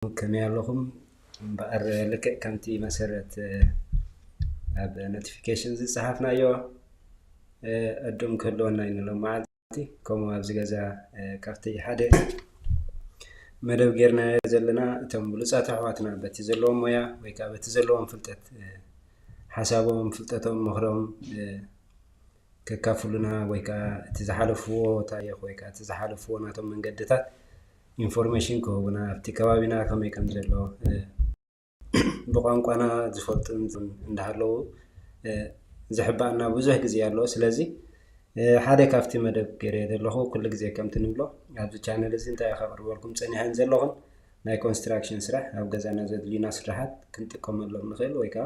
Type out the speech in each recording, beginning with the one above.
ከመይ ኣለኹም? እምበኣር ልክዕ ከምቲ መሰረት ኣብ ኖቲፊኬሽን ዝጸሓፍናዮ ዕዱም ክህልወና እዩ ንሎም መዓልቲ። ከምኡ ኣብዚ ገዛ ካብቲ ሓደ መደብ ጌርናዮ ዘለና እቶም ብሉጻት ኣሕዋትና በቲ ዘለዎም ሞያ ወይ ከዓ በቲ ዘለዎም ፍልጠት ሓሳቦም፣ ፍልጠቶም፣ ምኽሮም ከካፍሉና ወይ ከዓ እቲ ዝሓለፍዎ ታሪኽ ወይ ከዓ እቲ ዝሓለፍዎ ናቶም መንገድታት ኢንፎርሜሽን ክህቡና፣ ኣብቲ ከባቢና ከመይ ከም ዘሎ ብቋንቋና ዝፈልጡ እንዳሃለዉ ዝሕባእና ብዙሕ ግዜ ኣሎ። ስለዚ ሓደ ካብቲ መደብ ገይረ ዘለኹ ኩሉ ግዜ ከምቲ ንብሎ ኣብዚ ቻነል እዚ እንታይ ከቕርበልኩም ጸኒሐን ዘለኹን ናይ ኮንስትራክሽን ስራሕ ኣብ ገዛና ዘድልዩና ስራሓት ክንጥቀመሎም ንኽእል ወይ ከዓ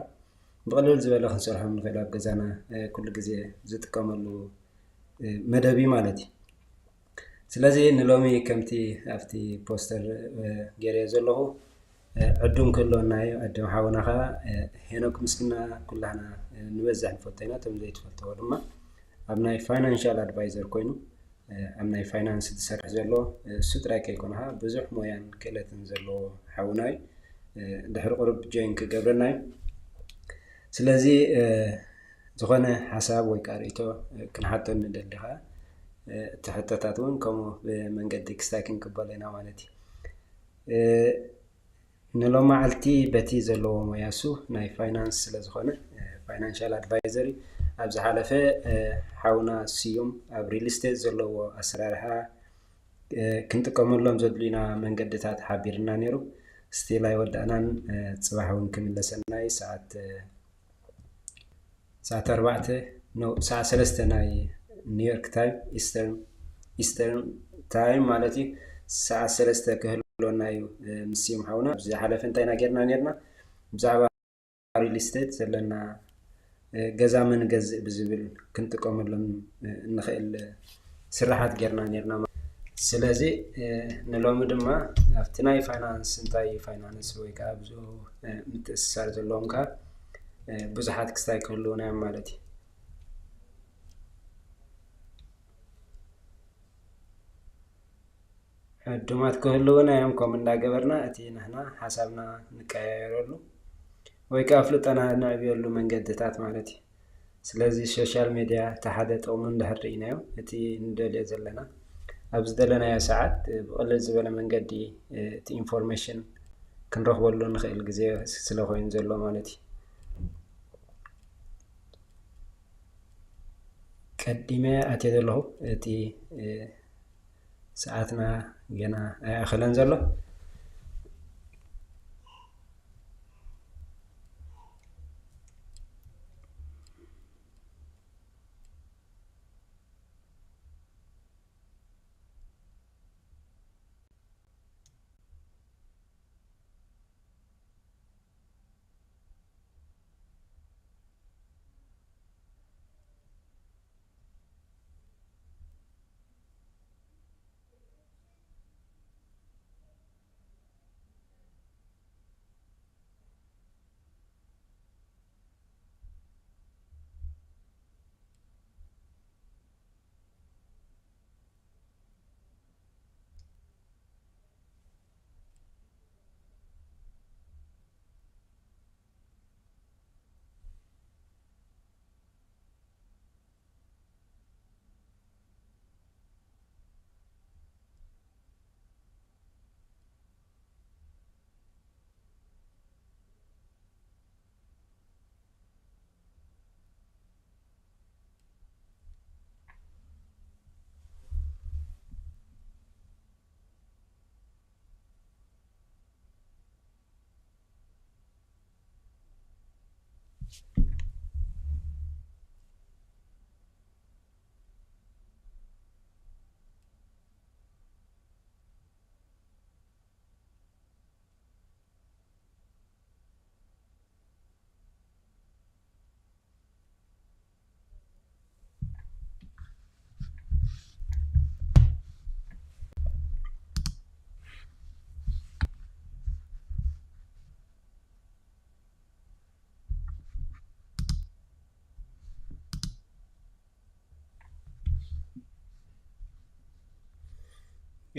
ብቕልል ዝበለ ክንሰርሖም ንኽእል ኣብ ገዛና ኩሉ ግዜ ዝጥቀመሉ መደብ እዩ ማለት እዩ። ስለዚ ንሎሚ ከምቲ ኣብቲ ፖስተር ገይረዮ ዘለኹ ዕዱም ክህልወና እዩ። ዕዱም ሓውና ከዓ ሄኖክ ምስግና ኩላህና ንበዝሕ ንፈልጦ ኢና። እቶም ዘይትፈልጥዎ ድማ ኣብ ናይ ፋይናንሻል ኣድቫይዘር ኮይኑ ኣብ ናይ ፋይናንስ ዝሰርሕ ዘሎ እሱ ጥራይ ከይኮነ ብዙሕ ሞያን ክእለትን ዘለዎ ሓውና እዩ። ድሕሪ ቁሩብ ጆይን ክገብረና እዩ። ስለዚ ዝኾነ ሓሳብ ወይ ከዓ ርእይቶ ክንሓቶ ንደሊ ከዓ እቲ ሕቶታት እውን ከምኡ ብመንገዲ ክስታይ ክንቅበሎ ኢና ማለት እዩ። ንሎማዓልቲ በቲ ዘለዎ ሞያ እሱ ናይ ፋይናንስ ስለ ዝኾነ ፋይናንሻል ኣድቫይዘር እዩ። ኣብ ዝሓለፈ ሓውና ስዩም ኣብ ሪል ስቴት ዘለዎ ኣሰራርሓ ክንጥቀመሎም ዘድልዩና መንገድታት ሓቢርና ነይሩ። ስቲል ኣይወዳእናን። ፅባሕ እውን ክምለሰና እዩ። ሰዓት ሰዓት ኣርባዕተ ኖ ሰዓት ሰለስተ ናይ ኒውዮርክ ታይም ኢስተርን ኢስተርን ታይም ማለት እዩ። ሰዓት ሰለስተ ክህልወና እዩ። ምስ ስዩም ሓውና ዝሓለፈ እንታይ ኢና ጌርና ነርና ብዛዕባ ሪል ስቴት ዘለና ገዛ መን ገዝእ ብዝብል ክንጥቀመሎም እንኽእል ስራሓት ጌርና ነርና። ስለዚ ንሎሚ ድማ ኣብቲ ናይ ፋይናንስ እንታይ እዩ ፋይናንስ ወይ ከዓ ብዙ ምትእስሳር ዘለዎም ከዓ ብዙሓት ክስታይ ክህልውና እዮም ማለት እዩ። ዕዱማት ክህልውና እዮም። ከምኡ እንዳገበርና እቲ ንሕና ሓሳብና ንቀያየረሉ ወይ ከዓ ፍልጠና ነዕብየሉ መንገድታት ማለት እዩ። ስለዚ ሶሻል ሜድያ እቲ ሓደ ጥቕሙ እንድሕር ርኢናዮ እቲ ንደልዮ ዘለና ኣብ ዝደለናዮ ሰዓት ብቕልል ዝበለ መንገዲ እቲ ኢንፎርሜሽን ክንረኽበሉ ንኽእል ግዜ ስለ ኮይኑ ዘሎ ማለት እዩ። ቀዲመ ኣትየ ዘለኹ እቲ ሰዓትና ገና ኣይኣኸለን ዘሎ።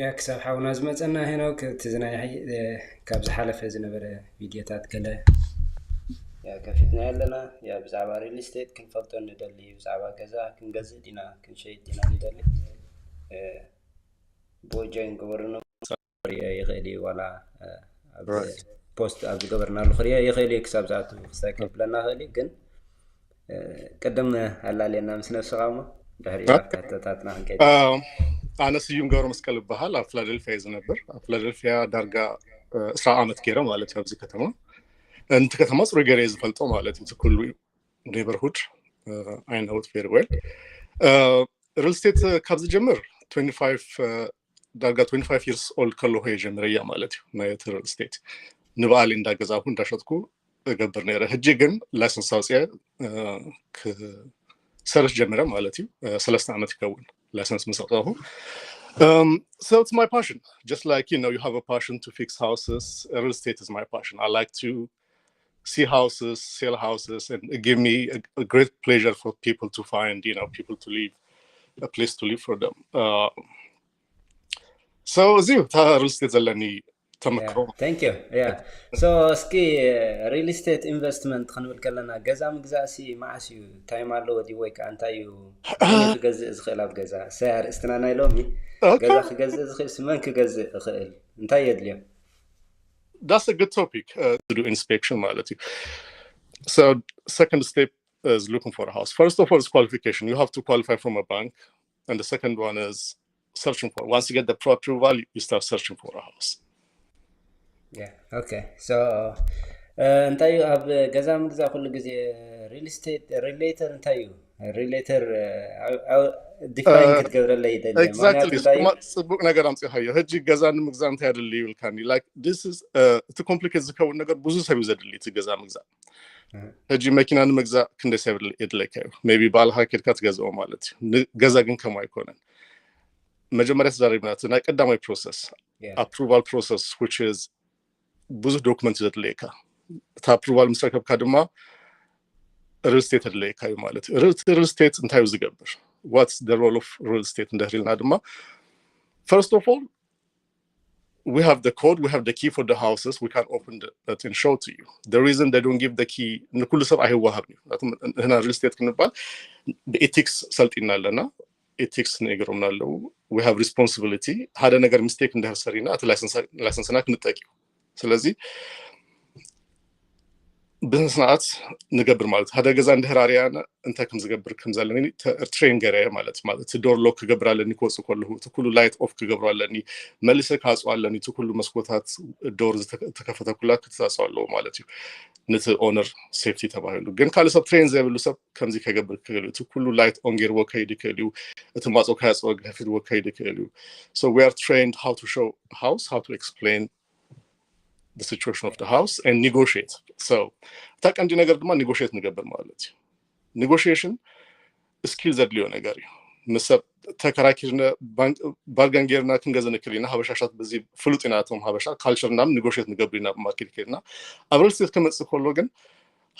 ያ ክሳብ ሓውና ዝመፀና ሄኖክ እቲ ዝናይ ካብ ዝሓለፈ ዝነበረ ቪድዮታት ገለ ያ ከፊትና ኣለና። ያ ብዛዕባ ሪል ስቴት ክንፈልጦ ንደሊ፣ ብዛዕባ ገዛ ክንገዝእ ዲና ክንሸይጥ ዲና ንደሊ ቦጆይን ግበሩና። ይኽእል እዩ ዋላ ፖስት ኣብ ዝገበርናሉ ክሪኦ ይኽእል እዩ። ክሳብ ዝኣቱ ክስታይ ከብለና ይኽእል እዩ። ግን ቅድም ኣላለየና ምስ ነብስኻ እሞ ድሕሪ ኣብታተታትና ክንከይድ። ኣነ ስዩም ገብረ መስቀል ይበሃል። ኣብ ፊላደልፊያ እዩ ዝነብር። ኣብ ፊላደልፊያ ዳርጋ እስራ ዓመት ገይረ ማለት እዩ ኣብዚ ከተማ። እንቲ ከተማ ፅሩይ ገይረ እየ ዝፈልጦ ማለት እዩ። እቲ ኩሉ neighborhood I know it very well። ሪል ስቴት ካብ ዝጀምር ዳርጋ twenty five years old ከለኹ እየ ጀምረያ ማለት እዩ። ናይ እቲ ሪል ስቴት ንበዓል እንዳገዛኹ እንዳሸጥኩ እገብር ነይረ። ሕጂ ግን ላይሰንስ ኣውፅአ ክሰርሕ ጀምረ ማለት እዩ። ሰለስተ ዓመት ይከውን ላይሰንስ ምስ ኣውፃኹ። So it's my passion. Just like, you know, you have a passion to fix houses, real estate is my passion. I like to see houses, sell houses, and it give me a, a great pleasure for people to find, you know, people to live, a place to live for them. Uh, so እዚዩ እታ ሪል ስቴት ዘለኒ ተመክሮ። Thank you. Yeah. So እስኪ ሪል ስቴት ኢንቨስትመንት ክንብል ከለና ገዛ ምግዛእ ሲ መዓስ እዩ? ታይም ኣለዎ ድዩ ወይ ከዓ እንታይ እዩ? መን እዩ ክገዝእ ዝኽእል ኣብ ገዛ? እሰይ ኣርእስትና ናይ ሎሚ። ገዛ ክገዝእ ዝኽእል ሲ መን ክገዝእ ይኽእል? እንታይ የድልዮ? That's a good topic uh, to do inspection ማለት እዩ። So second step is looking for a house. First of all, it's qualification. You have to qualify from a bank. And the second one is searching for. Once you get the pre-approval, you start searching for a house. Yeah, okay. So እንታይ እዩ ኣብ ገዛ ምግዛእ ኩሉ ግዜ ሪል ስቴት ሪሌተር እንታይ እዩ? ሪሌተር ዲፋይን ክትገብረለይ ይደሊ። Exactly. ጽቡቅ ነገር ኣምፂኻዮ። ሕጂ ገዛ ንምግዛእ እንታይ ኣድሊ ይብልካኒ? Like this is እቲ ኮምፕሊኬት ዝከውን ነገር ብዙ ሰብ እዩ ዘድሊ እቲ ገዛ ምግዛእ። ሕጂ መኪና ንምግዛእ ክንደይ ሰብ የድለካ እዩ? ሜይ ቢ ባልካ ኬድካ ትገዝኦ ማለት እዩ። ገዛ ግን ከምኡ ኣይኮነን። መጀመርያ ተዛሪብና እቲ ናይ ቀዳማይ ፕሮሰስ ኣፕሩቫል ፕሮሰስ which is ብዙሕ ዶክመንት እዩ ዘድልየካ። እቲ ኣፕሩቫል ምስ ረከብካ ድማ ሪል ስቴት የድልየካ እዩ ማለት እዩ። ሪል ስቴት እንታይ እዩ ዝገብር? What's the role of real estate እንድሕር ኢልና ድማ first of all we have the code, we have the key for the houses, we can open the, that and show to you. The reason they don't give the key ንኩሉ ሰብ ኣይወሃብን እዩ። ንሕና ሪል ስቴት ክንባል ብኤቲክስ ሰልጢና ኣለና። ኤቲክስ ነግሮምና ኣለዉ። We have responsibility። ሓደ ነገር ሚስቴክ እንድሕር ሰሪና እቲ ላይሰንስና ክንጠቅ እዩ። ስለዚ ብስነ ስርዓት ንገብር ማለት ሓደ ገዛ እንድሕር ኣርያና እንታይ ከም ዝገብር ከም ዘለኒ ትሬን ገረ ማለት ማለት እቲ ዶር ሎክ ክገብር ኣለኒ ክወፅእ ከለሁ እቲ ኩሉ ላይት ኦፍ ክገብሮ ኣለኒ፣ መሊሰ ክዓፅዎ ኣለኒ። እቲ ኩሉ መስኮታት ዶር ዝተከፈተ ኩላ ክትዓፅዎ ኣለዎ ማለት እዩ። ነቲ ኦነር ሴፍቲ ተባሂሉ ግን ካልእ ሰብ ትሬን ዘይብሉ ሰብ ከምዚ ከገብር ክኽእል እዩ። እቲ ኩሉ ላይት ኦን ገይርዎ ከይድ ይክእል እዩ። እቲ ማፅኦ ከያፅዎ ከፊትዎ ከይድ ይክእል እዩ። So we are trained how to show house, how to explain the situation of the house and negotiate. So እታ ቀንዲ ነገር ድማ ኔጎሽት ንገብር ማለት እዩ። ኔጎሽሽን ስኪል ዘድልዮ ነገር እዩ። ምስ ሰብ ተከራኪርና ባርገን ጌርና ክንገዘ ንክእል ኢና። ሀበሻሻት በዚ ፍሉጥ ኢና። እቶም ሀበሻ ካልቸር ናም ኔጎሽት ንገብር ኢና። ማርኬት ኬድና ኣብ ሪል ስቴት ከመፅእ ከሎ ግን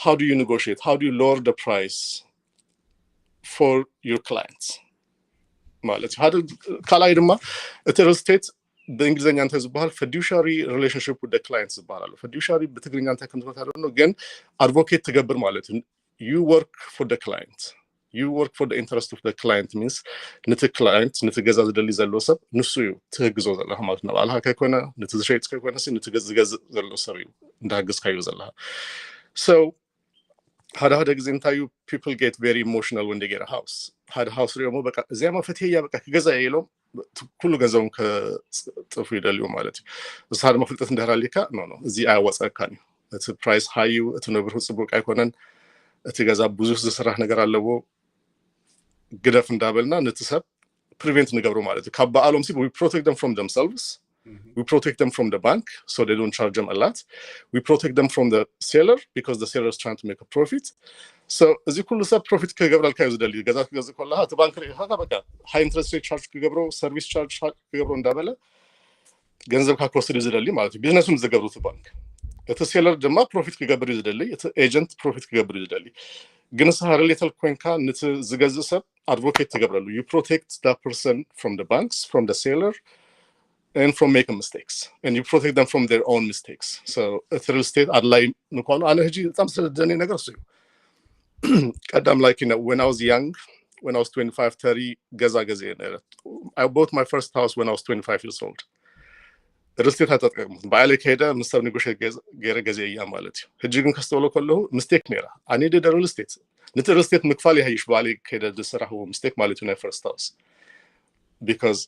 how do you negotiate? How do you lower the price for your clients ማለት እዩ። ሓደ ካልኣይ ድማ እቲ ሪል ስቴት ብእንግሊዝኛ እንታይ ዝበሃል fiduciary relationship with the client ዝበሃል ኣሎ። Fiduciary ብትግርኛ እንታይ ከም ዝመታ ደሎ ግን ኣድቮኬት ትገብር ማለት እዩ። You work for the client, you work for the interest of the client means ነቲ ክላይንት ነቲ ገዛ ዝደሊ ዘሎ ሰብ ንሱ እዩ ትህግዞ ዘለካ ማለት ነው። ባዕልካ ከይኮነ ነቲ ዝሸይጥ ከይኮነ ነቲ ዝገዝእ ዘሎ ሰብ እዩ እንዳህግዝካዮ ዘለካ። So ሓደ ሓደ ግዜ እንታይ እዩ people get very emotional when they get a house። ሓደ ሃውስ ሪኦሞ በቃ እዚያማ ፈትየያ በቃ ክገዛ እየ ኢሎም ኩሉ ገንዘቦም ከጥፉ ይደልዩ ማለት እዩ። ንስኻ ድማ ፍልጠት እንድሕር ኣሊካ ኖ ኖ እዚ ኣያዋፀካን እዩ። እቲ ፕራይስ ሃይ እዩ፣ እቲ ነብርሁ ፅቡቅ ኣይኮነን፣ እቲ ገዛ ብዙሕ ዝስራሕ ነገር ኣለዎ ግደፍ እንዳበልና ነቲ ሰብ ፕሪቨንት ንገብሮ ማለት እዩ። ካብ በዓሎም ሲ we protect them from themselves, we protect them from the bank so they don't charge them a lot, we protect them from the seller because the seller is trying to make a profit. So እዚ ኩሉ ሰብ ፕሮፊት ክገብረልካ እዩ ዝደሊ። ገዛ ክገዝእ ከለካ እቲ ባንክ ርኢካ በቃ ሃይ ኢንትረስት ሬት ቻርጅ ክገብሮ ሰርቪስ ቻርጅ ክገብሮ እንዳበለ ገንዘብካ ክወስድ እዩ ዝደሊ ማለት እዩ። ቢዝነሱን ዝገብሩ እቲ ባንክ እቲ ሴለር ድማ ፕሮፊት ክገብር እዩ ዝደሊ፣ እቲ ኤጀንት ፕሮፊት ክገብር እዩ ዝደሊ። ግን ንስኻ ሪሌተር ኮይንካ ነቲ ዝገዝእ ሰብ ኣድቮኬት ትገብረሉ። You protect that person from the banks, from the seller. and from making mistakes, and you protect them from their own mistakes. So እቲ real estate ኣድላይ ምኳኑ ኣነ ሕጂ በጣም ስለደኒ ነገር እሱ እዩ። ቀዳም like you know, when I was young, when I was twenty-five, thirty ገዛ ገዜ ነረ። I bought my first house when I was twenty-five years old. Real estate ኣይተጠቀምኩት። ባዕለይ ከይደ ምስ ሰብ negotiate ገይረ ገዜ እያ ማለት እዩ። ሕጂ ግን ከስተውሎ ከለሁ mistake ነራ። I needed a real estate። ነቲ real estate ምክፋል ይሃይሽ ባዕለይ ከይደ ዝሰራሕዎ mistake ማለት እዩ ናይ first house, because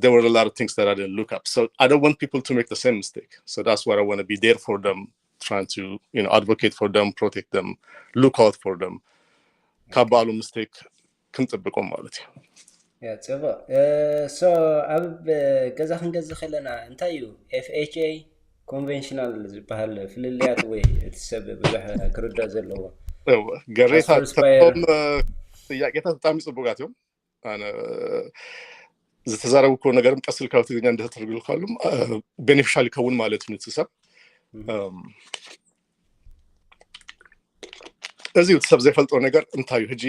there were a lot of things that I didn't look up. So I don't want people to make the same mistake. So that's what I want to be there for them, trying to you know advocate for them, protect them, look out for them. ካብ ባዕሉ mistake ክንጥብቆም ማለት እዩ። ጽቡቅ። So ኣብ ገዛ ክንገዝእ ከለና እንታይ እዩ FHA conventional ዝበሃል ፍልልያት ወይ እቲ ሰብ ብዙሕ ክርዳእ ዘለዎ? ገሬታ ጥያቄታት ብጣዕሚ ጽቡቃት እዮም። ኣነ ዝተዛረብኩ ነገርም ቀስ ኢልካ ትግርኛ እንደተርጉልካሉም beneficial ይከውን ማለት እዩ ንትሰብ። እዚ ሰብ ዘይፈልጦ ነገር እንታይ እዩ? ሕጂ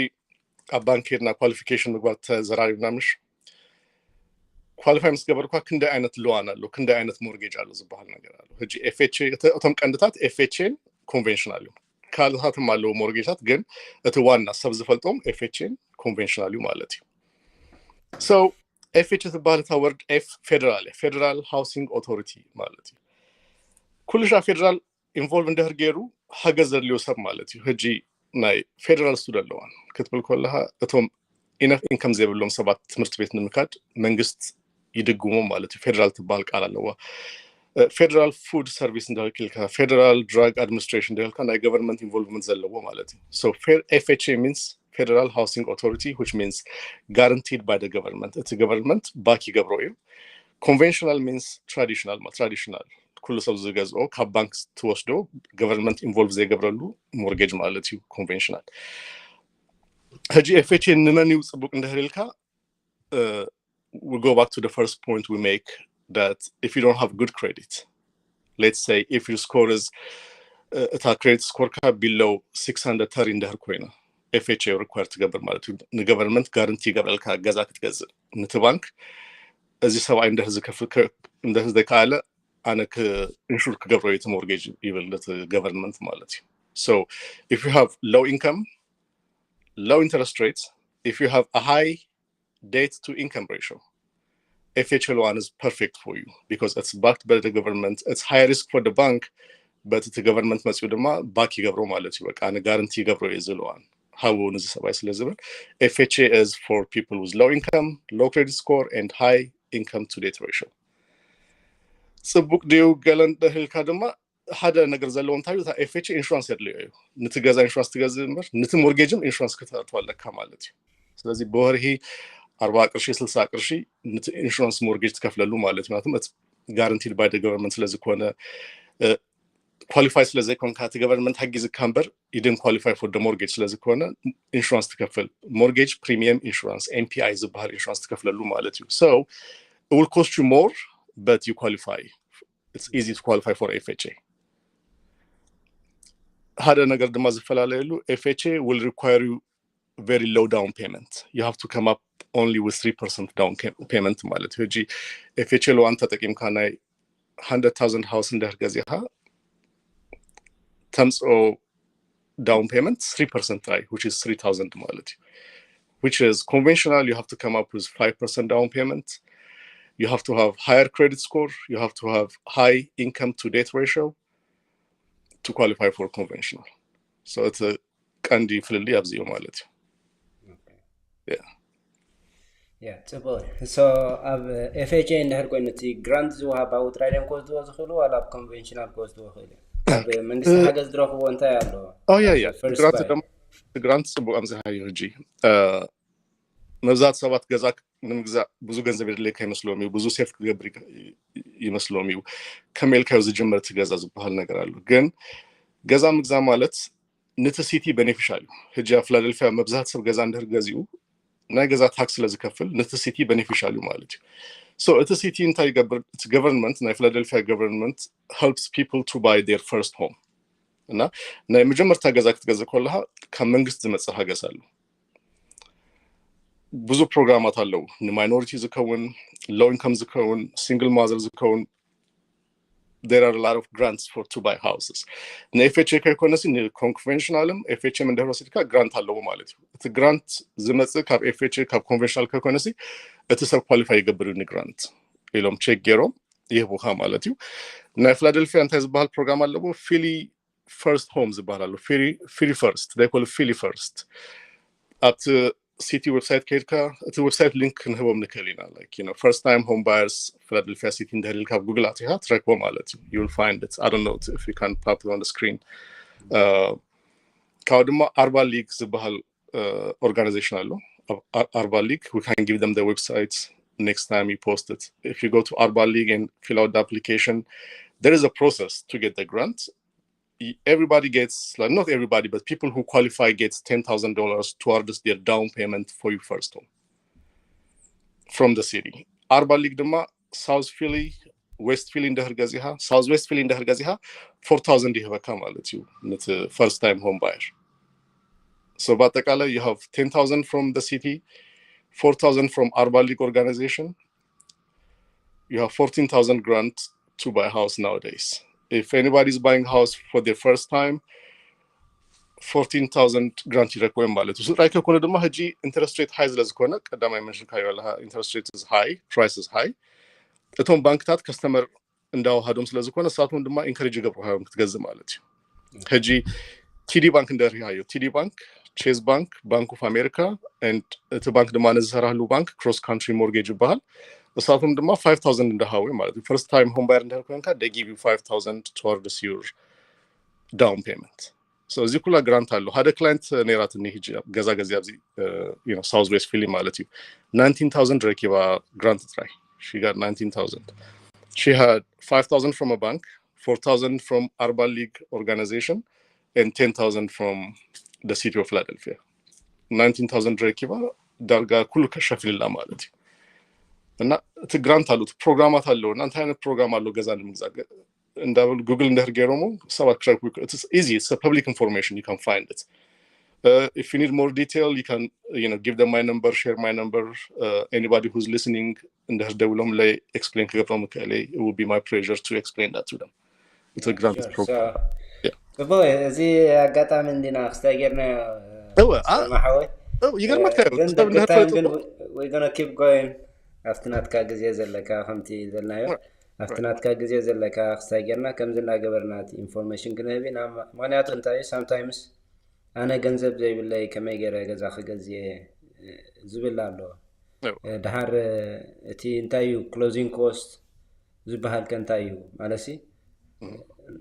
ኣብ ባንክ ሄድና qualification ምግባር ተዘራሪብና ምሽ? Qualify ምስ ገበርኳ ክንደይ ዓይነት loan ኣሎ፣ ክንደይ ዓይነት mortgage ኣሎ ዝበሃል ነገር ኣሎ። ሕጂ FHA እቶም ቀንድታት FHA conventional እዩ። ካልኦታትም ኣለዉ mortgageታት፣ ግን እቲ ዋና ሰብ ዝፈልጦም FHA conventional እዩ ማለት እዩ። So FHA ዝበሃል እታ word F federal፣ Federal Housing Authority ማለት እዩ። ኩሉ ሻ federal involve እንድሕር ገይሩ ሓገዝ ዘድልዮ ሰብ ማለት እዩ። ሕጂ ናይ federal student loan ክትብል ከለካ እቶም enough income ዘይብሎም ሰባት ትምህርቲ ቤት ንምካድ መንግስት ይድግሞም ማለት እዩ። Federal ትበሃል ቃል ኣለዋ። Federal Food Service እንድሕር ኢልካ፣ Federal Drug Administration እንድሕር ኢልካ ናይ government involvement ዘለዎ ማለት እዩ። So FHA means Federal Housing Authority, which means guaranteed by the government። እቲ government back ይገብሮ እዩ። Conventional means traditional፣ traditional ኩሉ ሰብ ዝገዝኦ ካብ ባንክ ትወስዶ፣ government involve ዘይገብረሉ mortgage ማለት እዩ conventional። ሕጂ FHA ንመን እዩ ጽቡቅ እንድሕር ኢልካ፣ we go back to the first point we make, that if you don't have good credit, let's say if your score is እታ credit score ካ below six hundred thirty እንድሕር ኮይና፣ FHA require ትገብር ማለት እዩ። ንgovernment guarantee ይገብረልካ ገዛ ክትገዝእ። ነቲ ባንክ እዚ ሰብኣይ እንድሕር ዝከፍል እንድሕር ዘይከኣለ ኣነ insure ክገብሮ እዩ እቲ mortgage ይብል ነቲ government ማለት እዩ። So if you have low income, low interest rates, if you have a high debt to income ratio, FHA loan is perfect for you because it's backed by the government. It's high risk for the bank, but እቲ government መፅኡ ድማ back ይገብሮ ማለት እዩ። በቃ ኣነ guarantee ይገብሮ እዩ እዚ loan ሃቡ ንዚ ሰብኣይ ስለ ዝብል FHA is for people with low income, low credit score and high income to debt ratio። ጽቡቅ ድዩ ገለ እንድሕር ኢልካ ድማ ሓደ ነገር ዘለዎ እንታይ እዩ፣ እታ FHA insurance የድልዮ እዩ። ነቲ ገዛ insurance ትገዝእ እምበር ነቲ mortgage ም insurance ክተእትዎ ኣለካ ማለት እዩ። ስለዚ ብወርሒ ኣርባዓ ቅርሺ ስልሳ ቅርሺ ነቲ insurance mortgage ትከፍለሉ ማለት እዩ። ምክንያቱም it's guaranteed by the government ስለ ዝኾነ፣ qualify ስለ ዘይኮንካ እቲ government ሓጊዝካ እምበር you didn't qualify for the mortgage ስለ ዝኾነ insurance ትከፍል፣ mortgage premium insurance MPI ዝበሃል insurance ትከፍለሉ ማለት እዩ። So it will cost you more, but you qualify. It's easy to qualify for FHA። ሓደ ነገር ድማ ዝፈላለየሉ FHA will require you very low down payment. You have to come up only with three percent down payment ማለት እዩ። ሕጂ FHA loan ተጠቂምካ ናይ hundred thousand house እንድሕር ገዚኻ ተምፅኦ down payment three percent ጥራይ, which is three thousand ማለት እዩ። Which is conventional, you have to come up with five percent down payment. You have to have higher credit score. You have to have high income to debt ratio to qualify for conventional. So እቲ ቀንዲ ፍልልይ ኣብዚ እዩ ማለት እዩ። ጽቡቅ። So ኣብ FHA እንድሕር ኮይኑ እቲ grant ዝወሃብ ኣብኡ ጥራይ ድዮም ክወስድዎ ዝኽእሉ ዋላ ኣብ conventional ክወስድዎ ይኽእሉ? ኣብ መንግስቲ ሓገዝ ዝረኽብዎ እንታይ ኣሎ? Grant ጽቡቅ ኣምዝሃዮ። ሕጂ መብዛሕትኡ ሰባት ገዛ ንምግዛእ ብዙ ገንዘብ የድልየካ ይመስሎም እዩ፣ ብዙ save ክገብር ይመስሎም እዩ። ከመይ ኢልካዮ ዝጅምር እቲ ገዛ ዝበሃል ነገር ኣሎ። ግን ገዛ ምግዛእ ማለት ነቲ city beneficial እዩ። ሕጂ ኣብ ፊላደልፊያ መብዛሕትኡ ሰብ ገዛ እንድሕር ገዚኡ ናይ ገዛ tax ስለ ዝከፍል ነቲ city beneficial እዩ ማለት እዩ። So እቲ city እንታይ ይገብር? እቲ government፣ ናይ ፊላደልፊያ government helps people to buy their first home። እና ናይ መጀመርታ ገዛ ክትገዝእ ከለካ ካብ መንግስቲ ዝመፅእ ሓገዝ ኣሎ። ብዙ ፕሮግራማት ኣለዉ። ን minority ዝከውን፣ low income ዝከውን፣ single mother ዝከውን፣ there are a lot of grants for to buy houses። ን FHA ከይኮነሲ ን conventional ም FHA ም እንድሕር ወሲድካ grant ኣለዎ ማለት እዩ። እቲ grant ዝመጽእ ካብ FHA ካብ conventional ከይኮነሲ እቲ ሰብ qualify ይገብር እዩ ን grant ኢሎም check ገይሮም ይህቡኻ ማለት እዩ። ናይ ፊላደልፊያ እንታይ ዝበሃል ፕሮግራም ኣለዎ? Philly First Home ዝበሃል ኣሎ። Philly First፣ they call Philly First። ኣብቲ city website ከይድካ፣ እቲ website link ክንህቦም ንክእል ኢና። Like, you know, first time home buyers Philadelphia city እንድሕር ኢልካ ኣብ Google ኣቲኻ ትረክቦ ማለት እዩ። You will find it. I don't know if you can pop it on the screen. ካብኡ ድማ ኣርባ ሊግ ዝበሃል organization ኣሎ። ኣርባ ሊግ፣ we can give them the website next time you post it. If you go to ኣርባ ሊግ and fill out the application, there is a process to get the grant. Everybody gets, like, not everybody, but people who qualify gets ten thousand dollars towards their down payment for your first home from the city. ኣርባ ሊግ ድማ South Philly፣ West Philly እንድሕር ገዚኻ፣ South West Philly እንድሕር ገዚኻ፣ four thousand ይህበካ ማለት እዩ ነቲ first time home buyer። So በአጠቃላይ you have ten thousand from the city, four thousand from ኣርባ ሊግ organization, you have fourteen thousand grant to buy house nowadays. If anybody is buying house for the first time, fourteen thousand grant ይረክቡ እዮም ማለት እዩ። ስድራይ ከይኮነ ድማ ሕጂ interest rate high ስለ ዝኾነ፣ ቀዳማይ mention ካዮ ኣለካ፣ interest rate is high, price is high። እቶም ባንክታት customer እንዳወሃዶም ስለ ዝኾነ፣ ንሳቶም ድማ encourage ይገብሩካ እዮም ክትገዝእ ማለት እዩ። ሕጂ TD Bank እንድሕር ሪኢኻዮ፣ TD Bank፣ Chase Bank፣ Bank of America፣ and እቲ ባንክ ድማ ነዚ ዝሰራህሉ ባንክ Cross Country Mortgage ይበሃል። ንሳቶም ድማ five thousand እንዳሃቡ እዮም ማለት እዩ። First time home buyer እንድሕር ኮይንካ፣ they give you five thousand towards your down payment. So እዚ ኩላ grant ኣሎ። ሓደ client ነይራትኒ፣ ሕጂ ገዛ ገዚኣ ኣብዚ South West Philly ማለት እዩ፣ nineteen thousand ረኪባ grant ጥራይ። She got nineteen thousand. She had five thousand from a bank, four thousand from ኣርባ ሊግ organization, and ten thousand from the city of Philadelphia. Nineteen thousand ረኪባ ዳርጋ ኩሉ ከሸፊልላ ማለት እዩ። እና እቲ grant ኣሎ፣ እቲ ፕሮግራማት ኣለዎ። እና እንታይ ዓይነት ፕሮግራም ኣሎ ገዛ ንምግዛእ እንዳበሉ Google እንድሕር ገይሮሞ ሰባት ክረክቡ ይክእሉ። It's easy, it's a public information, you can find it. If you need more detail, you can, you know, give them my number, share my number. Anybody who's listening እንድሕር ደውሎምለይ explain ክገብሮም ይክእል እየ። It would be my pleasure to explain that to them. It's a grant program. ጽቡቅ። እዚ ኣጋጣሚ እንዲና ክስታይ ጌርናዮ። እወ፣ አ- ማሓወይ ይገርመካ እዩ። ግን ሰብ እንድሕር time ፈለጡ ግን we gonna keep going ኣብቲ ናትካ ግዜ ዘለካ ከምቲ ዘልናዮ ኣብቲ ናትካ ግዜ ዘለካ ክስታይ ጌርና ከምዚ እናገበርና እቲ information ክንህብ ኢና። ምክንያቱ እንታይ እዩ፣ sometimes ኣነ ገንዘብ ዘይብለይ ከመይ ገይረ ገዛ ክገዝእ እየ ዝብል ኣሎ። እው። ድሓር እቲ እንታይ እዩ closing cost ዝበሃል ከ እንታይ እዩ ማለት ሲ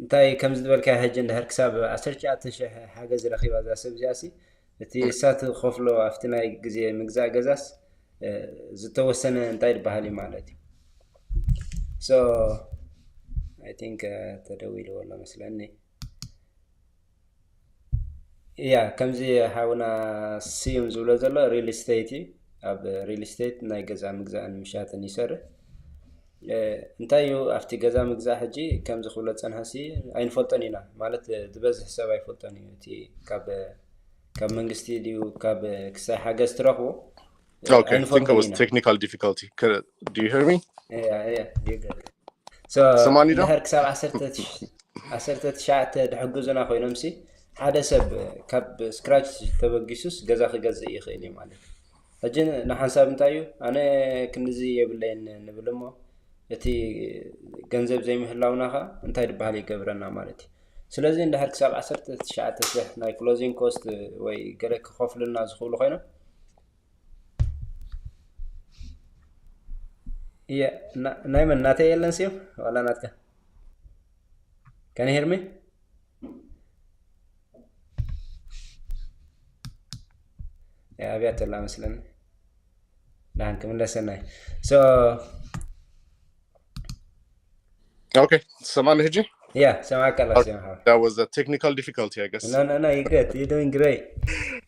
እንታይ ከምዚ ዝበልካ ሕጂ እንድሕር ክሳብ ዓሰርተ ትሽዓተ ሺሕ ሓገዝ ረኺባ እዛ ሰብ እዚኣ ሲ እቲ እሳ ትኸፍሎ ኣብቲ ናይ ግዜ ምግዛእ ገዛስ ዝተወሰነ እንታይ ዝበሃል እዩ ማለት እዩ። So I think ተደዊልዎ ኣሎ መስለኒ። እያ ከምዚ ሓውና ስዩም ዝብሎ ዘሎ real estate እዩ። ኣብ real estate ናይ ገዛ ምግዛእን ምሻጥን ይሰርሕ። እንታይ እዩ ኣብቲ ገዛ ምግዛእ ሕጂ ከምዚ ክብሎ ዝፀንሐ ሲ ኣይንፈልጦን ኢና ማለት ዝበዝሕ ሰብ ኣይፈልጦን እዩ። እቲ ካብ ካብ መንግስቲ ድዩ ካብ ክሳይ ሓገዝ ትረኽቦ Okay, I think it was technical difficulty. Do you hear me? Yeah, yeah, you got it. So ሰማኒ ዶ? ድሕር ክሳብ ዓሰርተ ትሽዓተ ድሕግዙና ኮይኖም ሲ ሓደ ሰብ ካብ scratch ተበጊሱስ ገዛ ክገዝእ ይኽእል እዩ ማለት እዩ። ሕጂ ንሓንሳብ እንታይ እዩ ኣነ ክንዚ የብለይን ንብል እሞ እቲ ገንዘብ ዘይምህላውና ኸ እንታይ ዝበሃል ይገብረና ማለት እዩ። ስለዚ እንድሕር ክሳብ ዓሰርተ ትሽዓተ ሽሕ ናይ closing cost ወይ ገለ ክኸፍሉና ዝኽእሉ ኮይኖም እየ። ናይ መን ናተይ የለን ስዩ ዋላ ናትካ? Can you hear me? ኣብያ ተላ መስለኒ ደሓን ክምለሰናይ። So Okay, ሰማኒ ሕጂ? Yeah, ሰማዕካ ኣላ። That was a technical difficulty, I guess. No, no, no, you good. You're doing great.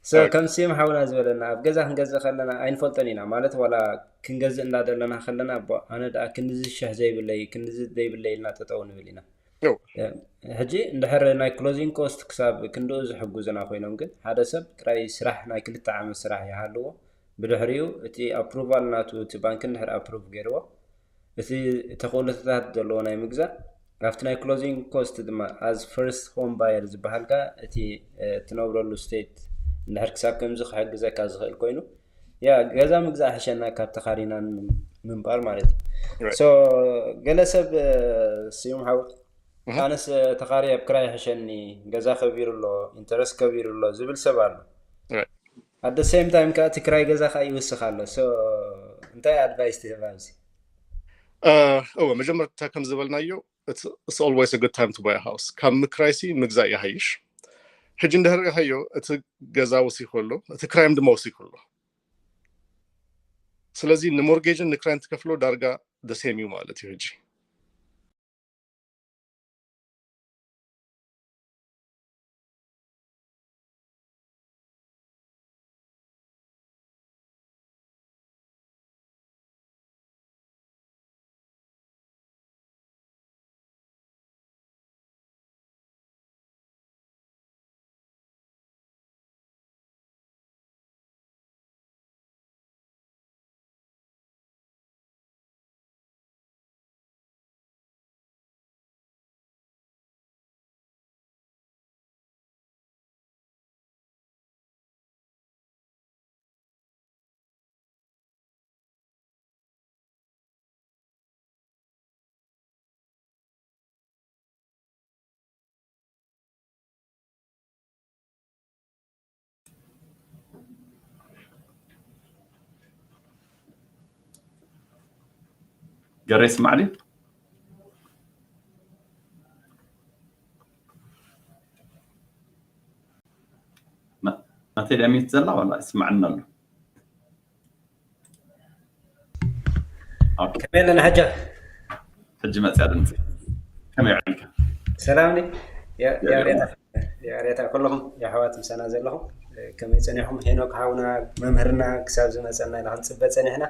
So ከም ስዩም ሓውና ዝበለና ኣብ ገዛ ክንገዝእ ከለና ኣይንፈልጦን ኢና ማለት ዋላ ክንገዝእ እንዳደለና ከለና ኣነ ደኣ ክንዚ ሽሕ ዘይብለይ ክንዚ ዘይብለይ ኢልና ጠጠው ንብል ኢና። ሕጂ እንድሕር ናይ closing cost ክሳብ ክንድኡ ዝሕጉዝና ኮይኖም ግን ሓደ ሰብ ጥራይ ስራሕ ናይ ክልተ ዓመት ስራሕ ይሃልዎ ብድሕሪኡ እቲ ኣፕሩቫል ናቱ እቲ ባንክ እንድሕር ኣፕሩቭ ገይርዎ፣ እቲ ተኽእሎታት ዘለዎ ናይ ምግዛእ ኣብቲ ናይ ክሎዚንግ ኮስት ድማ፣ as first home buyer ዝበሃል ከኣ እቲ ትነብረሉ ስቴት እንድሕር ክሳብ ከምዚ ክሕግዘካ ዝኽእል ኮይኑ፣ ያ ገዛ ምግዛእ ሕሸና ካብ ተኻሪና ምንባር ማለት እዩ። So ገለ ሰብ፣ ስዩም ሓው፣ ኣነስ ተኻሪ ኣብ ክራይ ሕሸኒ፣ ገዛ ከቢሩ ኣሎ፣ ኢንተረስት ከቢሩ ኣሎ ዝብል ሰብ ኣሎ። At the same time ከኣ እቲ ክራይ ገዛ ከኣ ይውስኽ ኣሎ። So እንታይ ኣድቫይስ ትህብ ኣብዚ? እወ፣ መጀመርታ ከም ዝበልናዮ it's always a good time to buy a house። ካብ ምክራይሲ ምግዛእ ይሃይሽ። ሕጂ እንድሕር ሪኢኻዮ እቲ ገዛ ወሲኹ ኣሎ፣ እቲ ክራይም ድማ ወሲኹ ኣሎ። ስለዚ ንሞርጌጅን ንክራይን ትከፍሎ ዳርጋ ደሴም እዩ ማለት እዩ። ሕጂ ገሬ ስማዕሊ ናተይ ድያ ሚዩት ዘላ ዋላ ይስማዕና ኣሎ? ከመይ ኣለና ሕጂ? ሕጂ መፅያ ድምፂ። ከመይ ውዕልካ? ሰላም ኒ ያሬታ ኩለኹም የሕዋት ምሳና ዘለኹም ከመይ ፀኒኹም? ሄኖክ ሓውና መምህርና ክሳብ ዝመፀና ኢና ክንፅበ ፀኒሕና።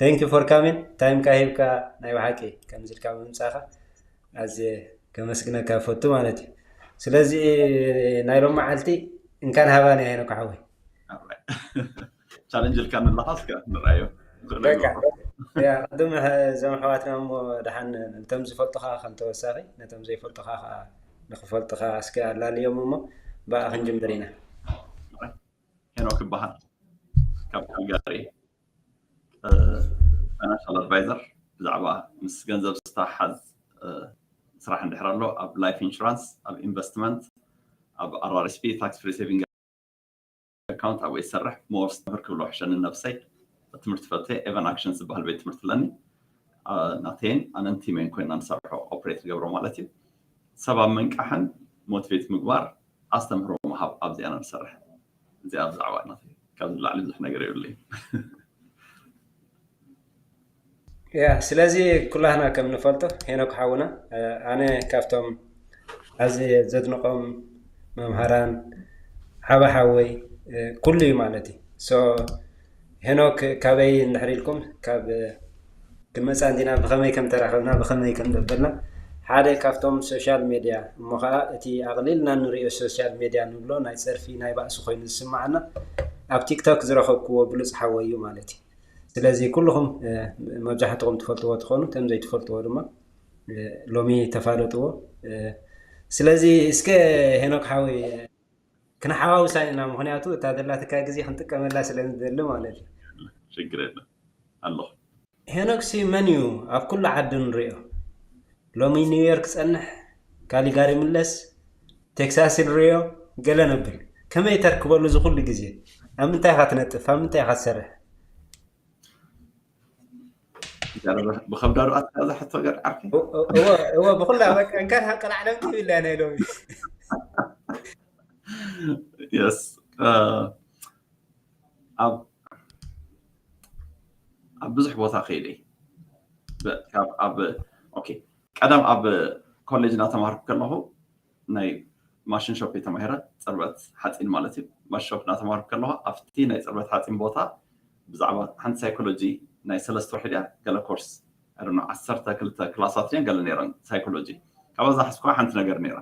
Thank you for coming። ታይምካ ሂብካ ናይ ብሓቂ ከምዚ ኢልካ ብምምፃእካ ኣዝየ ከመስግነካ ፈቱ ማለት እዩ። ስለዚ ናይ ሎም መዓልቲ እንካን ሃባን እያ ሄኖክ ሓወይ። ቻለንጅ ኢልካ ንለካ እስከ ንርኣዮ። ቅድም እዞም ኣሕዋትና እሞ ደሓን ነቶም ዝፈልጡካ ከም ተወሳኺ ነቶም ዘይፈልጡካ ከዓ ንክፈልጡካ እስከ ኣላልዮም እሞ ብኣ ክንጅምር ኢና። ሄኖክ ይበሃል ካብ ካልጋሪ ፋይናንሻል ኣድቫይዘር ብዛዕባ ምስ ገንዘብ ዝተሓዝ ስራሕ እንድሕር ኣሎ ኣብ ላይፍ ኢንሹራንስ ኣብ ኢንቨስትመንት ኣብ RRSP ታክስ ፍሪ ሴቪንግ ኣካውንት ኣብኡ ይሰርሕ ሞር ስተምህር ክብሎ ሕሸኒ ነብሰይ ትምህርቲ ፈትየ ኤቨን ኣክሽን ዝበሃል ቤት ትምህርቲ ኣለኒ ናተይን ኣነን ቲመይን ኮይና ንሰርሖ ኦፕሬት ዝገብሮ ማለት እዩ ሰብ ኣብ ምንቃሕን ሞቲቬት ምግባር ኣስተምህሮ ምሃብ ኣብዚኣ ኢና ንሰርሕ እዚኣ ብዛዕባ ናተይ ካብዚ ላዕሊ ብዙሕ ነገር የብለይ ያ ስለዚ ኩላህና ከም ንፈልጦ ሄኖክ ሓውና ኣነ ካብቶም ኣዝየ ዘድንቆም መምሃራን ሓባ ሓወይ ኩሉ እዩ ማለት እዩ so ሄኖክ ካበይ እንድሕር ኢልኩም ካብ ክንመፃ እንዲና ብከመይ ከም ተራኸብና ብከመይ ከም ዘበልና ሓደ ካብቶም ሶሻል ሜድያ እሞ ከዓ እቲ ኣቕሊልና ንሪኦ ሶሻል ሜድያ ንብሎ ናይ ፀርፊ ናይ ባእሲ ኮይኑ ዝስማዓና ኣብ ቲክቶክ ዝረኸብክዎ ብሉፅ ሓወይ እዩ ማለት እዩ ስለዚ ኩልኹም መብዛሕትኹም ትፈልጥዎ ትኾኑ እቶም ዘይትፈልጥዎ ድማ ሎሚ ተፋለጥዎ ስለዚ እስከ ሄኖክ ሓወይ ክንሓዋውሳ ኢና ምክንያቱ እታ ዘላትካ ግዜ ክንጥቀመላ ስለ ንደሊ ማለት እዩ ሽግር የለን ኣለኹ ሄኖክሲ መን እዩ ኣብ ኩሉ ዓዲ ንሪኦ ሎሚ ኒውዮርክ ጸንሕ ካሊጋሪ ምለስ ቴክሳስ ንሪኦ ገለ ነብል ከመይ ተርክበሉ እዚ ኩሉ ግዜ ኣብ ምንታይ ኢኻ ትነጥፍ ኣብ ምንታይ ኢኻ ትሰርሕ ብከብዳሩ ኣትካ ዝሕቶ ገር ዓርኪ እወ ብኩላ በቃ እንካን ሃቀ ላዕለም ትብል እያ ናይ ሎሚ የስ ኣብ ኣብ ብዙሕ ቦታ ከይደ ኣብ ኦኬ ቀደም ኣብ ኮሌጅ እናተማሃርኩ ከለኹ ናይ ማሽን ሾፕ ተማሂረ ፅርበት ሓፂን ማለት እዩ ማሽን ሾፕ እናተማሃርኩ ከለኹ ኣብቲ ናይ ፅርበት ሓፂን ቦታ ብዛዕባ ሓንቲ ሳይኮሎጂ ናይ ሰለስተ ወርሒ ድያ ገለ ኮርስ ዓሰርተ ክልተ ክላሳት ድየን ገለ ነይረን ሳይኮሎጂ ካብዛ ዝሓዝኩዋ ሓንቲ ነገር ነይራ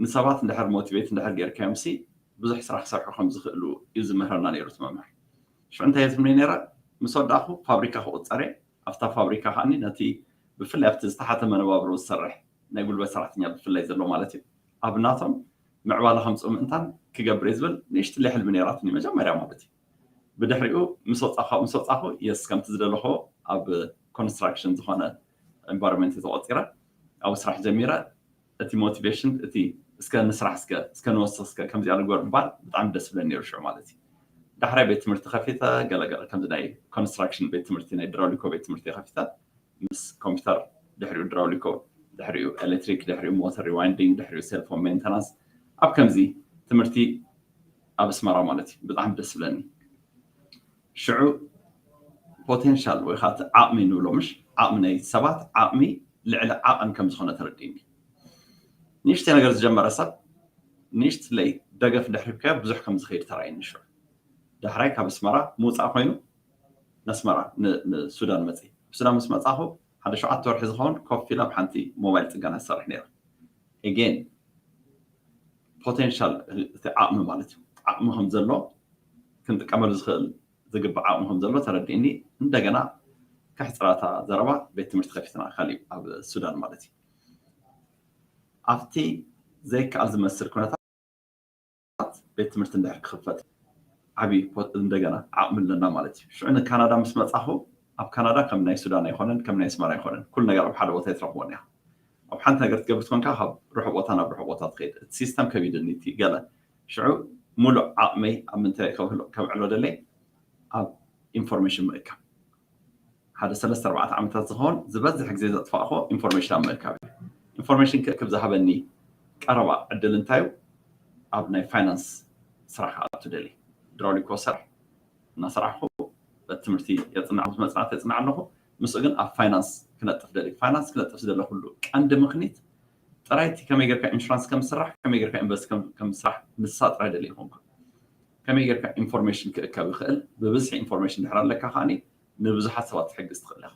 ንሰባት እንድሕር ሞቲቬት እንድሕር ጌርካዮም ሲ ብዙሕ ስራሕ ክሰርሑ ከም ዝኽእሉ እዩ ዝምህረና ነይሩ እቲ መምህር ሽዑ እንታይ ዝብኒ ነረ? ምስ ወዳእኹ ፋብሪካ ክቁፀር እየ። ኣብታ ፋብሪካ ከዓኒ ነቲ ብፍላይ ኣብቲ ዝተሓተ መነባብሮ ዝሰርሕ ናይ ጉልበት ሰራሕተኛ ብፍላይ ዘሎ ማለት እዩ፣ ኣብ ናቶም ምዕባለ ከምፅኡ ምእንታን ክገብር እየ ዝብል ንእሽትለይ ሕልሚ ነይራትኒ መጀመርያ ማለት እዩ። ብድሕሪኡ ምስ ወፃኹ ምስ ወፃኹ የስ ከምቲ ዝደለኹ ኣብ ኮንስትራክሽን ዝኾነ ኤንቫይሮንመንት ተቆፂረ ኣብኡ ስራሕ ጀሚረ። እቲ ሞቲቬሽን እቲ እስከ ንስራሕ እስከ እስከ ንወስኽ እስከ ከምዚኣ ንግበር ምባል ብጣዕሚ ደስ ብለኒ ነይሩ ሽዑ ማለት እዩ። ዳሕራይ ቤት ትምህርቲ ከፊተ ገለገለ ከምዚ ናይ ኮንስትራክሽን ቤት ትምህርቲ ናይ ድራውሊኮ ቤት ትምህርቲ ከፊተ ምስ ኮምፒውተር ድሕሪኡ ድራውሊኮ ድሕሪኡ ኤሌክትሪክ ድሕሪኡ ሞተር ሪዋይንዲንግ ድሕሪኡ ሴልፎን ሜንተናንስ ኣብ ከምዚ ትምህርቲ ኣብ ኣስመራ ማለት እዩ። ብጣዕሚ ደስ ብለኒ። ሽዑ ፖቴንሻል ወይ ከዓ ዓቕሚ ንብሎ ምሽ ዓቕሚ ናይ ሰባት ዓቕሚ ልዕሊ ዓቐን ከም ዝኾነ ተረዲእኒ። ንእሽተይ ነገር ዝጀመረ ሰብ ንእሽትለይ ደገፍ እንድሕር ሂብካዮ ብዙሕ ከም ዝኸይድ ተራእየኒ። ሽዑ ዳሕራይ ካብ ኣስመራ ምውፃእ ኮይኑ ንኣስመራ ንሱዳን መፅእ። ብሱዳን ምስ መፃኹ ሓደ ሸውዓተ ወርሒ ዝኸውን ኮፍ ኢለ ኣብ ሓንቲ ሞባይል ፅገና ዝሰርሕ ነይረ። ኤጌን ፖቴንሻል እቲ ዓቕሚ ማለት እዩ። ዓቕሚ ከም ዘሎ ክንጥቀመሉ ዝኽእል ዝግባእ ዓቕሚ ከም ዘሎ ተረዲእኒ። እንደገና ከሕፅራታ ዘረባ ቤት ትምህርቲ ከፊትና ካሊእ ኣብ ሱዳን ማለት እዩ። ኣብቲ ዘይከኣል ዝመስል ኩነታት ቤት ትምህርቲ እንድሕር ክኽፈት ዓብዪ እንደገና ዓቕሚ ኣለና ማለት እዩ። ሽዑ ንካናዳ ምስ መፃኹ ኣብ ካናዳ ከም ናይ ሱዳን ኣይኮነን፣ ከም ናይ ኣስመራ ኣይኮነን። ኩሉ ነገር ኣብ ሓደ ቦታ ኣይትረኽቦን እያ። ኣብ ሓንቲ ነገር ክትገብር ትኮንካ ካብ ርሑቕ ቦታ ናብ ርሑቕ ቦታ ትኸይድ። እቲ ሲስተም ከቢድኒ እቲ ገለ ሽዑ ሙሉእ ዓቕመይ ኣብ ምንታይ ከብዕሎ ደለይ ኣብ ኢንፎርሜሽን ምእካብ ሓደ ሰለስተ ኣርባዕተ ዓመታት ዝኸውን ዝበዝሕ ግዜ ዘጥፋእኮ ኢንፎርሜሽን ኣብ ምእካብ እዩ። ኢንፎርሜሽን ክእክብ ዝሃበኒ ቀረባ ዕድል እንታይ እዩ? ኣብ ናይ ፋይናንስ ስራሕ ክኣቱ ደሊ ድራውሊኮ ስራሕ እናሰራሕኩ በቲ ትምህርቲ የፅናዕ ምስ መፅናዕቲ የፅናዕ ኣለኹ። ምስኡ ግን ኣብ ፋይናንስ ክነጥፍ ደሊ ፋይናንስ ክነጥፍ ዝደለ ኩሉ ቀንዲ ምክኒት ጥራይቲ ከመይ ጌርካ ኢንሹራንስ ከም ዝስራሕ ከመይ ጌርካ ኢንቨስት ከም ዝስራሕ ንሳ ጥራይ ደሊ ይኮንኩ። ከመይ ጌርካ ኢንፎርሜሽን ክእከብ ይኽእል ብብዝሒ ኢንፎርሜሽን ድሕር ኣለካ ከዓኒ ንብዙሓት ሰባት ትሕግዝ ትኽእል ኢኻ።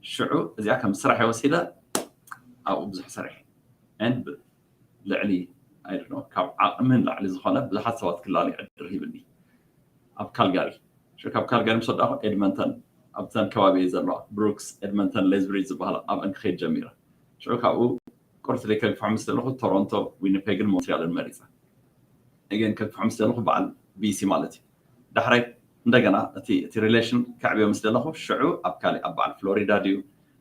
ሽዑ እዚኣ ከም ስራሕ የወሲደ ኣብኡ ብዙሕ ሰሪሐ ን ልዕሊ ኣይድኖ ካብ ዓቕምን ላዕሊ ዝኾነ ብዙሓት ሰባት ክላሊ ዕድር ሂብኒ ኣብ ካልጋሪ ሽዑ ካብ ካልጋሪ ምስ ወዳእኹ ኤድመንተን ኣብተን ከባቢ ዘለዋ ብሩክስ ኤድመንተን ሌዝብሪጅ ዝበሃላ ኣብአን ክኸይድ ጀሚረ። ሽዑ ካብኡ ቁርሲ ደይ ከግፍሖ ምስ ዘለኹ ቶሮንቶ ዊኒፔግን ሞንትሪያልን መሪፀ። ግን ከግፍሖ ምስ ዘለኹ በዓል ቢሲ ማለት እዩ። ዳሕራይ እንደገና እቲ እቲ ሪሌሽን ከዕብዮ ምስ ደለኹ ሽዑ ኣብ ካሊእ ኣብ በዓል ፍሎሪዳ ድዩ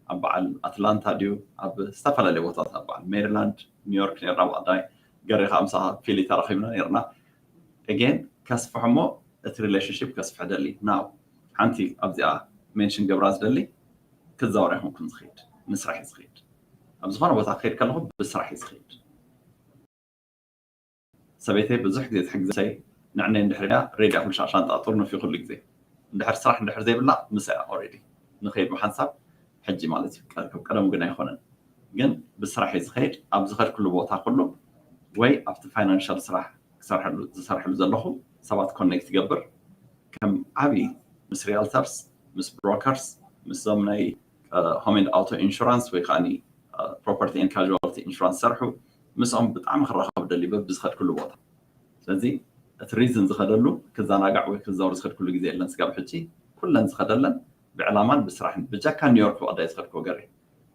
ኣብ በዓል ኣትላንታ ድዩ ኣብ ዝተፈላለዩ ቦታታት ኣብ በዓል ሜሪላንድ ኒውዮርክ ነርና ብቐዳይ ገሬ ከዓ ምሳኻ ፊሊ ተራኺብና ነርና። ኤጌን ከስፍሖ እሞ እቲ ሪሌሽንሽፕ ከስፍሐ ደሊ ናው ሓንቲ ኣብዚኣ ሜንሽን ገብራ ዝደሊ ክዛወር ኣይኮንኩን ዝኸይድ ምስራሕ እዩ ዝኸይድ ኣብ ዝኾነ ቦታ ክኸይድ ከለኹ ብስራሕ እዩ ዝኸይድ። ሰበይተይ ብዙሕ ግዜ ትሕግዘይ ንዕነይ እንድሕር ኢያ ሬድያ ኩሉ ሻሻን ጣጡር ንፊ ኩሉ ግዜ እንድሕር ስራሕ እንድሕር ዘይብላ ምሳያ ኦሬዲ ንኸይድ ብሓንሳብ ሕጂ ማለት እዩ ካብ ቀደሙ ግን ኣይኮነን ግን ብስራሕ እዩ ዝኸይድ ኣብ ዝኸድክሉ ቦታ ኩሉ ወይ ኣብቲ ፋይናንሻል ስራሕ ዝሰርሐሉ ዘለኹ ሰባት ኮኔክት ይገብር ከም ዓብዪ ምስ ሪያልተርስ ምስ ብሮከርስ ምስዞም ናይ ሆም ኤንድ ኣውቶ ኢንሹራንስ ወይ ከዓ ፕሮፐርቲ ኤንድ ካዋልቲ ኢንሹራንስ ዝሰርሑ ምስኦም ብጣዕሚ ክራኸብ ደሊ በብዝኸድክሉ ቦታ ስለዚ እቲ ሪዝን ዝኸደሉ ክዘናጋዕ ወይ ክዛወር ዝኸድክሉ ግዜ የለን ስጋብ ሕጂ ኩለን ዝኸደለን ብዕላማን ብስራሕን ብጀካ ኒውዮርክ ብቐዳይ ዝኸድክዎ ገሬ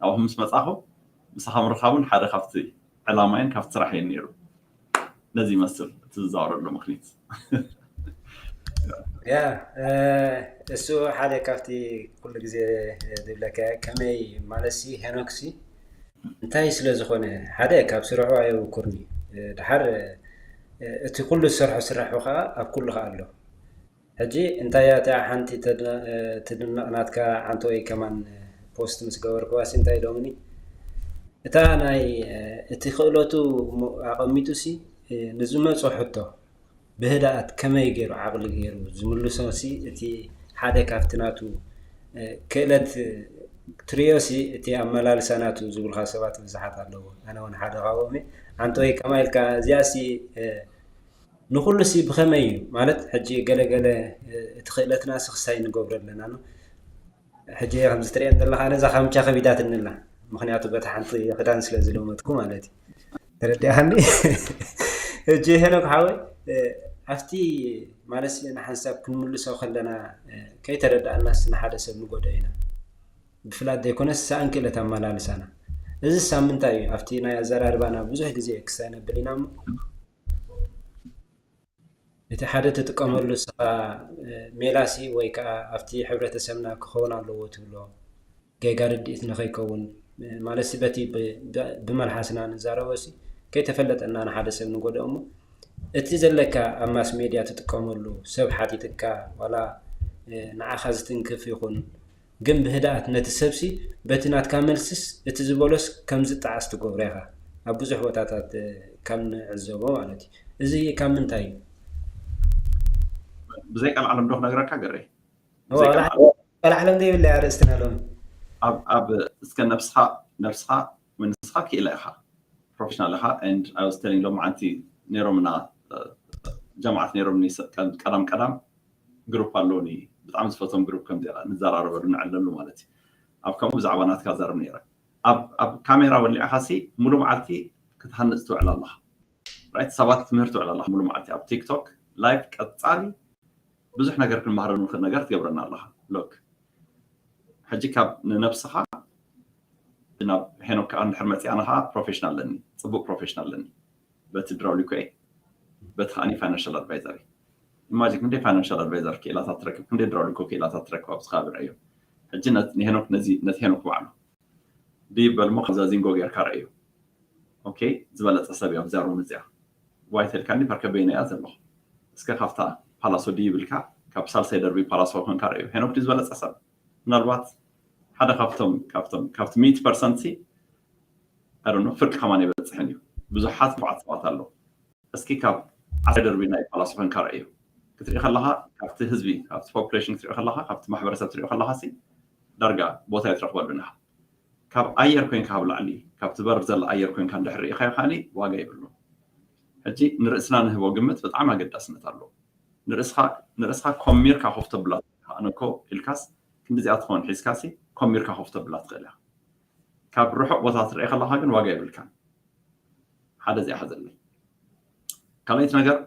ናብኹም ምስ መፃኹ ምሳኻ ምርኻቡን ሓደ ካብቲ ዕላማይን ካብቲ ስራሕይን ነይሩ ነዚ ይመስል እቲ ዝዛወረሉ ምክኒት ያ እሱ ሓደ ካብቲ ኩሉ ግዜ ዝብለካ ከመይ ማለትሲ ሄኖክሲ እንታይ ስለ ዝኾነ ሓደ ካብ ስርሑ ኣየውኩርኒ ድሓር እቲ ኩሉ ዝሰርሖ ስራሑ ከዓ ኣብ ኩሉ ከዓ ኣሎ ሕጂ እንታይ እያ እቲኣ ሓንቲ ትድነቕ ናትካ ዓንቶ ወይ ከማን ፖስት ምስ ገበርክዋሲ እንታይ ኢሎምኒ እታ ናይ እቲ ክእለቱ ኣቐሚጡሲ ንዝመፆ ሕቶ ብህድኣት ከመይ ገይሩ ዓቕሊ ገይሩ ዝምልሶ ሲ እቲ ሓደ ካብቲ ናቱ ክእለት ትሪኦ ሲ እቲ ኣመላልሳ ናቱ ዝብልካ ሰባት ብዙሓት ኣለዉ ኣነ እውን ሓደ ካብኦም ኣንተ ወይ ከማ ኢልካ እዚኣ ሲ ንኩሉ ሲ ብኸመይ እዩ ማለት ሕጂ ገለገለ እቲ ክእለትና ሲ ክሳይ ንገብሮ ኣለና ሕጂ ከምዚ ትሪኦ ዘለካ ኣነ እዛ ካምቻ ከቢዳትኒ ኣላ ምክንያቱ በቲ ሓንቲ ክዳን ስለ ዝለመድኩ ማለት እዩ ተረዲኣኒ ሕጂ ሄኖክ ሓወይ ኣብቲ ማለት ንሓንሳብ ክንምልሶ ከለና ከይተረዳእናስ ንሓደ ሰብ ንጎድኦ ኢና። ብፍላት ዘይኮነስ ሰኣን ክእለት ኣመላልሳና። እዚ ሳምንታ እዩ ኣብቲ ናይ ኣዘራርባና ብዙሕ ግዜ ክሳይ ነብል ኢና እሞ እቲ ሓደ ትጥቀመሉ ንስኻ ሜላሲ ወይ ከዓ ኣብቲ ሕብረተሰብና ክኸውን ኣለዎ ትብሎ ጌጋ ርድኢት ንኸይከውን ማለት በቲ ብመልሓስና ንዛረቦ ሲ ከይተፈለጠና ንሓደ ሰብ ንጎድኦ እሞ እቲ ዘለካ ኣብ ማስ ሜድያ ትጥቀመሉ ሰብ ሓቲትካ ዋላ ንዓኻ ዝትንክፍ ይኹን ግን ብህድኣት ነቲ ሰብሲ በቲ ናትካ መልስስ እቲ ዝበሎስ ከም ዝጠዓስ ትገብሮ ኢኻ ኣብ ብዙሕ ቦታታት ካብ ንዕዘቦ ማለት እዩ። እዚ ካብ ምንታይ እዩ? ብዘይ ቀልዓለም ዶ ክነግረካ ገረ ቀልዓለም ዘይብላ ኣርእስትና ሎም ኣብ እስከ ነብስኻ ነብስኻ ወይ ንስኻ ክኢላ ኢኻ ፕሮፌሽናል ኢኻ and I was telling ሎም ዓንቲ ነይሮምና ጀማዓት ነይሮም ቀዳም ቀዳም ግሩፕ ኣለውኒ ብጣዕሚ ዝፈቶም ግሩፕ ከም ንዘራረበሉ ንዕለሉ ማለት እዩ። ኣብ ከምኡ ብዛዕባ ናትካ ዛረብ ነይረ ኣብ ካሜራ ወሊዕኻ ሲ ሙሉ መዓልቲ ክትሃንፅ ትውዕል ኣለኻ። ራይት ሰባት ትምህር ትውዕል ኣለኻ ሙሉ መዓልቲ ኣብ ቲክቶክ ላይቭ ቀፃሊ ብዙሕ ነገር ክንመሃረሉ ንኽእል ነገር ትገብረና ኣለኻ። ሎክ ሕጂ ካብ ንነብስኻ ናብ ሄኖክ ከዓ እንድሕር መፂእ ኣነ ከዓ ፕሮፌሽናል ኣለኒ ፅቡቅ ፕሮፌሽናል ኣለኒ በቲ ድራውሊኮ በቲ ከዓኒ ፋይናንሻል ኣድቫይዘር ኢማጂን ክንደይ ፋይናንሻል ኣድቫይዘር ክኢላታት ትረክብ ክንደይ ድራውሊኮ ክኢላታት ትረክብ ኣብዚ ከባቢ ረእዮ ሕጂ ንሄኖክ ነዚ ነቲ ሄኖክ ባዕሉ ድይበል ሞ ካብዛ ዚንጎ ጌርካ ረእዮ ኦኬ ዝበለፀ ሰብ እዮም ዘሩ ምፅያ ዋይተልካኒ ፐርከበይና እያ ዘለኹ እስከ ካብታ ፓላሶ ድይብልካ ካብ ሳልሳይ ደርቢ ፓላሶ ኮንካ ረእዮ ሄኖክ ድዩ ዝበለፀ ሰብ ምናልባት ሓደ ካብቶም ካብቶም ካብቲ ሚእቲ ፐርሰንት ሲ ኣይ ዶንት ኖ ፍርቂ ከማን ኣይበፅሕን እዩ ብዙሓት ንፉዓት ሰባት ኣለዉ እስኪ ካብ ዓሰርተ ደርቢ ናይ ፓላሶ ኮንካ ረእዮ ክትርኢ ከለካ ካብቲ ህዝቢ ካብቲ ፖፑሌሽን ክትርኢ ከለካ ካብቲ ማሕበረሰብ ትሪኦ ከለካ ሲ ዳርጋ ቦታ ኣይትረክበሉን ኢካ ካብ ኣየር ኮይንካ ኣብ ላዕሊ ካብ ትበርር ዘላ ኣየር ኮይንካ እንድሕር ርኢካዮ ከዓኒ ዋጋ የብሉን ሕጂ ንርእስና ንህቦ ግምት ብጣዕሚ ኣገዳስነት ኣለዎ ንርእስኻ ኮሚርካ ኮፍ ተብላ ኣነኮ ኢልካስ ክንዲዚኣ ትኸውን ሒዝካሲ ኮሚርካ ኮፍ ተብላ ትኽእል ኢኻ ካብ ርሑቕ ቦታ ትርኢ ከለኻ ግን ዋጋ የብልካን ሓደ እዚኣ ሓዘለይ ካልኣይቲ ነገር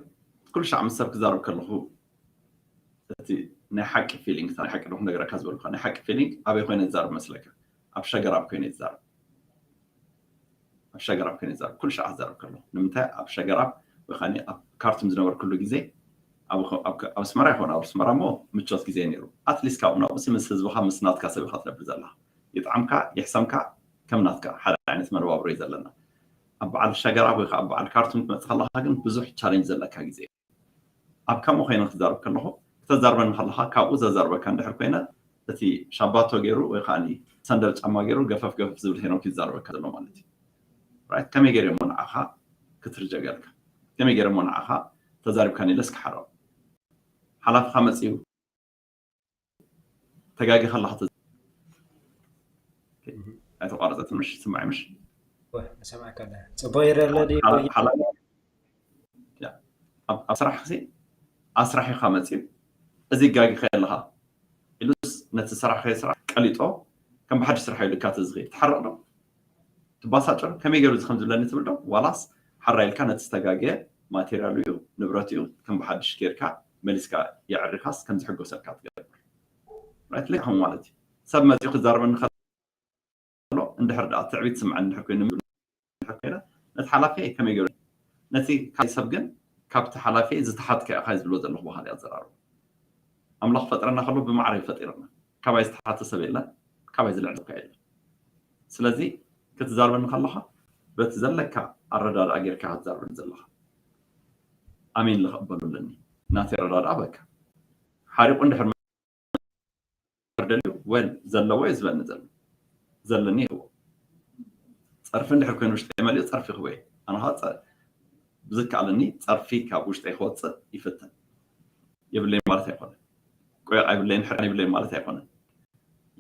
ኩሉ ሻዕ ምስ ሰብ ክዛረብ ከለኹ እቲ ናይ ሓቂ ፊሊንግ ናይ ሓቂ ዶ ክነግረካ ዝበልካ ናይ ሓቂ ፊሊንግ ኣበይ ኮይነ ዝዛረብ መስለካ ኣብ ሸገራብ ኮይነ ዝዛረብ ኣብ ሸገራብ ኮይነ ዝዛረብ ኩሉ ሻዕ ክዛረብ ከለኹ ንምንታይ ኣብ ሸገራብ ወይ ከዓ ኣብ ካርቱም ዝነበርኩሉ ግዜ ኣብ ኣስመራ ይኮን ኣብ ኣስመራ ሞ ምቾት ግዜ ነይሩ ኣትሊስት ካብኡ ናብኡሲ ምስ ህዝብካ ምስ ናትካ ሰብ ኢካ ትነብር ዘለካ ይጥዓምካ ይሕሰምካ ከም ናትካ ሓደ ዓይነት መነባብሮ እዩ ዘለና ኣብ በዓል ሸገራብ ወይ ከዓ በዓል ካርቱም ትመፅእ ከለካ ግን ብዙሕ ቻሌንጅ ዘለካ ግዜ ኣብ ከምኡ ኮይነ ክዛረብ ከለኹ ክተዛርበኒ ከለካ ካብኡ ዘዛርበካ እንድሕር ኮይነ እቲ ሻባቶ ገይሩ ወይ ከዓ ሰንደል ጫማ ገይሩ ገፈፍ ገፈፍ ዝብል ሄኖክ ይዛረበካ ዘሎ ማለት እዩ ራይት ከመይ ገይረ እሞ ንዓኻ ክትርጀገልካ ከመይ ገይረ እሞ ንዓኻ ተዛሪብካኒ ኢለስ ክሓረቕ ሓላፍኻ መፅዩ ተጋጊኻ ኣለኻ ኣይተቋረፀትን ምሽ ስማዒ ምሽ ሰማዕካ ፅቡቅ ይረለ ኣብ ስራሕ ክሲ ኣስራሒኻ መፅዩ እዚ ጋጊኻ ኣለኻ ኢሉስ ነቲ ስራሕ ከይ ስራሕ ቀሊጦ ከም ብሓድሽ ስራሕ ኢሉካ ትዝኺ ትሓረቕ ዶ ትባሳጨ ከመይ ገይሩ እዚ ከም ዝብለኒ ትብል ዶ ዋላስ ሓራ ኢልካ ነቲ ዝተጋገየ ማቴሪያል እዩ ንብረት እዩ ከም ብሓድሽ ጌርካ መሊስካ የዕሪኻስ ከም ዝሕጎሰልካ ትገብር ራይት ልክም ማለት እዩ ሰብ መፂኡ ክዛረበኒ ከሎ እንድሕር ደኣ ትዕቢት ስምዐን እንድሕር ኮይኑ እንድሕር ኮይነ ነቲ ሓላፊ ከመይ ገይሩ ነቲ ካልእ ሰብ ግን ካብቲ ሓላፊ ዝተሓትካ ኢኻ ዝብሎ ዘለኹ ባህሊ ኣዘራርባ ኣምላኽ ፈጥረና ከሎ ብማዕረ እዩ ፈጢርና ካባይ ዝተሓተ ሰብ የለን ካባይ ዝልዕል ሰብ የለን ስለዚ ክትዛርበኒ ከለኻ በቲ ዘለካ ኣረዳድኣ ጌርካ ክትዛርበኒ ዘለኻ ኣሜን ልኽበሉ ኣለኒ ናተይ ኣረዳድኣ በካ ሓሪቑ እንድሕር ደልዩ ወል ዘለዎ እዩ ዝበኒ ዘሎ ዘለኒ ይህቦ ፀርፊ እንድሕር ኮይኑ ውሽጠ መሊኡ ፀርፊ ክህቦ እዩ ኣነ ከዓ ብዝከኣለኒ ፀርፊ ካብ ውሽጠ ክወፅእ ይፍትን የብለይ ማለት ኣይኮነ ቆይቕ ኣይብለይን ሕርቃን ይብለይ ማለት ኣይኮነን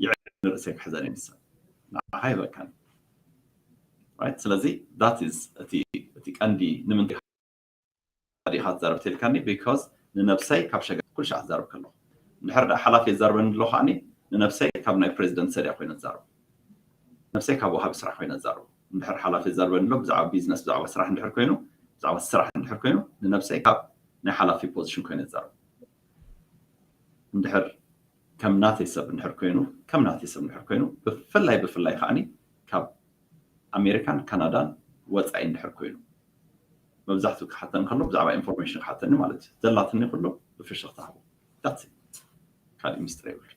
ይዕል ንርእሰይ ክሕዘን ይንሰብ ንዓኻ ይበካን ስለዚ that is እቲ ቀንዲ ንምንታይ ዲኻ ትዛረብ ተልካኒ because ንነብሰይ ካብ ሸገር ኩሉ ሻዕ ትዛረብ ከለኹ እንድሕር ደኣ ሓላፊ የዛርበኒ ኣሎ ከዓኒ ንነብሰይ ካብ ናይ ፕሬዚደንት ሰድያ ኮይነ ትዛረብ ነብሰይ ካብ ወሃቢ ስራሕ ኮይነ ትዛረብ እንድሕር ሓላፊ የዛርበኒ ኣሎ ብዛዕባ ቢዝነስ ብዛዕባ ስራሕ እንድሕር ኮይኑ ብዛዕባ ስራሕ እንድሕር ኮይኑ ንነብሰይ ካብ ናይ ሓላፊ ፖዚሽን ኮይነ ዝዛረብ። እንድሕር ከም ናተይ ሰብ እንድሕር ኮይኑ ከም ናተይ ሰብ እንድሕር ኮይኑ ብፍላይ ብፍላይ ከዓኒ ካብ ኣሜሪካን ካናዳን ወፃኢ እንድሕር ኮይኑ መብዛሕትኡ ክሓተኒ ከሎ ብዛዕባ ኢንፎርሜሽን ክሓተኒ ማለት እዩ። ዘላትኒ ኩሉ ብፍሽኽታ ሃቦ። ካልእ ሚስጥር የብሉ።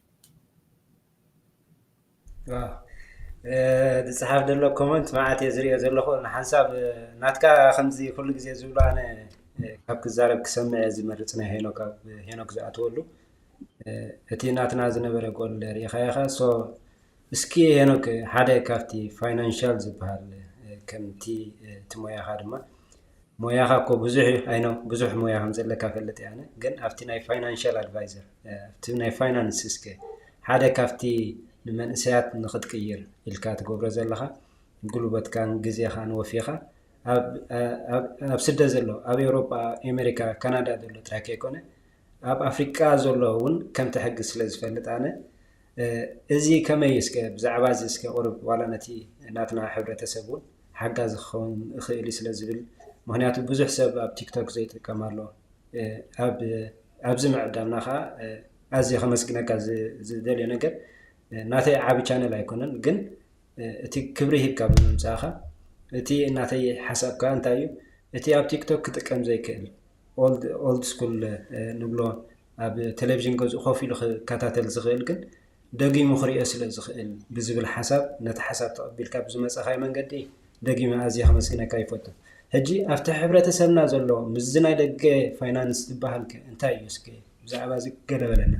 ዝፅሓፍ ዘሎ ኮመንት መዓት እየ ዝሪኦ ዘለኹ። ንሓንሳብ ናትካ ከምዚ ኩሉ ግዜ ዝብሎ ኣነ ካብ ክዛረብ ክሰምዕ እየ ዝመርፅ። ናይ ሄኖክ ኣብ ሄኖክ ዝኣተወሉ እቲ ናትና ዝነበረ ጎል ሪኢኻ ኢኻ። ሶ እስኪ ሄኖክ ሓደ ካብቲ ፋይናንሻል ዝበሃል ከምቲ እቲ ሞያኻ ድማ ሞያኻ እኮ ብዙሕ እዩ። ኣይ ኖ ብዙሕ ሞያ ከም ዘለካ ፈልጥ እየ ኣነ። ግን ኣብቲ ናይ ፋይናንሻል ኣድቫይዘር ኣብቲ ናይ ፋይናንስ እስከ ሓደ ካብቲ ንመንእሰያት ንኽትቅይር ኢልካ ትገብሮ ዘለኻ ጉልበትካን ግዜኻን ወፊኻ ኣብ ስደት ዘሎ ኣብ ኤውሮጳ፣ ኣሜሪካ፣ ካናዳ ዘሎ ጥራይ ከይኮነ ኣብ ኣፍሪቃ ዘሎ እውን ከምቲ ሕጊ ስለ ዝፈልጥ ኣነ እዚ ከመይ እስከ ብዛዕባ እዚ እስከ ቁሩብ ዋላ ነቲ ናትና ሕብረተሰብ እውን ሓጋዚ ክኸውን እኽእል እዩ ስለ ዝብል። ምክንያቱ ብዙሕ ሰብ ኣብ ቲክቶክ ዘይጥቀም ኣሎ። ኣብዚ ምዕዳምና ከዓ ኣዝየ ከመስግነካ ዝደልዮ ነገር ናተይ ዓቢ ቻነል ኣይኮነን፣ ግን እቲ ክብሪ ሂብካ ብምምፃእካ እቲ ናተይ ሓሳብ ከዓ እንታይ እዩ፣ እቲ ኣብ ቲክቶክ ክጥቀም ዘይክእል ኦልድ ስኩል ንብሎ ኣብ ቴሌቪዥን ገዝኡ ኮፍ ኢሉ ክከታተል ዝኽእል ግን ደጊሙ ክሪኦ ስለ ዝኽእል ብዝብል ሓሳብ ነቲ ሓሳብ ተቐቢልካ ብዝመፀኻዮ መንገዲ ደጊመ ኣዝየ ከመስግነካ ይፈቱ። ሕጂ ኣብቲ ሕብረተሰብና ዘሎ ምስዚ ናይ ደገ ፋይናንስ ዝበሃል ከ እንታይ እዩ? እስከ ብዛዕባ እዚ ገለ በለና።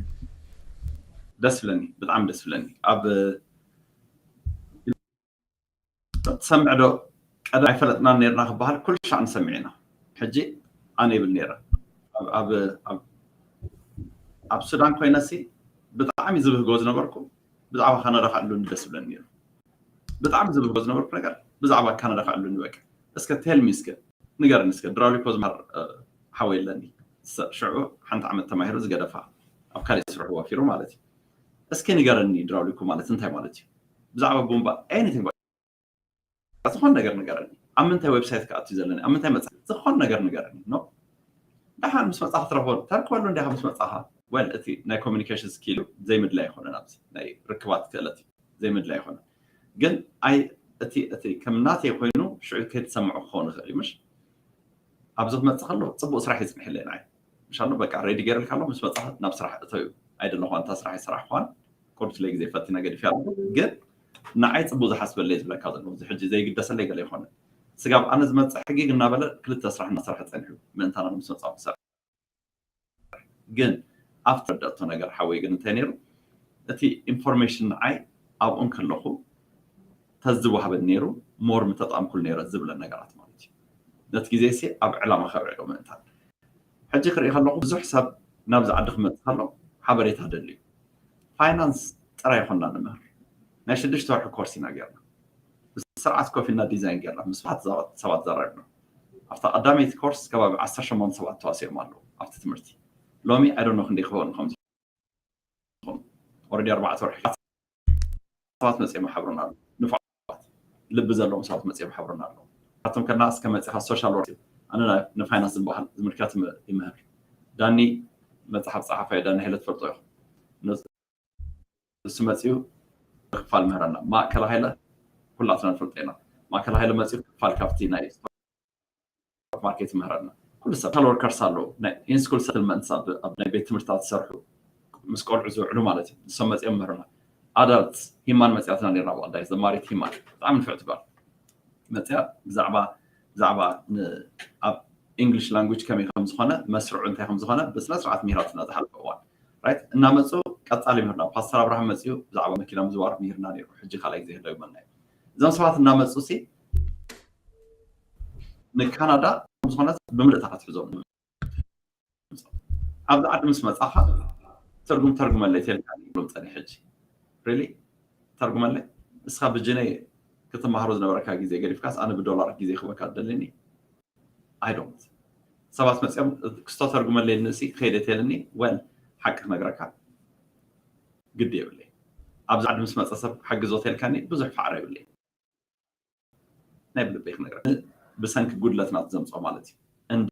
ደስ ይብለኒ፣ ብጣዕሚ ደስ ይብለኒ። ኣብ ትሰምዕ ዶ? ቀደም ኣይፈለጥናን ነርና ክበሃል ኩሉ ሻዕ ንሰምዕ ኢና። ሕጂ ኣነ ይብል ነረ ኣብ ሱዳን ኮይነሲ ብጣዕሚ ዝብህጎ ዝነበርኩ ብዛዕባ ካናዳ ክኣሉኒ ደስ ይብለኒ ነሩ። ብጣዕሚ ዝብህጎ ዝነበርኩ ነገር ብዛዕባ ካናዳ ክኣሉኒ በቃ እስከ ቴልሚ እስከ ንገርኒ እስከ ድራውሊኮ ዝመሃር ሓወይ ኣለኒ። ሽዑ ሓንቲ ዓመት ተማሂሩ ዝገደፋ ኣብ ካሊእ ስርሑ ወፊሩ ማለት እዩ። እስኪ ንገረኒ ድራውሊኮ ማለት እንታይ ማለት እዩ? ብዛዕባ ቡምባ ኤኒቲንግ ዝኾን ነገር ንገረኒ። ኣብ ምንታይ ዌብሳይት ክኣቱ ዘለኒ ኣብ ምንታይ መፅሓፍ ዝኾን ነገር ንገረኒ። ኖ ደሓን ምስ መፃኻ ትረኽቦ ተርክበሉ እንዲኻ ምስ መፃኻ ወል እቲ ናይ ኮሚኒኬሽን ስኪል ዘይምድላይ ኣይኮነን። ኣብዚ ናይ ርክባት ክእለት ዘይምድላይ ኣይኮነን። ግን ኣይ እቲ እቲ ከም ናተይ ኮይኑ ሽዑ ከይትሰምዖ ክኸውን ይኽእል እዩ ምሽ ኣብዚ ክመፅእ ከሎ ፅቡቅ ስራሕ ይፅንሕለይ ንዓይ ምሻሎ በቃ ሬዲ ገይረልካ ኣሎ ምስ መፅኻ ናብ ስራሕ እተዩ ኣይደለኹ ኣንታ ስራሕ ይስራሕ ኳን ቁርድለይ ግዜ ፈቲና ገዲፍ ያለ ግን ንዓይ ፅቡቅ ዝሓስበለይ ዝብለካ ዘሎ እዚ ሕጂ ዘይግደሰለይ ገለ ይኮነ ስጋብ ኣነ ዝመፅእ ሕጊግ እናበለ ክልተ ስራሕ እናሰርሐ ፀኒሑ ምእንታና ምስ መፅኣ ክሰርሕ ግን ኣብቲ ረዳእቶ ነገር ሓወይ ግን እንታይ ነይሩ እቲ ኢንፎርሜሽን ንዓይ ኣብኡ እንከለኹ ተዝወሃበን ነይሩ ሞር ምተጠኣምኩሉ ነይረ ዝብለን ነገራት ማለት እዩ። ነቲ ግዜ ሲ ኣብ ዕላማ ከብዕሎ ምእንታን ሕጂ ክርኢ ከለኹ ብዙሕ ሰብ ናብዚ ዓዲ ክመፅእ ከሎ ሓበሬታ ደልዩ ፋይናንስ ጥራይ ይኮና ንምህር ናይ ሽዱሽተ ወርሒ ኮርስ ኢና ጌርና ብስርዓት ኮፊና ዲዛይን ጌርና ምስ ብዙሓት ሰባት ዘራግና ኣብታ ቀዳመይቲ ኮርስ ከባቢ ዓሰርተ ሸሞንተ ሰባት ተዋሲኦም ኣለዉ ኣብቲ ትምህርቲ ሎሚ ኣይዶኖ ክንደይ ክኸውን ከም ዝኾኑ ኦረዲ ኣርባዕተ ወርሒ ሰባት መፅኦም ሓብሮና ኣለዉ ንፉዓት ልቢ ዘለዎም ሰባት መፅኦም ሓብሮና ኣለዉ ካብቶም ከና እስከ መፅኻ ሶሻል ወርክ ኣነ ንፋይናንስ ዝበሃል ዝምልከት ይምህር ዳኒ መፅሓፍ ፀሓፋዮ ዳኒ ሃይለ ትፈልጦ ኢኹም እሱ መፅኡ ክፋል ምህረና ማእከል ሃይለ ኩላትና ንፈልጦ ኢና ማእከል ሃይለ መፅኡ ክፋል ካብቲ ናይ ማርኬት ምህረና ኩሉ ሰብ ሶሻል ወርከርስ ኣለዉ ናይ ኢንስኩል ሰትልመንትስ ኣብ ናይ ቤት ትምህርትታት ዝሰርሑ ምስ ቆልዑ ዝውዕሉ ማለት እዩ ንሶም መፅኦም ምህርና ኣዳልት ሂማን መፅያትና ነርና ብቀዳይ ዘማሪት ሂማን ብጣዕሚ ንፍዕቲ ጓል መፅያ ብዛዕባ ብዛዕባ ኣብ ኢንግሊሽ ላንጉጅ ከመይ ከም ዝኾነ መስርዑ እንታይ ከም ዝኾነ ብስነ ስርዓት ምሂራትና ዝሓለፈ እዋን ራይት እናመፁ ቀፃሊ ምህርና ፓስተር ኣብርሃም መፅኡ ብዛዕባ መኪና ምዝዋር ምሂርና ነይሩ ሕጂ ካልኣይ ግዜ ህለው ይመና እዩ እዞም ሰባት እናመፁ ሲ ንካናዳ ዝኾነት ብምልእታ ክትሕዞም ኣብዚ ዓዲ ምስ መፃኻ ትርጉም ተርጉመለይ ተልካ ይብሎም ፀኒ ሕጂ ሪሊ ተርጉመለይ እስኻ ብጅነይ ክትመሃሮ ዝነበረካ ግዜ ገዲፍካስ ኣነ ብዶላር ግዜ ክበካ ደልኒ ኣይዶንት ሰባት መፅኦም ክስቶ ተርጉመለይ ንእሲ ከይደ ተልኒ ወል ሓቂ ክነግረካ ግዲ የብለይ ኣብዚ ዓዲ ምስ መፀ ሰብ ሓግዞ ተልካኒ ብዙሕ ፋዕራ የብለይ ናይ ብልበይ ክነግረካ ብሰንኪ ጉድለትና ዘምፅኦ ማለት እዩ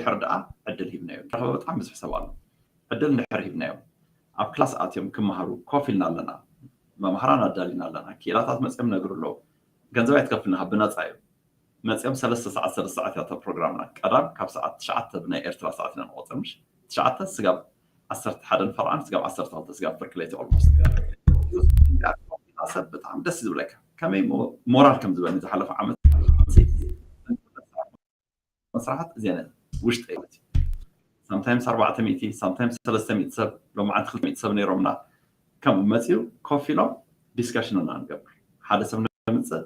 እንድሕር ደኣ ዕድል ሂብናዮ፣ ረኸበ በጣም ብዙሕ ሰብ ኣሎ። ዕድል እንድሕር ሂብናዮም፣ ኣብ ክላስ ኣትዮም ክመሃሩ ኮፍ ኢልና ኣለና፣ መምሃራን ኣዳሊና ኣለና፣ ክኢላታት መፅኦም ነግሩ ኣለዉ። ገንዘብ ኣይትከፍልና፣ ብነፃ እዩ። መፅኦም ሰለስተ ሰዓት፣ ሰለስተ ሰዓት እያ እታ ፕሮግራምና። ቀዳም ካብ ሰዓት ትሽዓተ ብናይ ኤርትራ ሰዓት ኢና ንቆፅር፣ ምሽ ትሽዓተ ስጋብ ዓሰርተ ሓደን ፈርዓን ስጋብ ዓሰርተ ክልተ ስጋብ ፍርቂ ለይቲ ኦልሞስት። ሰብ ብጣዕሚ ደስ ዝብለካ፣ ከመይ ሞ-፣ ሞራል ከም ዝበኒ ዝሓለፈ ዓመት መስራሓት እዚኣን ውሽጠ ማለት እዩ። ሳምታይምስ ኣርባዕተ ሚእቲ፣ ሳምታይምስ ሰለስተ ሚእቲ ሰብ፣ ሎማዓንቲ ክልተ ሚእቲ ሰብ ነይሮምና። ከምኡ መፂኡ ኮፍ ኢሎም ዲስካሽን ኢና ንገብር። ሓደ ሰብ ነምፅእ፣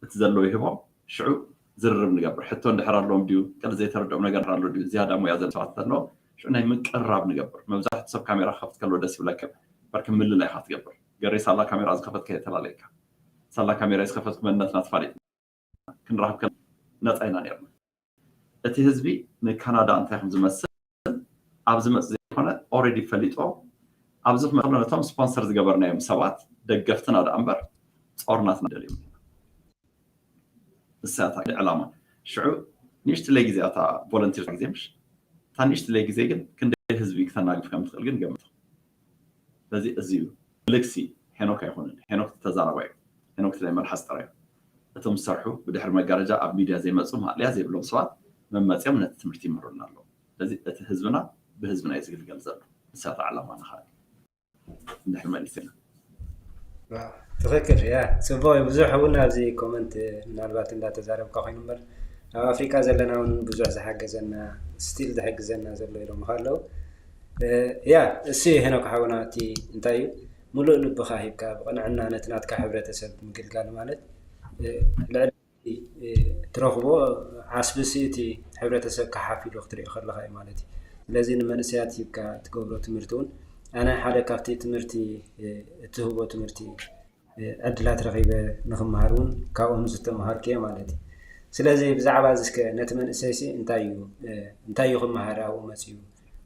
እቲ ዘለዎ ይህቦም፣ ሽዑ ዝርርብ ንገብር። ሕቶ እንድሕር ኣለዎም ድዩ፣ ገለ ዘይተረድኦም ነገር ኣሎ ድዩ፣ ዝያዳ ሞያ ዘለዎም ሰባት ኣለዎም፣ ሽዑ ናይ ምቅርራብ ንገብር። መብዛሕትኡ ሰብ ካሜራ ክኸፍት ከለዎ ደስ ይብለካ፣ በርክ ምልላይ ኢኻ ትገብር። ገሬ ሳላ ካሜራ ዝኸፈትካ የተላለየካ፣ ሳላ ካሜራ ዝኸፈትኩ መንነትና ተፋሊጥና ክንራኸብ ከ-፣ ነፃ ኢና ነርና። እቲ ህዝቢ ንካናዳ እንታይ ከም ዝመስል ኣብ ዝመጽእ ዘይኮነ፣ ኦልሬዲ ፈሊጦ ኣብዚ ክመጽእ ነቶም ስፖንሰር ዝገበርናዮም ሰባት ደገፍትና ደኣ እምበር ጾርናትና ደልዮም። ንሳ እታ ዕላማ። ሽዑ ንእሽትለይ ግዜ እታ ቮለንቲር ግዜ፣ ምሽ እታ ንእሽትለይ ግዜ ግን ክንደይ ህዝቢ ክተናግፍ ከም ትኽእል ግን ገምቶ። ስለዚ እዚ እዩ። ምልክሲ ሄኖክ ኣይኮነን። ሄኖክ ተዛራባይ እዩ። ሄኖክ ናይ መልሓስ ጥራይ እዩ። እቶም ዝሰርሑ ብድሕሪ መጋረጃ ኣብ ሚድያ ዘይመፁ ማእለያ ዘይብሎም ሰባት መመፅኦም ነቲ ትምህርቲ ይምህሩና ኣለዉ። ስለዚ እቲ ህዝብና ብህዝብና እዩ ዝግልገል ዘሎ። ንሳ እታ ዕላማ ንኻል እንድሕር መሊስና። ዋው፣ ትኽክል እያ። ጽቡቕ እዩ። ብዙሕ እውን ኣብዚ ኮመንት ምናልባት እንዳተዛረብካ ኮይኑ እምበር ኣብ ኣፍሪቃ ዘለና እውን ብዙሕ ዝሓገዘና ስቲል ዝሕግዘና ዘሎ ኢሎም ኣለዉ። እ፣ ያ እሱ እዩ ሄኖክ ሓውና፣ እቲ እንታይ እዩ ምሉእ ልብኻ ሂብካ ብቕንዕና ነቲ ናትካ ሕብረተሰብ ምግልጋል ማለት እ፣ ልዕሊ እ፣ ትረኽቦ ዓስቢ ሲ እቲ ሕብረተሰብ ክሓፍ ኢሉ ክትሪኦ ከለኻ እዩ ማለት እዩ። ስለዚ ንመንእሰያት ሂብካ ትገብሮ ትምህርቲ እውን ኣነ ሓደ ካብቲ ትምህርቲ እ፣ እትህቦ ትምህርቲ እ፣ ዕድላት ረኺበ ንኽመሃር እውን ካብኦም ዝተምሃርኩ እየ ማለት እዩ። ስለዚ ብዛዕባ እዚ እስከ ነቲ መንእሰይ ሲ እንታይ እዩ እ፣ እንታይ እዩ ክመሃር ኣብኡ መፅዩ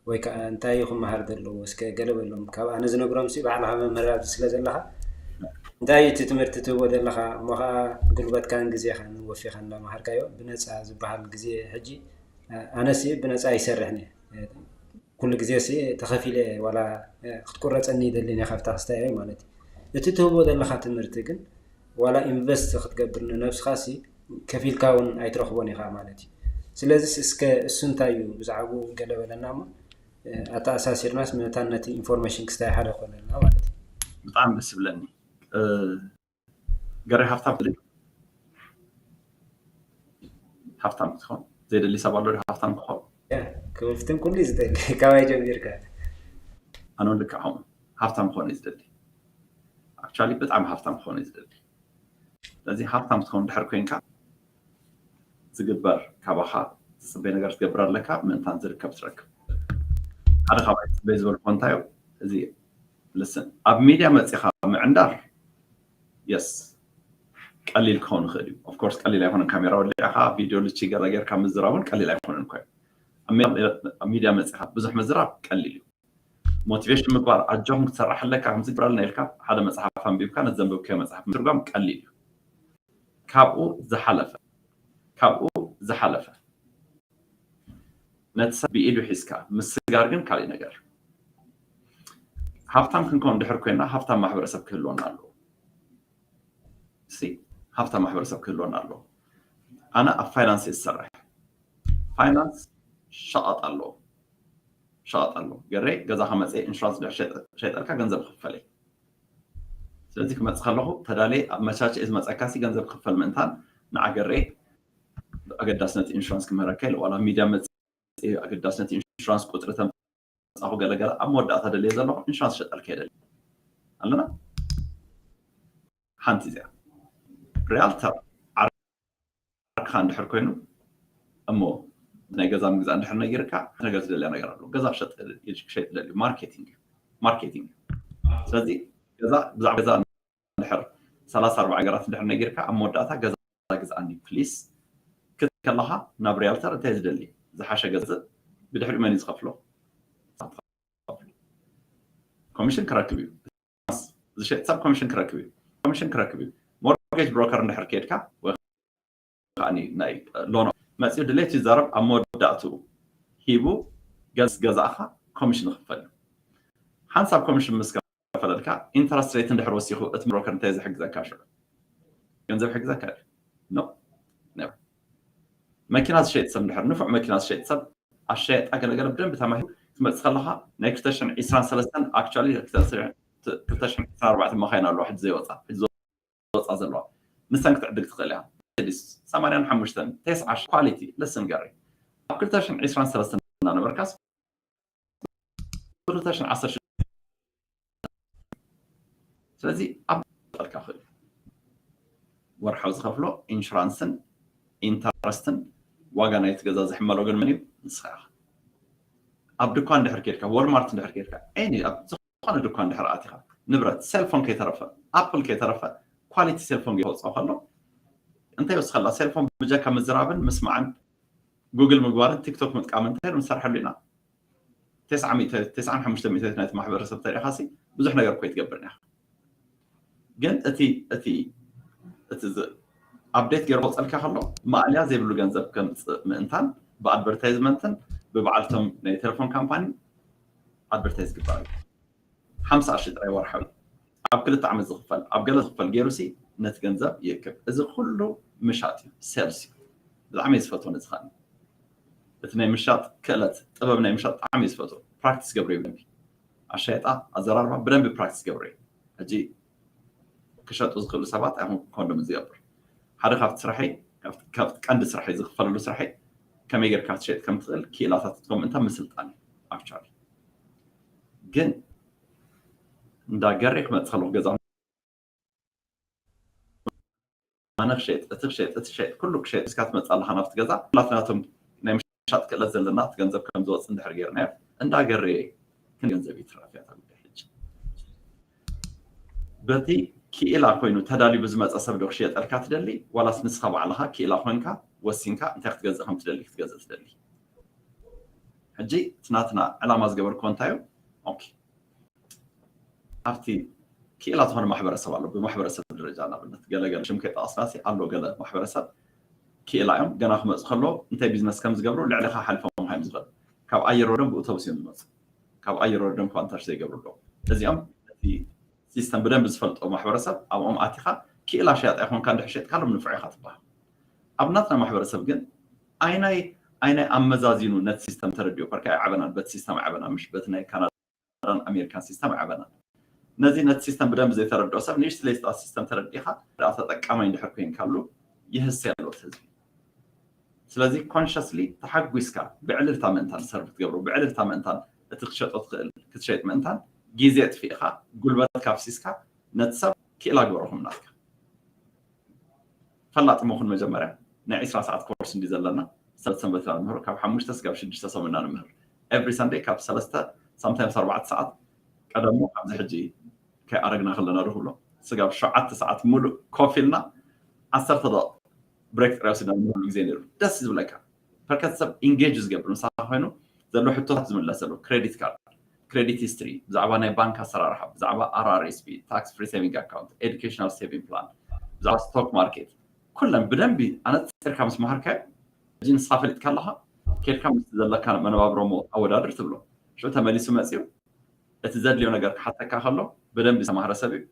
ወይ ከዓ እንታይ እዩ ክመሃር ዘለዎ እስከ ገለ በሎም ካብ ኣነ ዝነግሮም ሲ ባዕልኻ መምህር ኣብዚ ስለ ዘለኻ እንታይ እዩ እቲ ትምህርቲ ትህቦ ዘለኻ እሞ ከዓ ጉልበትካን ግዜኻን ወፊኻ እንዳመሃርካዮ ብነፃ ዝበሃል ግዜ ሕጂ ኣነ ሲ ብነፃ ይሰርሕን እየ ኩሉ ግዜ ሲ ተኸፊለ ዋላ ክትቁረፀኒ ይደልን እየ ካብታ ክስታያይ ማለት እዩ እቲ ትህቦ ዘለኻ ትምህርቲ ግን ዋላ ኢንቨስት ክትገብር ንነብስኻ ሲ ከፊልካ እውን ኣይትረኽቦን ኢኻ ማለት እዩ ስለዚ እስከ እሱ እንታይ እዩ ብዛዕባኡ ገለ በለና እሞ ኣተኣሳሲርናስ መታን ነቲ ኢንፎርሜሽን ክስታይ ሓደ ኮነልና ማለት እዩ። ብጣዕሚ ደስ ይብለኒ። ገሬ ሃፍታም ትደሊ? ሃፍታም ክትኾን ዘይደሊ ሰብ ኣሎ ድዩ ሃፍታም ክኾን? ክፍትን ኩሉ እዩ ዝደሊ ካባይ ጀሚርካ። ኣነ እውን ልክዕ ከምኡ ሃፍታም ክኾን እዩ ዝደሊ። ኣክቹዋሊ ብጣዕሚ ሃፍታም ክኾን እዩ ዝደሊ። ስለዚ ሃፍታም ክትኸውን ድሕር ኮይንካ ዝግበር ካባኻ ዝፅበይ ነገር ክትገብር ኣለካ ምእንታን ዝርከብ ትረክብ ሓደ ካብ ኣይፅበይ ዝበልኮ እንታይ እዩ እዚ ልስን ኣብ ሚድያ መፂኻ ምዕንዳር የስ ቀሊል ክኸውን ይኽእል እዩ ኦፍኮርስ ቀሊል ኣይኮነን ካሜራ ወሊዕኻ ቪድዮ ልቺ ገለ ጌርካ ምዝራብ እውን ቀሊል ኣይኮነን እኮ ኣብ ሚድያ መፂኻ ብዙሕ ምዝራብ ቀሊል እዩ ሞቲቬሽን ምግባር ኣጆኹም ክትሰርሕ ኣለካ ከምዚ ግብራልና ኢልካ ሓደ መፅሓፍ ኣንቢብካ ነቲ ዘንበብካዮ መፅሓፍ ምትርጓም ቀሊል እዩ ካብኡ ዝሓለፈ ካብኡ ዝሓለፈ ነቲ ሰብ ብኢዱ ሒዝካ ምስጋር ግን ካሊእ ነገር ሃብታም ክንከውን ድሕር ኮይና ሃብታም ማሕበረሰብ ክህልወና ኣለዎ ሲ ሃብታም ማሕበረሰብ ክህልወና ኣለዎ ኣነ ኣብ ፋይናንስ እየ ዝሰርሕ ፋይናንስ ሸቐጥ ኣለዎ ሸቐጥ ኣለዎ ገሬ ገዛ ከመፀ ኢንሹራንስ ድሕር ሸይጠልካ ገንዘብ ክፈለይ ስለዚ ክመፅእ ከለኹ ተዳልየ ኣብ መቻቸ ዝመፀካሲ ገንዘብ ክፈል ምእንታን ንዓገሬ ኣገዳስነት ኢንሹራንስ ክምህረካ ኢለ ዋላ ሚድያ መፅእ ኣገዳስነት ኢንሹራንስ ቁፅሪ ተምፃኹ ገለገለ ኣብ መወዳእታ ደልየ ዘለኹ ኢንሹራንስ ሸጠልካ የደሊ ኣለና ሓንቲ እዚኣ ሪያልተር ዓርካ እንድሕር ኮይኑ እሞ ናይ ገዛ ምግዛእ እንድሕር ነጊርካ ነገር ዝደልያ ነገር ኣሎ ገዛ ክሸጥ ክሸጥ ደልዩ ማርኬቲንግ ማርኬቲንግ ስለዚ ገዛ ብዛዕባ ገዛ እንድሕር ሰላሳ ኣርባዓ ነገራት እንድሕር ነጊርካ ኣብ መወዳእታ ገዛ ግዝኣኒ ፕሊስ ክትብል ከለኻ ናብ ሪያልተር እንታይ ዝደሊ ዝሓሸ ገንዘብ ብድሕሪኡ መን እዩ ዝኸፍሎ ኮሚሽን ክረክብ እዩ ዝሸጥ ሰብ ኮሚሽን ክረክብ እዩ ኮሚሽን ክረክብ እዩ ሞርጌጅ ብሮከር እንድሕር ከድካ ወይ ከዓ ናይ ሎኖ መፅኡ ድሌት ይዛረብ ኣብ መወዳእትኡ ሂቡ ገዛእካ ኮሚሽን ይኽፈል እዩ። ሓንሳብ ኮሚሽን ምስ ከፈለልካ ኢንተረስት ሬት እንድሕር ወሲኹ እቲ ብሮከር እንታይ ዝሕግዘካ ሽዑ? ገንዘብ ይሕግዘካ ድዩ? ኖ። መኪና ዝሸይጥ ሰብ እንድሕር ንፉዕ መኪና ዝሸይጥ ሰብ ኣሸያጣ ገለገለ ብደንብ ተማሂሩ ክትመፅእ ከለኻ ናይ ክልተ ሽሕን ዕስራን ሰለስተን actually ክልተ ሽሕን ዕስራን ኣርባዕተን መኻይን ኣለዋ ሕጂ ዘይወፃ ሕጂ ዝወፃ ዘለዋ ንሰን ክትዕድግ ትኽእል እያ። ሰማንያን ሓሙሽተን ተስዓ ኳሊቲ ለስን ገሪ ኣብ ክልተ ሽሕን ዕስራን ሰለስተን እናነበርካስ ክልተ ሽሕን ዓሰርተ ስለዚ ኣብ ጠልካ ክእል ወርሓዊ ዝኸፍሎ ኢንሹራንስን ኢንተረስትን ዋጋ ናይቲ ገዛ ዝሕመሎ ግን መን እዩ? ንስኻ ኢኻ። ኣብ ድኳን ድሕር ኬድካ ወልማርት ድሕር ኬድካ ኒ ኣብ ዝኾነ ድኳን ድሕር ኣቲኻ ንብረት ሴልፎን ከይተረፈ ኣፕል ከይተረፈ ኳሊቲ ሴልፎን ከይወፅኦ ከሎ እንታይ ይወስኸላ ሴልፎን ብጀካ ምዝራብን ምስማዕን ጉግል ምግባርን ቲክቶክ ምጥቃምን እንታይ ንሰርሐሉ ኢና። ተስዓ ሚእቲ ተስዓን ሓሙሽተ ሚእቲ ናይቲ ማሕበረሰብ ተሪእኻ ሲ ብዙሕ ነገር እኮ ይትገብርን ኢኻ። ግን እቲ እቲ እቲ ኣፕዴት ገይሩ ክወፀልካ ከሎ ማእልያ ዘይብሉ ገንዘብ ከምፅእ ምእንታን ብኣድቨርታይዝመንትን ብበዓልቶም ናይ ቴሌፎን ካምፓኒ ኣድቨርታይዝ ግባር እዩ። ሓምሳ ቅርሺ ጥራይ ወርሓዊ ኣብ ክልተ ዓመት ዝኽፈል ኣብ ገለ ዝኽፈል ገይሩ ሲ ነቲ ገንዘብ ይእክብ። እዚ ኩሉ ምሻጥ እዩ፣ ሴልስ እዩ። ብጣዕሚ እየ ዝፈትዎ ነዚ ኸኣ እቲ ናይ ምሻጥ ክእለት ጥበብ ናይ ምሻጥ ብጣዕሚ እየ ዝፈትዎ። ፕራክቲስ ገብረ እዩ ብደንቢ ኣሻይጣ ኣዘራርባ ብደንቢ ፕራክቲስ ገብረ እዩ። ሕጂ ክሸጡ ዝኽእሉ ሰባት ኣይኹን ኮንዶም ዝገብር ሓደ ካብቲ ስራሐይ ካብቲ ቀንዲ ስራሐይ ዝኽፈለሉ ስራሐይ ከመይ ጌርካ ክትሸጥ ከም ትኽእል ክኢላታት ትኮም እንታ ምስልጣን እዩ። ኣክቹዋሊ ግን እንዳ ገሬ ክመፅእ ከለኹ ገዛ ኣነ ክሸጥ እቲ ክሸጥ እቲ ክሸጥ ኩሉ ክሸጥ እስካ ትመፅእ ኣለካ ናብቲ ገዛ ኩላትናቶም ናይ ምሻጥ ክእለት ዘለና እቲ ገንዘብ ከም ዝወፅ እንድሕር ገይርናዮ እንዳ ገሬ ክንዲ ገንዘብ ይትረፍ እያ እታ ጉዳይ ሕጂ በቲ ክኢላ ኮይኑ ተዳልዩ ብዝመፀ ሰብ ዶ ክሽየጠልካ ትደሊ ዋላስ ንስካ ባዕልካ ክኢላ ኮንካ ወሲንካ እንታይ ክትገዝእ ከም ትደሊ ክትገዝእ ትደሊ ሕጂ እቲ ናትና ዕላማ ዝገበርክዎ እንታይ እዩ ኣብቲ ክኢላ ዝኾነ ማሕበረሰብ ኣሎ ብማሕበረሰብ ደረጃ ናብነት ገለገለ ሽም ከይጠቐስና ኣሎ ገለ ማሕበረሰብ ክኢላ እዮም ገና ክመፁ ከለዉ እንታይ ቢዝነስ ከም ዝገብሩ ልዕሊኻ ሓሊፎም ሃዮም ዝኸዱ ካብ ኣየር ወርዶም ብእቶብስ እዮም ዝመፁ ካብ ኣየር ወርዶም ኳንታሽ ዘይገብሩ ኣለዉ እዚኦም እቲ ሲስተም ብደንብ ዝፈልጦ ማሕበረሰብ ኣብኦም ኣቲኻ ክኢላ ሸያጣ ይኾንካ እንድሕር ሸጥካሎም ንፉዕ ኢኻ ትበሃል ኣብ ናትና ማሕበረሰብ ግን ኣይናይ ኣይናይ ኣመዛዚኑ ነቲ ሲስተም ተረዲኡ ኳርካ ኣይዓበናን በቲ ሲስተም ዓበና ምሽ በቲ ናይ ካናዳ ኣሜሪካን ሲስተም ዓበና ነዚ ነቲ ሲስተም ብደንብ ዘይተረድኦ ሰብ ንእሽትለይ ስጣት ሲስተም ተረዲኻ ዳ ተጠቃማይ እንድሕር ኮይንካሉ ይህሰ ያለው ህዝቢ ስለዚ ኮንሽስሊ ተሓጒስካ ብዕልልታ ምእንታን ሰርቭ ትገብሮ ብዕልልታ ምእንታን እቲ ክትሸጦ ትኽእል ክትሸጥ ምእንታን ግዜ ጥፊእኻ ጉልበት ካፍሲስካ ነቲ ሰብ ክኢላ ግበረኹም ናትካ ፈላጥ መኹን መጀመርያ ናይ ዒስራ ሰዓት ኮርስ እንዲ ዘለና ሰበት ሰንበት ኢና ንምህር ካብ ሓሙሽተ ስጋብ ሽዱሽተ ሰሙን ኢና ንምህር ኤቭሪ ሰንደይ ካብ ሰለስተ ሳምታይምስ ኣርባዕተ ሰዓት ቀደሞ ኣብዚ ሕጂ ከይኣረግና ከለና ዶ ክብሎ ስጋብ ሸዓተ ሰዓት ሙሉእ ኮፍ ኢልና ዓሰርተ ደቂቕ ብሬክ ጥራይ ወሲድና ንምህርሉ ግዜ ነይሩ ደስ ዝብለካ በርከት ሰብ ኢንጌጅ ዝገብር ምሳኻ ኮይኑ ዘሎ ሕቶታት ዝምለሰሉ ክሬዲት ካርድ ክሬዲት ሂስትሪ ብዛዕባ ናይ ባንክ ኣሰራርሓ ብዛዕባ ኣርኣርኤስፒ ታክስ ፍሪ ሴቪንግ ኣካውንት ኤዱኬሽናል ሴቪንግ ፕላን ብዛዕባ ስቶክ ማርኬት ኩለን ብደንቢ ኣነፂርካ ምስ መሃርካዮ ሕጂ ንስኻ ፈሊጥካ ኣለኻ ኬድካ ምስ ዘለካ መነባብሮሞ ኣወዳድር ትብሎ ሽዑ ተመሊሱ መፅኡ እቲ ዘድልዮ ነገር ክሓተካ ከሎ ብደንቢ ዝተማህረ ሰብ እዩ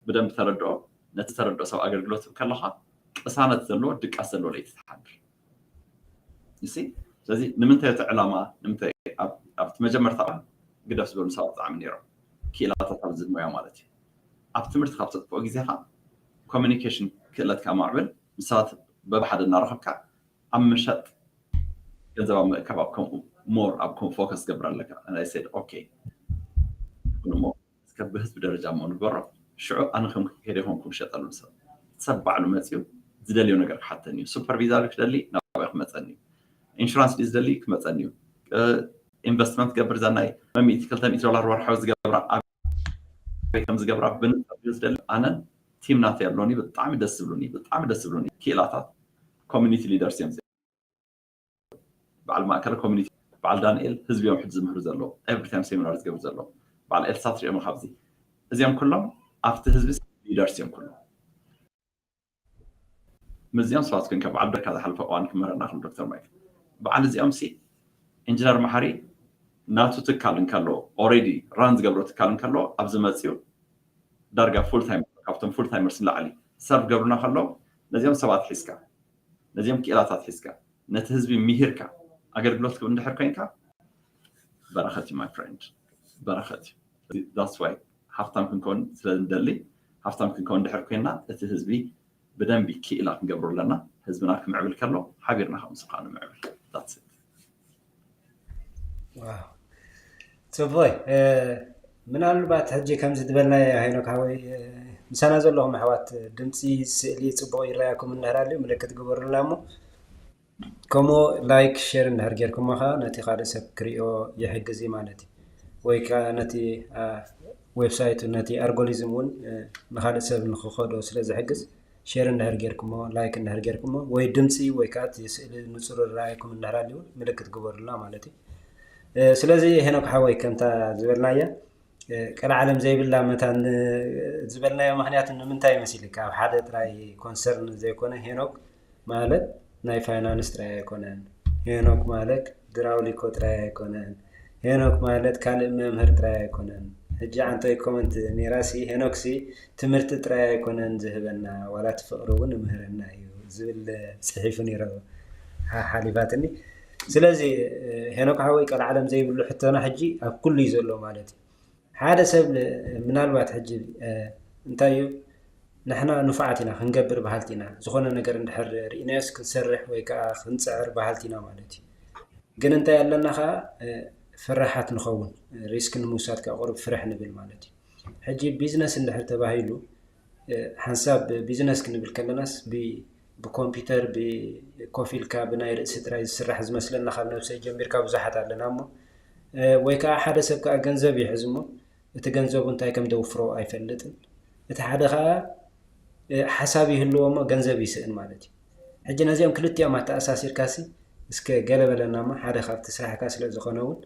ብደንብ ተረድኦ ነቲ ተረድኦ ሰብ ኣገልግሎት ከለኻ ቅሳነት ዘለዎ ድቃስ ዘለዎ ለይቲ ትሓድር እሲ ስለዚ ንምንታይ እቲ ዕላማ ንምንታይ ኣብቲ መጀመርታ ግደፍ ዝበሉ ሰባት ብጣዕሚ ነይሮም ክኢላታት ኣብዚ ሞያ ማለት እዩ ኣብ ትምህርቲ ካብ ተጥፍኦ ግዜኻ ኮሚኒኬሽን ክእለትካ ማዕብል ምስ ሰባት በብሓደ እናረኸብካ ኣብ ምሸጥ ገንዘብ ኣብ ምእካብ ኣብ ከምኡ ሞር ኣብ ከምኡ ፎከስ ገብር ኣለካ ናይ ሴድ ኦኬ ብህዝቢ ደረጃ እሞ ንግበሮ ሽዑ ኣነ ከም ከይደ ኮንኩ ክሸጠሉ ሰብ ሰብ ባዕሉ መፅኡ ዝደልዮ ነገር ክሓተኒ እዩ ሱፐርቪዛ ክደሊ ናባይ ክመፀኒ እዩ ኢንሹራንስ ድዩ ዝደሊ ክመፀኒ እዩ ኢንቨስትመንት ገብር እዛ ናይ ሚእቲ ክልተ ሚእቲ ዶላር ወርሓዊ ዝገብራ ኣበይ ከም ዝገብራ ብንፅር ዝደሊ ኣነን ቲም ናተይ ኣለኒ ብጣዕሚ ደስ ዝብሉኒ ብጣዕሚ ደስ ዝብሉኒ ክኢላታት ኮሚኒቲ ሊደርስ እዮም በዓል ማእከለ ኮሚኒቲ በዓል ዳንኤል ህዝቢ እዮም ሕጂ ዝምህሩ ዘለዉ ኤቭሪ ታይም ሴሚናር ዝገብሩ ዘለዉ በዓል ኤልሳ ትሪኦም ኢኻ ኣብዚ እዚኦም ኩሎም ኣብቲ ህዝቢ ሊደርስ እዮም ኩሎም ምስዚኦም ሰባት ኮይንካ በዓል ደካ ዝሓለፈ እዋን ክምህረና ክብል ዶክተር ማይክል በዓል እዚኦም ሲ ኢንጂነር መሓሪ ናቱ ትካል እንከሎ፣ already run ዝገብሮ ትካል እንከሎ፣ ኣብዚ መፅኡ ዳርጋ full time፣ ካብቶም full timers ንላዕሊ serve ገብሩና ከለዉ፣ ነዚኦም ሰባት ሒዝካ፣ ነዚኦም ክኢላታት ሒዝካ፣ ነቲ ህዝቢ ምሂርካ ኣገልግሎት ክብ እንድሕር ኮይንካ፣ በረኸት እዩ my friend፣ በረኸት እዩ። That's why ሃፍታም ክንከውን ስለ ንደሊ፣ ሃፍታም ክንከውን እንድሕር ኮይና፣ እቲ ህዝቢ ብደንቢ ክኢላ ክንገብሮ ኣለና። ህዝብና ክምዕብል ከሎ ሓቢርና ከም ስልጣኑ ምዕብል። That's it። ጽቡይ። ምናልባት ሕጂ ከምዚ ዝበልናዮ ሄኖክ ሓወይ፣ ምሳና ዘለኹም ኣሕዋት ድምፂ፣ ስእሊ ፅቡቕ ይረኣየኩም እንድሕር ኣልዩ ምልክት ግበሩልና እሞ፣ ከምኡ like share እንድሕር ጌርኩሞ ከዓ ነቲ ካልእ ሰብ ክሪኦ ይሕግዝ እዩ ማለት እዩ። ወይ ከዓ ነቲ website ኡ፣ ነቲ ኣልጎሪዝም እውን ንካልእ ሰብ ንክኸዶ ስለ ዝሕግዝ፣ share እንድሕር ጌርኩሞ፣ like እንድሕር ጌርኩሞ፣ ወይ ድምፂ ወይ ከዓ እቲ ስእሊ ንፁር ዝረኣየኩም እንድሕር ኣልዩ ምልክት ግበሩልና ማለት እዩ። ስለዚ ሄኖክ ሓወይ፣ ከምታ ዝበልናያ ቀልዓለም ዘይብላ መታን ዝበልናዮ ምክንያት ንምንታይ መሲልካ? ኣብ ሓደ ጥራይ concern ዘይኮነ፣ ሄኖክ ማለት ናይ ፋይናንስ ጥራይ ኣይኮነን። ሄኖክ ማለት ድራውሊኮ ጥራይ ኣይኮነን። ሄኖክ ማለት ካልእ መምህር ጥራይ ኣይኮነን። ሕጂ ዓንቶይ comment ነይራሲ፣ ሄኖክሲ ትምህርቲ ጥራይ ኣይኮነን ዝህበና፣ ዋላ እቲ ፍቕሪ እውን ይምህረና እዩ ዝብል ፅሒፉ ነይሩ፣ ሓ-፣ ሓሊፋትኒ። ስለዚ ሄኖክ ሓወይ፣ ቀልዓለም ዘይብሉ ሕቶና ሕጂ ኣብ ኩሉ እዩ ዘሎ ማለት እዩ። ሓደ ሰብ ምናልባት ሕጂ እንታይ እዩ፣ ንሕና ንፉዓት ኢና፣ ክንገብር በሃልቲ ኢና። ዝኾነ ነገር እንድሕር ርኢናዮስ ክንሰርሕ ወይ ከዓ ክንፅዕር በሃልቲ ኢና ማለት እዩ። ግን እንታይ ኣለና ከዓ ፈራሓት ንኸውን፣ ሪስክ ንምውሳድ ከዓ ቁሩብ ፍርሕ ንብል ማለት እዩ። ሕጂ ቢዝነስ እንድሕር ተባሂሉ፣ ሓንሳብ ቢዝነስ ክንብል ከለናስ ብ-፣ ብኮምፒውተር ብ-፣ ኮፍ ኢልካ ብናይ ርእሲ ጥራይ ዝስራሕ ዝመስለና፣ ካብ ነብሰይ ጀሚርካ ብዙሓት ኣለና እሞ፣ ወይ ከዓ ሓደ ሰብ ከዓ ገንዘብ ይሕዝ እሞ እቲ ገንዘቡ እንታይ ከም ደውፍሮ ኣይፈልጥን። እቲ ሓደ ከዓ ሓሳብ ይህልዎ እሞ ገንዘብ ይስእን ማለት እዩ። ሕጂ ነዚኦም ክልቲኦም ኣተኣሳሲርካሲ እስከ ገለ በለና እሞ፣ ሓደ ካብቲ ስራሕካ ስለ ዝኾነ እውን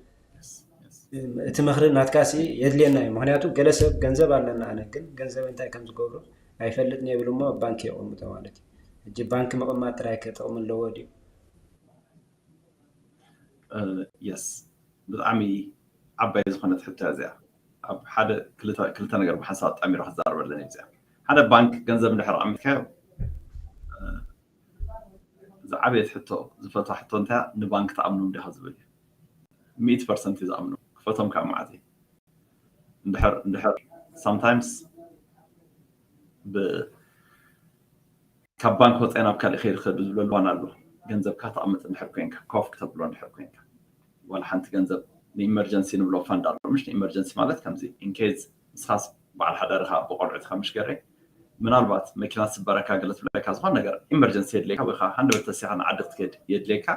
እቲ ምኽሪ ናትካሲ የድልየና እዩ። ምክንያቱ ገለ ሰብ ገንዘብ ኣለና፣ ኣነ ግን ገንዘብ እንታይ ከም ዝገብሮ ኣይፈልጥን ይብል እሞ ኣብ ባንክ የቐምጦ ማለት እዩ። ሕጂ ባንክ ምቕማጥ ጥራይ ከ ጥቕሚ ኣለዎ ድዩ? የስ፣ ብጣዕሚ ዓባይ ዝኾነት ሕቶ እያ እዚኣ። ኣብ ሓደ ክልተ ክልተ ነገር ብሓንሳብ ኣጣሚረ ክዛረበለን እዩ እዚኣ። ሓደ ባንክ ገንዘብ እንድሕር ኣቐሚጥካዮ፣ ዝዓበየት ሕቶ ዝፈትዋ ሕቶ እንታይ እያ? ንባንክ ትኣምኖም ዲኻ ዝብል እዩ። ሚእቲ ፐርሰንት እዩ ዝኣምኖም። ክፈቶም ከዓ መዓት እዩ። እንድሕር እንድሕር sometimes ብ ካብ ባንክ ወፃኢ ናብ ካልእ ከይድ ክብል ዝብለሉ እዋን ኣሎ። ገንዘብካ ተቐምጥ እንድሕር ኮይንካ፣ ኮፍ ክተብሎ እንድሕር ኮይንካ፣ ዋላ ሓንቲ ገንዘብ ንኢመርጀንሲ ንብሎ ፋንድ ኣሎ። ምሽ ንኢመርጀንሲ ማለት ከምዚ ኢንኬዝ ንስኻስ በዓል ሓዳርኻ ብቆልዑትኻ ምሽ ገረ ምናልባት መኪና ትስበረካ ገለ ትብለካ ዝኾነ ነገር ኢመርጀንሲ የድልየካ ወይ ከዓ ሃንደበት ተሲኻ ንዓዲ ክትከድ የድልየካ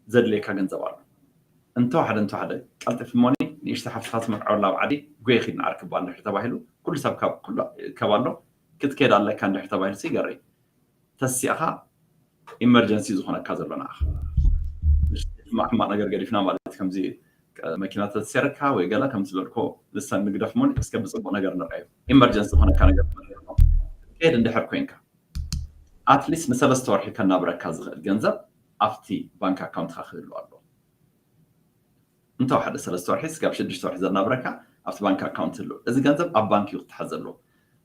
ዘድልየካ ገንዘብ ኣሎ። እንተወሓደ እንተወሓደ ቀልጢፍ እሞኒ ንእሽተ ሓፍትኻ ትመርዓወላ ኣብ ዓዲ ጉየ ኪድ ንዓርክባ እንድሕር ተባሂሉ ኩሉ ሰብ ካብ ኩሉ ከብ ኣሎ ክትከድ ኣለካ እንድሕር ተባሂሉ ሲ ገረይ ተሲእኻ ኢመርጀንሲ ዝኾነካ ዘሎ ንዓኻ። ሕማቕ ነገር ገዲፍና ማለት ከምዚ መኪና ተተሰረካ ወይ ገለ ከም ዝበልኮ ልሰን ንግደፍ ሞን እስከ ብፅቡቅ ነገር ንርአዩ። ኢመርጀንሲ ዝኾነካ ነገር ከየድ እንድሕር ኮይንካ ኣትሊስት ንሰለስተ ወርሒ ከናብረካ ዝኽእል ገንዘብ ኣብቲ ባንክ ኣካውንትካ ክህሉ ኣሎ። እንተወሓደ ሰለስተ ወርሒ ስጋብ ሽዱሽተ ወርሒ ዘናብረካ ኣብቲ ባንክ ኣካውንት ህሉ። እዚ ገንዘብ ኣብ ባንክ እዩ ክትሓዝ ዘለዎ።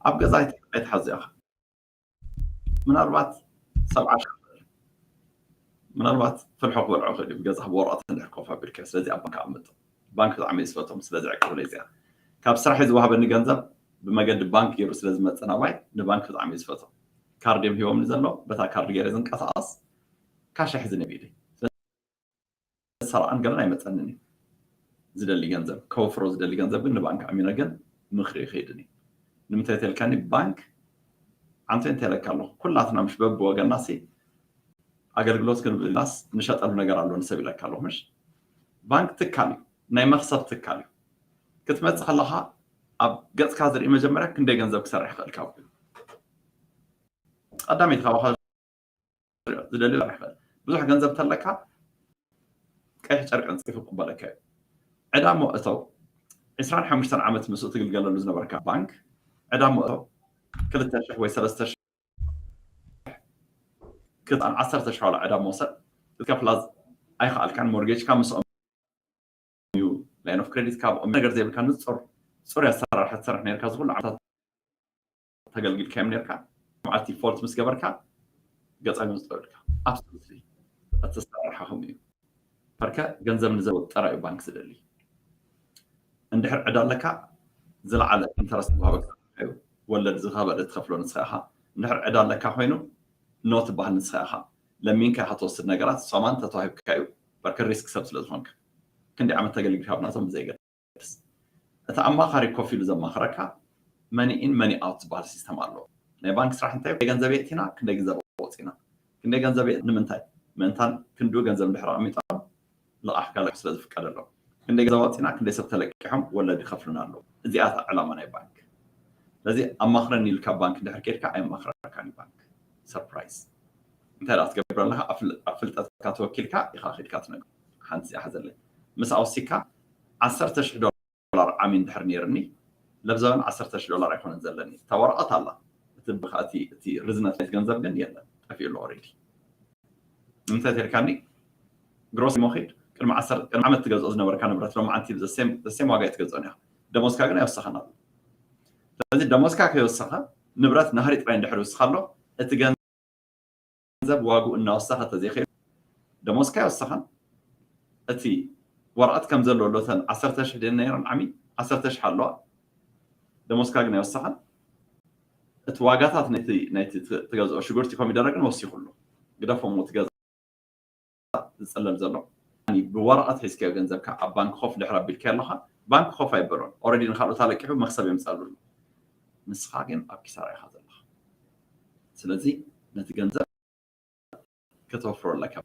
ኣብ ገዛ ኣይትሓዞ ኢኻ። ምናልባት ሰብዓ ሺሕ ምናልባት ፍልሖ ክበልዖ ክእል እዩ። ገዛ ብወረቐት እንድሕር ኮፍ ኣቢልካ። ስለዚ ኣብ ባንክ ኣቐምጦ። ባንክ ብጣዕሚ እዩ ዝፈቶም። ስለዚ ዕቅብለይ እዚኣ ካብ ስራሕ ዝወሃበኒ ገንዘብ ብመገዲ ባንክ ገይሩ ስለ ዝመፀ ናባይ ንባንክ ብጣዕሚ እዩ ዝፈቶም። ካርድ እዮም ሂቦምኒ ዘሎ በታ ካርድ ገይረ ዝንቀሳቐስ ካሽ ኣይሕዝን እየ ብኢደይ። ሰራኣን ገለን ኣይመፀንን እዩ። ዝደሊ ገንዘብ ከወፍሮ ዝደሊ ገንዘብ ግን ንባንክ ኣሚነ ግን ምኽሪ ይኸይድን እዩ። ንምንታይ ተልካኒ ባንክ ዓንቶ እንተለካ ኣለኹ ኩላትና ምሽ በብወገናሲ ኣገልግሎት ክንብልናስ ንሸጠሉ ነገር ኣሎ ንሰብ ኢለካ ኣለኹ ምሽ ባንክ ትካል እዩ ናይ መኽሰብ ትካል እዩ ክትመፅእ ከለኻ ኣብ ገፅካ ዝርኢ መጀመርያ ክንደይ ገንዘብ ክሰርሕ ይኽእል ካብ ቀዳመይቲ ካብ ዝደልዩ ይኽእል ብዙሕ ገንዘብ ተለካ ቀይሕ ጨርቂ ኣንፂፉ ክበለካ እዩ ዕዳ ሞ እተው ዕስራን ሓሙሽተን ዓመት ምስኡ ትግልገለሉ ዝነበርካ ባንክ ዕዳ ሞ እተው ክልተ ሽሕ ወይ ሰለስተ ሽሕ ክጣን ዓሰርተ ሽሕ ዋላ ዕዳ መውሰድ ክትከፍላ ኣይኸኣልካን። ሞርጌጅካ ምስኦም እዩ፣ line of credit ካብኦም ነገር ዘይብልካ፣ ንጹር ጽሩይ ኣሰራርሓ ትሰርሕ ነርካ። ዝኹሉ ዓመታት ተገልጊልካዮም ነርካ። መዓልቲ ፎልት ምስ ገበርካ ገጻ ገምጽ ተብልካ። ኣብሶሉትሊ ኣተሰራርሓኹም እዩ። ፈርከ ገንዘብ ንዘለዎ ጥራይ እዩ ባንክ ዝደሊ። እንድሕር ዕዳ ኣለካ፣ ዝለዓለ ኢንተረስት ዝወሃበካ እዩ። ወለድ ዝኸበደ ትኸፍሎ ንስኻ ኢኻ። እንድሕር ዕዳ ኣለካ ኮይኑ፣ ኖ ትበሃል ንስኻ ኢኻ። ለሚንካ ኢኻ ትወስድ ነገራት፣ ሶማን ተተዋሂብካ እዩ። በርከ ሪስክ ሰብ ስለ ዝኾንካ። ክንደይ ዓመት ተገልጊልካ ብናቶም ብዘይገድስ። እቲ ኣማኻሪ ኮፍ ኢሉ ዘማኽረካ መኒ ኢን መኒ ኣውት ዝበሃል ሲስተም ኣሎ። ናይ ባንክ ስራሕ እንታይ? ክንደይ ገንዘብ የእቲና፣ ክንደይ ገንዘብ ኣውፂና፣ ክንደይ ገንዘብ የእ-፣ ንምንታይ? ምእንታን ክንድኡ ገንዘብ እንድሕር ኣቐሚጦም ልቓሕ ከለቅ ስለ ዝፍቀደሎም፣ ክንደይ ገንዘብ ኣውፂና፣ ክንደይ ሰብ ተለቂሖም ወለድ ይኸፍሉና ኣለዉ። እዚኣ እታ ዕላማ ናይ ባንክ። ስለዚ ኣማኽረኒ ኢልካ ባንክ እንድሕር ከድካ ኣየማኽረካን እዩ ባንክ። ሰርፕራይዝ። እንታይ ደኣ ትገብር ኣለኻ? ኣብ ፍል-፣ ኣብ ፍልጠትካ ተወኪልካ ኢኻ ከድካ ትነግሮ። ሓንቲ እዚኣ ሓዘለይ። ምስ ኣውሲካ ዓሰርተ ሽሕ ዶላር ዓሚ እንድሕር ነይርኒ፣ ለብዛውን ዓሰርተ ሽሕ ዶላር ኣይኮነን ዘለኒ። እታ ወረቐት ኣላ። እቲ ብኻ-፣ እቲ፣ እቲ ርዝነት ናይቲ ገንዘብ ግን የለን። ጠፊኡ ኣሎ ኦልሬዲ። ንምንታይ ተልካኒ? ግሮስ ሞኺድ ቅድሚ ዓሰርተ፣ ቅድሚ ዓመት ትገዝኦ ዝነበርካ ንብረት ሎማዓንቲ ዘሴም፣ ዘሴም ዋጋ እትገዝኦ ኢኻ። ደሞዝካ ግን ኣይወሰኸን ኣሎ። ስለዚ ደሞዝካ ከይወሰኸ ንብረት ናህሪ ጥራይ እንድሕር ይውስኻ ኣሎ፣ እቲ ገንዘብ ዋግኡ እናወሰኸ ተዘይኸይዱ፣ ደሞዝካ ኣይወሰኸን። እቲ ወረቐት ከም ዘሎ ኣሎ፣ እተን ዓሰርተ ሽሕ ድየን ነይረን ዓሚ? ዓሰርተ ሽሕ ኣለዋ። ደሞዝካ ግን ኣይወሰኸን። እቲ ዋጋታት ናይቲ፣ ናይቲ ት-፣ ትገዝኦ ሽጉርቲ ኮሚደረ ግን ወሲኹ ኣሎ። ግደፎ እሞ ትገዛ ዝጽለል ዘሎ። ብወረቐት ሒዝካዮ ገንዘብካ ኣብ ባንክ ኮፍ ድሕር ኣቢልካዮ ኣለኻ፣ ባንክ ኮፍ ኣይበሎን። ኦልሬዲ ንኻልኦት ኣለቂሑ መክሰብ የምጽኣሉ ኣሎ። ንስኻ ግን ኣብ ኪሳራ ኢኻ ዘለኻ። ስለዚ ነቲ ገንዘብ ከተወፍሮ ኣለካ።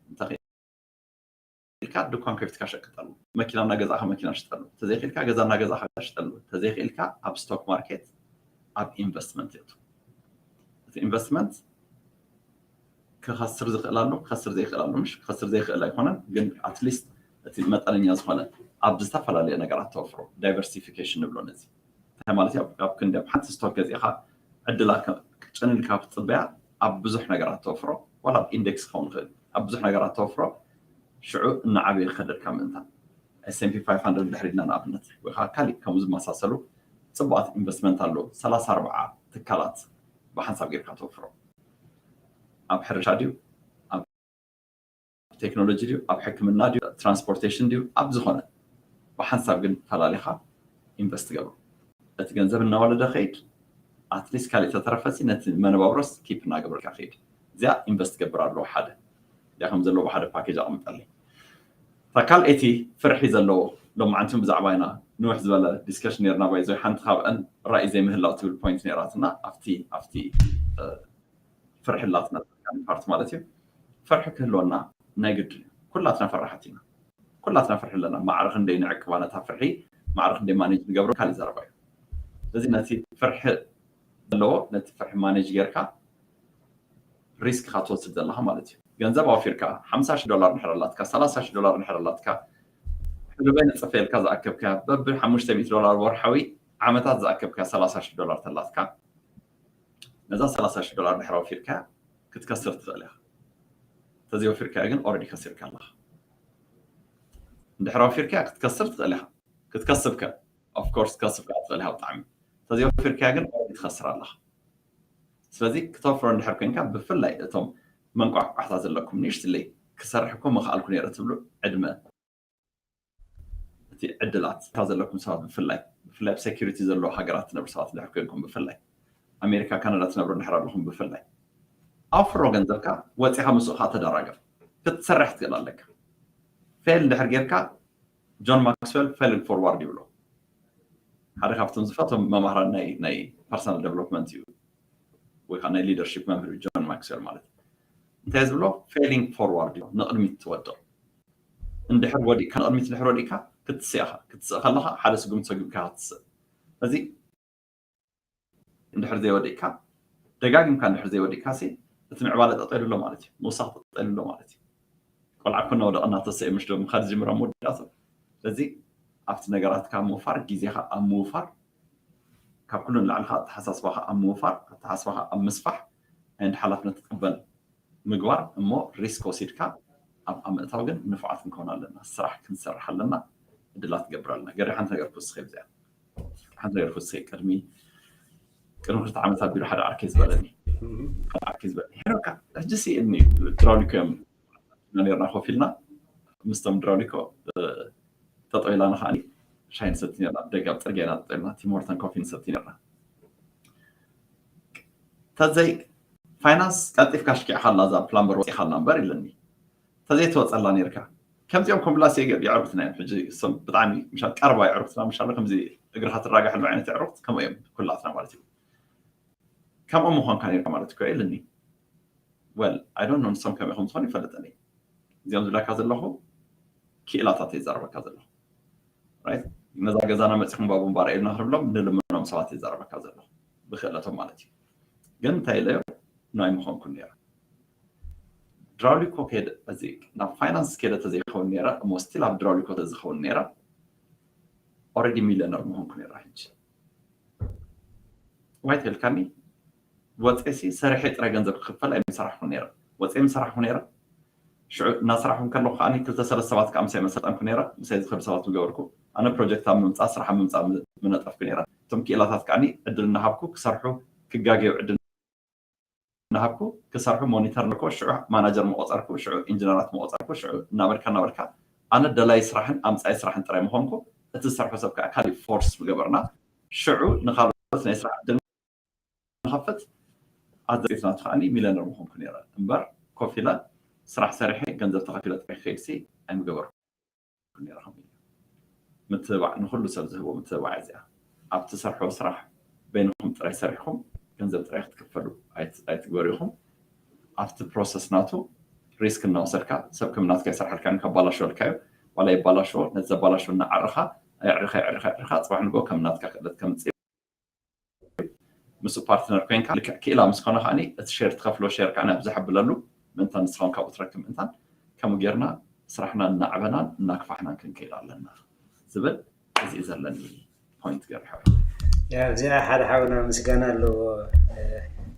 እንተኽኢልካ ድኳን ከፊትካ ሸቅጠሉ። መኪና እናገዛእካ መኪና ሽጠሉ። እንተዘይኽኢልካ ገዛ እናገዛእካ ሽጠሉ። እንተዘይኽኢልካ ኣብ ስቶክ ማርኬት፣ ኣብ ኢንቨስትመንት የእቱ። እቲ ኢንቨስትመንት ክኸስር ዝኽእል ኣሎ፣ ክኸስር ዘይኽእል ኣሎ። ምሽ ክኸስር ዘይኽእል ኣይኮነን፣ ግን ኣትሊስት እቲ መጠነኛ ዝኾነ ኣብ ዝተፈላለየ ነገራት ተወፍሮ፣ ዳይቨርሲፊኬሽን ንብሎ ነዚ። እንታይ ማለት እዩ? ኣብ፣ ኣብ ክንዲ ኣብ ሓንቲ ስቶክ ገዚእኻ ዕድላ ከ-፣ ክጨንልካ ክትጽበያ ኣብ ብዙሕ ነገራት ተወፍሮ፣ ዋላ ኣብ ኢንዴክስ ክኸውን ይኽእል፣ ኣብ ብዙሕ ነገራት ተወፍሮ፣ ሽዑ እናዓበየ ክኸደልካ ምእንታን። ኤስ ኤን ፒ ፋይቭ ሃንድረድ ድሕሪ ኢልና ንኣብነት፣ ወይ ከዓ ካሊእ ከምኡ ዝመሳሰሉ ጽቡቓት ኢንቨስትመንት ኣለዉ። ሰላሳ ኣርባዓ ትካላት ብሓንሳብ ጌርካ ተወፍሮ። ኣብ ሕርሻ ድዩ? ኣብ ቴክኖሎጂ ድዩ? ኣብ ሕክምና ድዩ? ትራንስፖርቴሽን ድዩ? ኣብ ዝኾነ ብሓንሳብ ግን ፈላሊኻ ኢንቨስት ገብሮ። እቲ ገንዘብ እናወለደ ከይድ፣ ኣትሊስት ካሊእ ተተረፈሲ ነቲ መነባብሮስ ኪፕ እናገበርካ ከይድ። እዚኣ ኢንቨስት ገብር ኣለዎ ሓደ። እዚኣ ከም ዘለዎ ብሓደ ፓኬጅ ኣቕምጠለይ። እታ ካልኣይቲ ፍርሒ ዘለዎ ሎማዓንቲ እውን ብዛዕባ ኢና ንውሕ ዝበለ ዲስከሽን ነይርና። ባይዘ ሓንቲ ካብአን ራእይ ዘይምህላው ትብል ፖይንት ነይራትና ኣብቲ፣ ኣብቲ፣ እ፣ ፍርሒ ኣላትና ፓርት ማለት እዩ። ፍርሒ ክህልወና ናይ ግድን እዩ። ኩላትና ፈራሓት ኢና። ኩላትና ፍርሒ ኣለና። ማዕረ ክንደይ ንዕቅባ ነታ ፍርሒ፣ ማዕረ ክንደይ ማኔጅ ንገብሮ ካልእ ዘረባ እዩ። ስለዚ ነቲ ፍርሒ ዘለዎ፣ ነቲ ፍርሒ ማኔጅ ጌርካ ሪስክ ኢኻ ትወስድ ዘለኻ ማለት እዩ። ገንዘብ ኣውፊርካ ሓምሳ ሽሕ ዶላር እንድሕር ኣላትካ፣ ሰላሳ ሽሕ ዶላር እንድሕር ኣላትካ፣ ሕሉበይ ንጽፈ ኢልካ ዝኣከብካ፣ በብሓሙሽተ ሚእቲ ዶላር ወርሓዊ ዓመታት ዝኣከብካ ሰላሳ ሽሕ ዶላር ተላትካ፣ ነዛ ሰላሳ ሽሕ ዶላር እንድሕር ኣውፊርካ ክትከስር ትኽእል ኢኻ። እንተዘይወፊርካዮ ግን ኦልሬዲ ከሲርካ ኣለኻ። እንድሕር ኣውፊርካ ክትከስር ትኽእል ኢኻ። ክትከስብ ከ ኦፍኮርስ ክትከስብ ከ ትኽእል ኢኻ ብጣዕሚ። እንተዘይወፊርካዮ ግን ኦልሬዲ ትኸስር ኣለኻ። ስለዚ ክተፍሮ እንድሕር ኮንካ፣ ብፍላይ እቶም መንቋሕቋሕታ ዘለኩም ንእሽትለይ ክሰርሕ እኮ ምኽኣልኩ ነይረ ትብሉ፣ ዕድመ እቲ ዕድላት እታ ዘለኩም ሰባት ብፍላይ፣ ብፍላይ ኣብ ሴኩሪቲ ዘለዎ ሃገራት ትነብሩ ሰባት እንድሕር ኮንኩም ብፍላይ፣ ኣሜሪካ፣ ካናዳ ትነብሩ እንድሕር ኣለኹም ብፍላይ፣ ኣፍሮ ገንዘብካ ወፂኻ ምስኡ ከዓ ተደራገር። ክትሰርሕ ትኽእል ኣለካ። ፌል እንድሕር ጌርካ ጆን ማክስዌል ፌል ፎርዋርድ ይብሎ። ሓደ ካብቶም ዝፈቶም መማህራን ናይ፣ ናይ ፐርሰናል ዴቨሎፕመንት እዩ፣ ወይ ከዓ ናይ ሊደርሺፕ መምህር እዩ ጆን ማክስዌል ማለት። እንታይ ዝብሎ? ፌሊንግ ፎርዋርድ እዩ፣ ንቕድሚት ትወድቕ። እንድሕር ወዲቕካ፣ ንቕድሚት እንድሕር ወዲቕካ ክትስእ ኢኻ። ክትስእ ከለኻ ሓደ ስጉምቲ ሰጉምካ ክትስእ። እዚ እንድሕር ዘይወዲቕካ፣ ደጋጊምካ እንድሕር ዘይወዲቕካ ሲ፣ እቲ ምዕባለ ጠጠው ኢሉ ኣሎ ማለት እዩ። ምውሳኽ ጠጠው ኢሉ ኣሎ ማለት እዩ። ቆልዓ እኮ እናወደቐ እናተሰእየ ምሽ ዶ ምኻድ ዝጅምር ኣብ መወዳእታ። ስለዚ ኣብቲ ነገራትካ ኣብ ምውፋር፣ ግዜኻ ኣብ ምውፋር፣ ካብ ኩሉ ንላዕሊ ከዓ ኣተሓሳስባኻ ኣብ ምውፋር፣ ኣተሓሳስባኻ ኣብ ምስፋሕ፣ and ሓላፍነት ትቀበል ምግባር እሞ ሪስክ ወሲድካ ኣብ ምእታው ግን ንፉዓት ክንከውን ኣለና። ስራሕ ክንሰርሕ ኣለና። እድላት ትገብር ኣለና። ገሪ ሓንቲ ነገር ክውስኸ ብዚኣ ሓንቲ ነገር ክውስኸ ቅድሚ ቅድሚ ክልተ ዓመት ኣቢሉ ሓደ ዓርከይ ዝበለኒ ሓደ ዓርከይ ዝበለኒ ሄኖካ ሕጂ ስእልኒ ድራውሊኮ እዮም ነርና ኮፍ ኢልና ምስቶም ድራውሊኮ ተጠው ኢላና ከዓኒ ሻይ ንሰቲ ነርና ብደገ ኣብ ፅርግያ ኢና ጠጠው ኢልና ቲሞርተን ኮፊ ንሰቲ ነርና ተዘይ ፋይናንስ ቀልጢፍካ ሽኪዕካ ኣላ እዛ ፕላምበር ወፂኻላ እምበር ኢለኒ ተዘይ ትወፀላ ነርካ ከምዚኦም ኮምብላስ የዕሩክትና እዮም ሕጂ እሶም ብጣዕሚ ምሻል ቀርባ የዕሩክትና ምሻሎ ከምዚ እግርካ ትራጋሐሉ ዓይነት የዕሩክት ከምኡ እዮም ኩላትና ማለት እዩ ከምኦም ምኳንካ ነርካ ማለት እኮ ኢለኒ well I don't know ንሶም ከመይ ከም ዝኾኑ ይፈልጠኒ እዚኦም ዝብለካ ዘለኹ ክኢላታት ይዛረበካ ዘለኹ ነዛ ገዛና መፂኹም ባቡን ባርኤልና ክንብሎም ንልምኖም ሰባት ይዛረበካ ዘለኹ ብክእለቶም ማለት እዩ ግን እንታይ ኢለዮ ናይ ምኾንኩ ነይረ ድራውሊኮ ከደ እዚ ናብ ፋይናንስ ከደ ተዘይኸውን ነይረ እሞ ስቲል ኣብ ድራውሊኮ ተዝኸውን ነይረ already ሚሊዮነር ምኾንኩ ነይረ ሕጂ ዋይ ተልካኒ ወፀሲ ሰሪሐ ጥረ ገንዘብ ክኽፈል ኣይምሰራሕኩ ነይረ ወፀ ምሰራሕኩ ነይረ ሽዑ እናሰራሕኩ ከለኹ ከዓ ክልተ ሰለስተ ሰባት ከዓ ምሳይ መሰልጠንኩ ነይረ ምሳይ ዝኸዱ ሰባት ምገበርኩ ኣነ ፕሮጀክት ኣብ ምምፃእ ስራሕ ኣብ ምምፃእ ምነጠፍኩ ነይረ እቶም ክኢላታት ከዓ ዕድል እናሃብኩ ክሰርሑ ክጋገዩ ዕድል እናሃብኩ ክሰርሑ ሞኒተር ነኮ ሽዑ ማናጀር መቆፀርኩ ሽዑ ኢንጂነራት መቆፀርኩ ሽዑ እናበልካ እናበልካ ኣነ ደላይ ስራሕን ኣምፃይ ስራሕን ጥራይ ምኾንኩ እቲ ዝሰርሖ ሰብ ከዓ ካሊእ ፎርስ ምገበርና ሽዑ ንካልኦት ናይ ስራሕ ዕድል ንኸፍት ኣዘይት ናቱ ከዓ ሚለነር ምኾንኩ ነረ እምበር ኮፍ ኢለ ስራሕ ሰሪሐ ገንዘብ ተኸፊለ ጥራይ ክኸይድሲ ኣይምገበርኩ ነረ ከም ምትብባዕ ንኩሉ ሰብ ዝህቦ ምትብባዕ እዚኣ ኣብ ትሰርሖ ስራሕ በይንኹም ጥራይ ሰሪሕኩም ገንዘብ ጥራይ ክትክፈሉ ኣይትግበሩ ኢኹም ኣብቲ ፕሮሰስ ናቱ ሪስክ እናወሰድካ ሰብ ከም ናትካ ይሰርሐልካ ከባላሸወልካ እዩ ዋላ ይባላሸዎ ነቲ ዘባላሸዎ እናዓርኻ ኣዕርኻ ኣዕርኻ ኣዕርኻ ፅባሕ ንጎ ከም ናትካ ክእለት ከምፅእ ምስ ፓርትነር ኮይንካ ልክዕ ክኢላ ምስ ኮነ ከዓኒ እቲ ሼር ትኸፍሎ ሼር ከዓኒ ኣብዝሓ ብለሉ ምእንታን ንስኻውን ካብኡ ትረክብ ምእንታን ከምኡ ጌርና ስራሕና እናዕበናን እናክፋሕናን ክንከይድ ኣለና ዝብል እዚ እዩ ዘለኒ ፖይንት ገርሐ እዚኣ ሓደ ሓውና ምስጋና ኣለዎ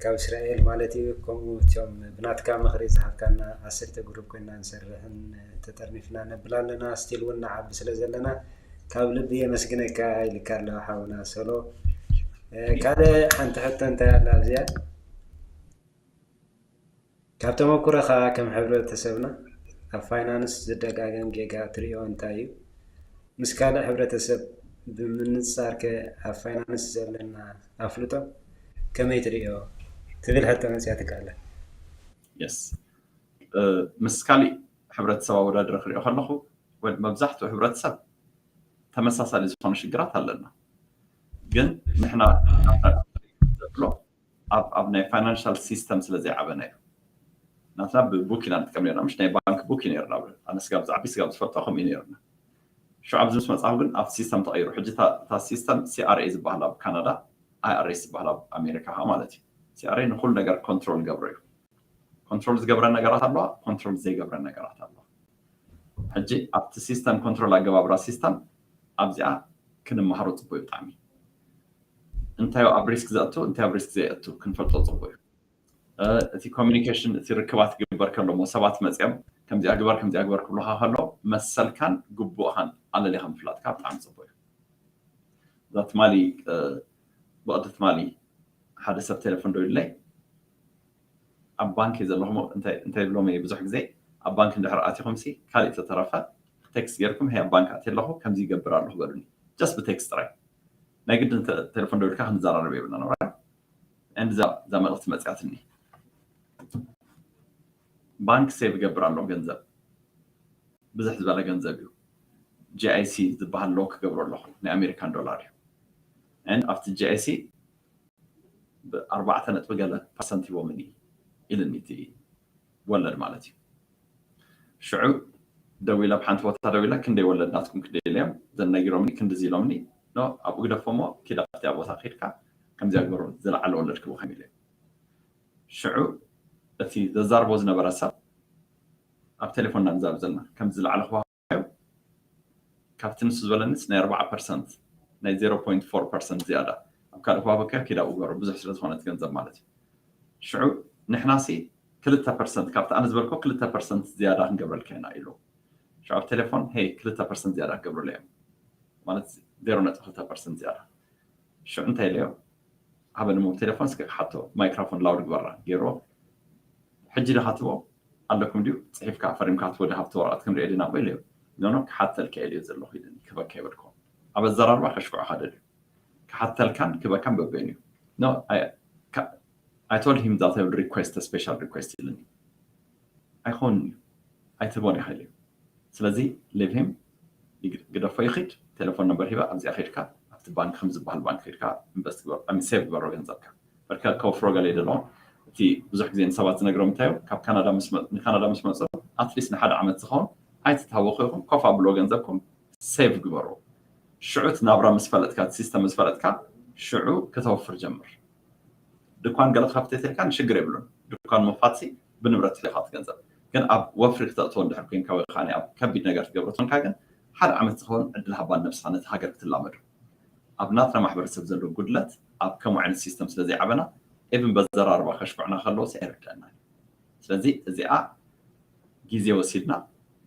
ካብ እስራኤል ማለት እዩ ከምኡ እቶም ብናትካ ምኽሪ ዝሃብካና ዓሰርተ ግሩፕ ኮይና ንሰርሕን ተጠርኒፍና ነብል ኣለና ስቲል እውን ንዓቢ ስለ ዘለና ካብ ልቢ የመስግነካ ኢልካ ኣለዋ ሓውና ሰሎ ካልእ ሓንቲ ሕቶ እንታይ ኣላ ኣብዚኣ ካብ ተመኩሮኻ ከም ሕብረተሰብና ኣብ ፋይናንስ ዝደጋገም ጌጋ ትሪኦ እንታይ እዩ ምስ ካልእ ሕብረተሰብ ብምንፃር ከ ኣብ ፋይናንስ ዘለና ኣፍልጦ ከመይ ትሪኦ ትብል ሕቶ መፅያ ትካለ ምስ ካሊእ ሕብረተሰብ ኣወዳድረ ክሪኦ ከለኹ መብዛሕትኡ ሕብረተሰብ ተመሳሳሊ ዝኾኑ ሽግራት ኣለና ግን ንሕና ብሎ ኣብ ናይ ፋይናንሻል ሲስተም ስለ ዘይዓበና እዩ ናትና ብቡክ ኢና ንጥቀም ነርና ምሽ ናይ ባንክ ቡክ እዩ ነርና ኣነ ስጋብ ዝዓቢ ስጋብ ዝፈልጦ ከምኡ ነርና ሽዑ ኣብዚ ምስ መፅኣኹ ግን ኣብቲ ሲስተም ተቐይሩ ሕጂ እታ ሲስተም ሲኣርኤ ዝበሃል ኣብ ካናዳ ኣይኣርኤስ ዝበሃል ኣብ ኣሜሪካ ከዓ ማለት እዩ ሲኣርኤ ንኩሉ ነገር ኮንትሮል ገብሮ እዩ ኮንትሮል ዝገብረ ነገራት ኣለዋ ኮንትሮል ዘይገብረ ነገራት ኣለዋ ሕጂ ኣብቲ ሲስተም ኮንትሮል ኣገባብራ ሲስተም ኣብዚኣ ክንመሃሮ ፅቡቅ ብጣዕሚ እንታይ ኣብ ሪስክ ዘእቱ እንታይ ኣብ ሪስክ ዘየእቱ ክንፈልጦ ፅቡቅ እዩ እቲ ኮሚኒኬሽን እቲ ርክባት ክግበር ከሎ ሞ ሰባት መፅኦም ከምዚኣ ግበር ከምዚኣ ግበር ክብሉካ ከሎ መሰልካን ግቡእካን ኣለሊካ ምፍላጥካ ብጣዕሚ ፅቡቅ እዩ እዛ ትማሊ ብቅዲ ትማሊ ሓደ ሰብ ቴሌፎን ደው ኢለይ ኣብ ባንክ እየ ዘለኹ እንታይ ብሎም እየ ብዙሕ ግዜ ኣብ ባንክ እንድሕር ኣቲኹም ሲ ካሊእ ተተረፈ ቴክስት ጌርኩም ሄ ኣብ ባንክ ኣትየ ኣለኹ ከምዚ ይገብር ኣለኹ በሉኒ ጀስት ብቴክስት ጥራይ ናይ ግድን ቴሌፎን ደው ኢልካ ክንዘራረብ የብልና ነብራ እዛ መልእኽቲ መፅያትኒ ባንክ ሴቭ ገብር ኣሎ ገንዘብ ብዝሕ ዝበለ ገንዘብ እዩ ጂኣይሲ ዝበሃል ሎ ክገብሮ ኣለኹ ናይ ኣሜሪካን ዶላር እዩ ኣብቲ ጂኣይሲ ብኣርባዕተ ነጥቢ ገለ ፐርሰንት ሂቦምኒ ኢልኒ እቲ ወለድ ማለት እዩ ሽዑ ደዊለ ኣብ ሓንቲ ቦታ ደዊለ ክንደይ ወለድ ናትኩም ክደይለዮም ዘነጊሮምኒ ክንድዚ ኢሎምኒ ኣብኡ ግደፎሞ ኪድ ኣብቲያ ቦታ ከድካ ከምዚኣ ግበሩ ዝለዓለ ወለድ ክቡ ከም ኢለ ሽዑ እቲ ዘዛርቦ ዝነበረ ሰብ ኣብ ቴሌፎንና ንዛብ ዘለና ከም ዝለዓለ ክዋ ካብቲ ንሱ ዝበለኒስ ናይ ኣርባዓ ፐርሰንት ናይ ዜሮ ፖይንት ፎር ፐርሰንት ዝያዳ ኣብ ካልእ ክዋበካ ኪዳ ውገሩ ብዙሕ ስለ ዝኾነት ገንዘብ ማለት እዩ ሽዑ ንሕናሲ ክልተ ፐርሰንት ካብቲ ኣነ ዝበልኮ ክልተ ፐርሰንት ዝያዳ ክንገብረልካ ኢና ኢሉ። ሽዑ ኣብ ቴሌፎን ሄይ ክልተ ፐርሰንት ዝያዳ ክገብሩለይ እዮም ማለት ዜሮ ነጥቢ ክልተ ፐርሰንት ዝያዳ። ሽዑ እንታይ ኢለዮ? ሃበኒ ሞ ቴሌፎን እስከ ክሓቶ ማይክሮፎን ላውድ ግበራ ገይርዎ። ሕጂ ዲኻ ትቦ ኣለኩም ድዩ? ጽሒፍካ ፈሪምካ ትቦ ዲኻ ኣብቲ ወረቐት ክንሪኦ ዲና እሞ ኢለዮ። ኖኖ ክሓተልካ ኢለዮ ዘለኹ ኢለኒ ክበካ ይበልኮ። ኣብ ኣዘራርባ ከሽኩዕኻ ደልዩ ክሓተልካን ክበካን በበይኑ እዩ። No, I, I told him that I will request a special request ኢለኒ። ኣይኮን እዩ ኣይትቦን ኢኻ ኢለዮ። ስለዚ leave him ግደፎ ይኺድ። ቴሌፎን ነምበር ሂባ ኣብዚኣ ከድካ ኣብቲ ባንክ ከም ዝበሃል ባንክ ከድካ ኢንቨስት ግበር ሴቭ ግበሮ ገንዘብካ። በርከ ከወፍሮ ገለ ይደለኹ። እቲ ብዙሕ ግዜ ንሰባት ዝነግሮም እንታይ እዩ ካብ ካናዳ ንካናዳ ምስ መፁ ኣትሊስት ንሓደ ዓመት ዝኸውን ኣይትታወኹ ይኹም ኮፍ ኣብልዎ ገንዘብኩም ሴቭ ግበሩ። ሽዑ እቲ ናብራ ምስ ፈለጥካ እቲ ሲስተም ምስ ፈለጥካ ሽዑ ከተወፍር ጀምር። ድኳን ገለ ክኸፍት ተልካ ንሽግር የብሉን። ድኳን ምኽፋት ብንብረት ኢኻ ትገንዘብ ግን ኣብ ወፍሪ ክተእትዎ እንድሕር ኮይንካ ወይ ከዓ ኣብ ከቢድ ነገር ትገብሮ ትኾንካ ግን ሓደ ዓመት ዝኸውን ዕድል ሃባን ነብስኻ ነቲ ሃገር ክትላመዱ ኣብ ናትና ማሕበረሰብ ዘሎ ጉድለት ኣብ ከምኡ ዓይነት ሲስተም ስለ ዘይዓበና ኤብን በዘራርባ ከሽኩዕና ከለዎ ኣይርድአና እዩ። ስለዚ እዚኣ ግዜ ወሲድና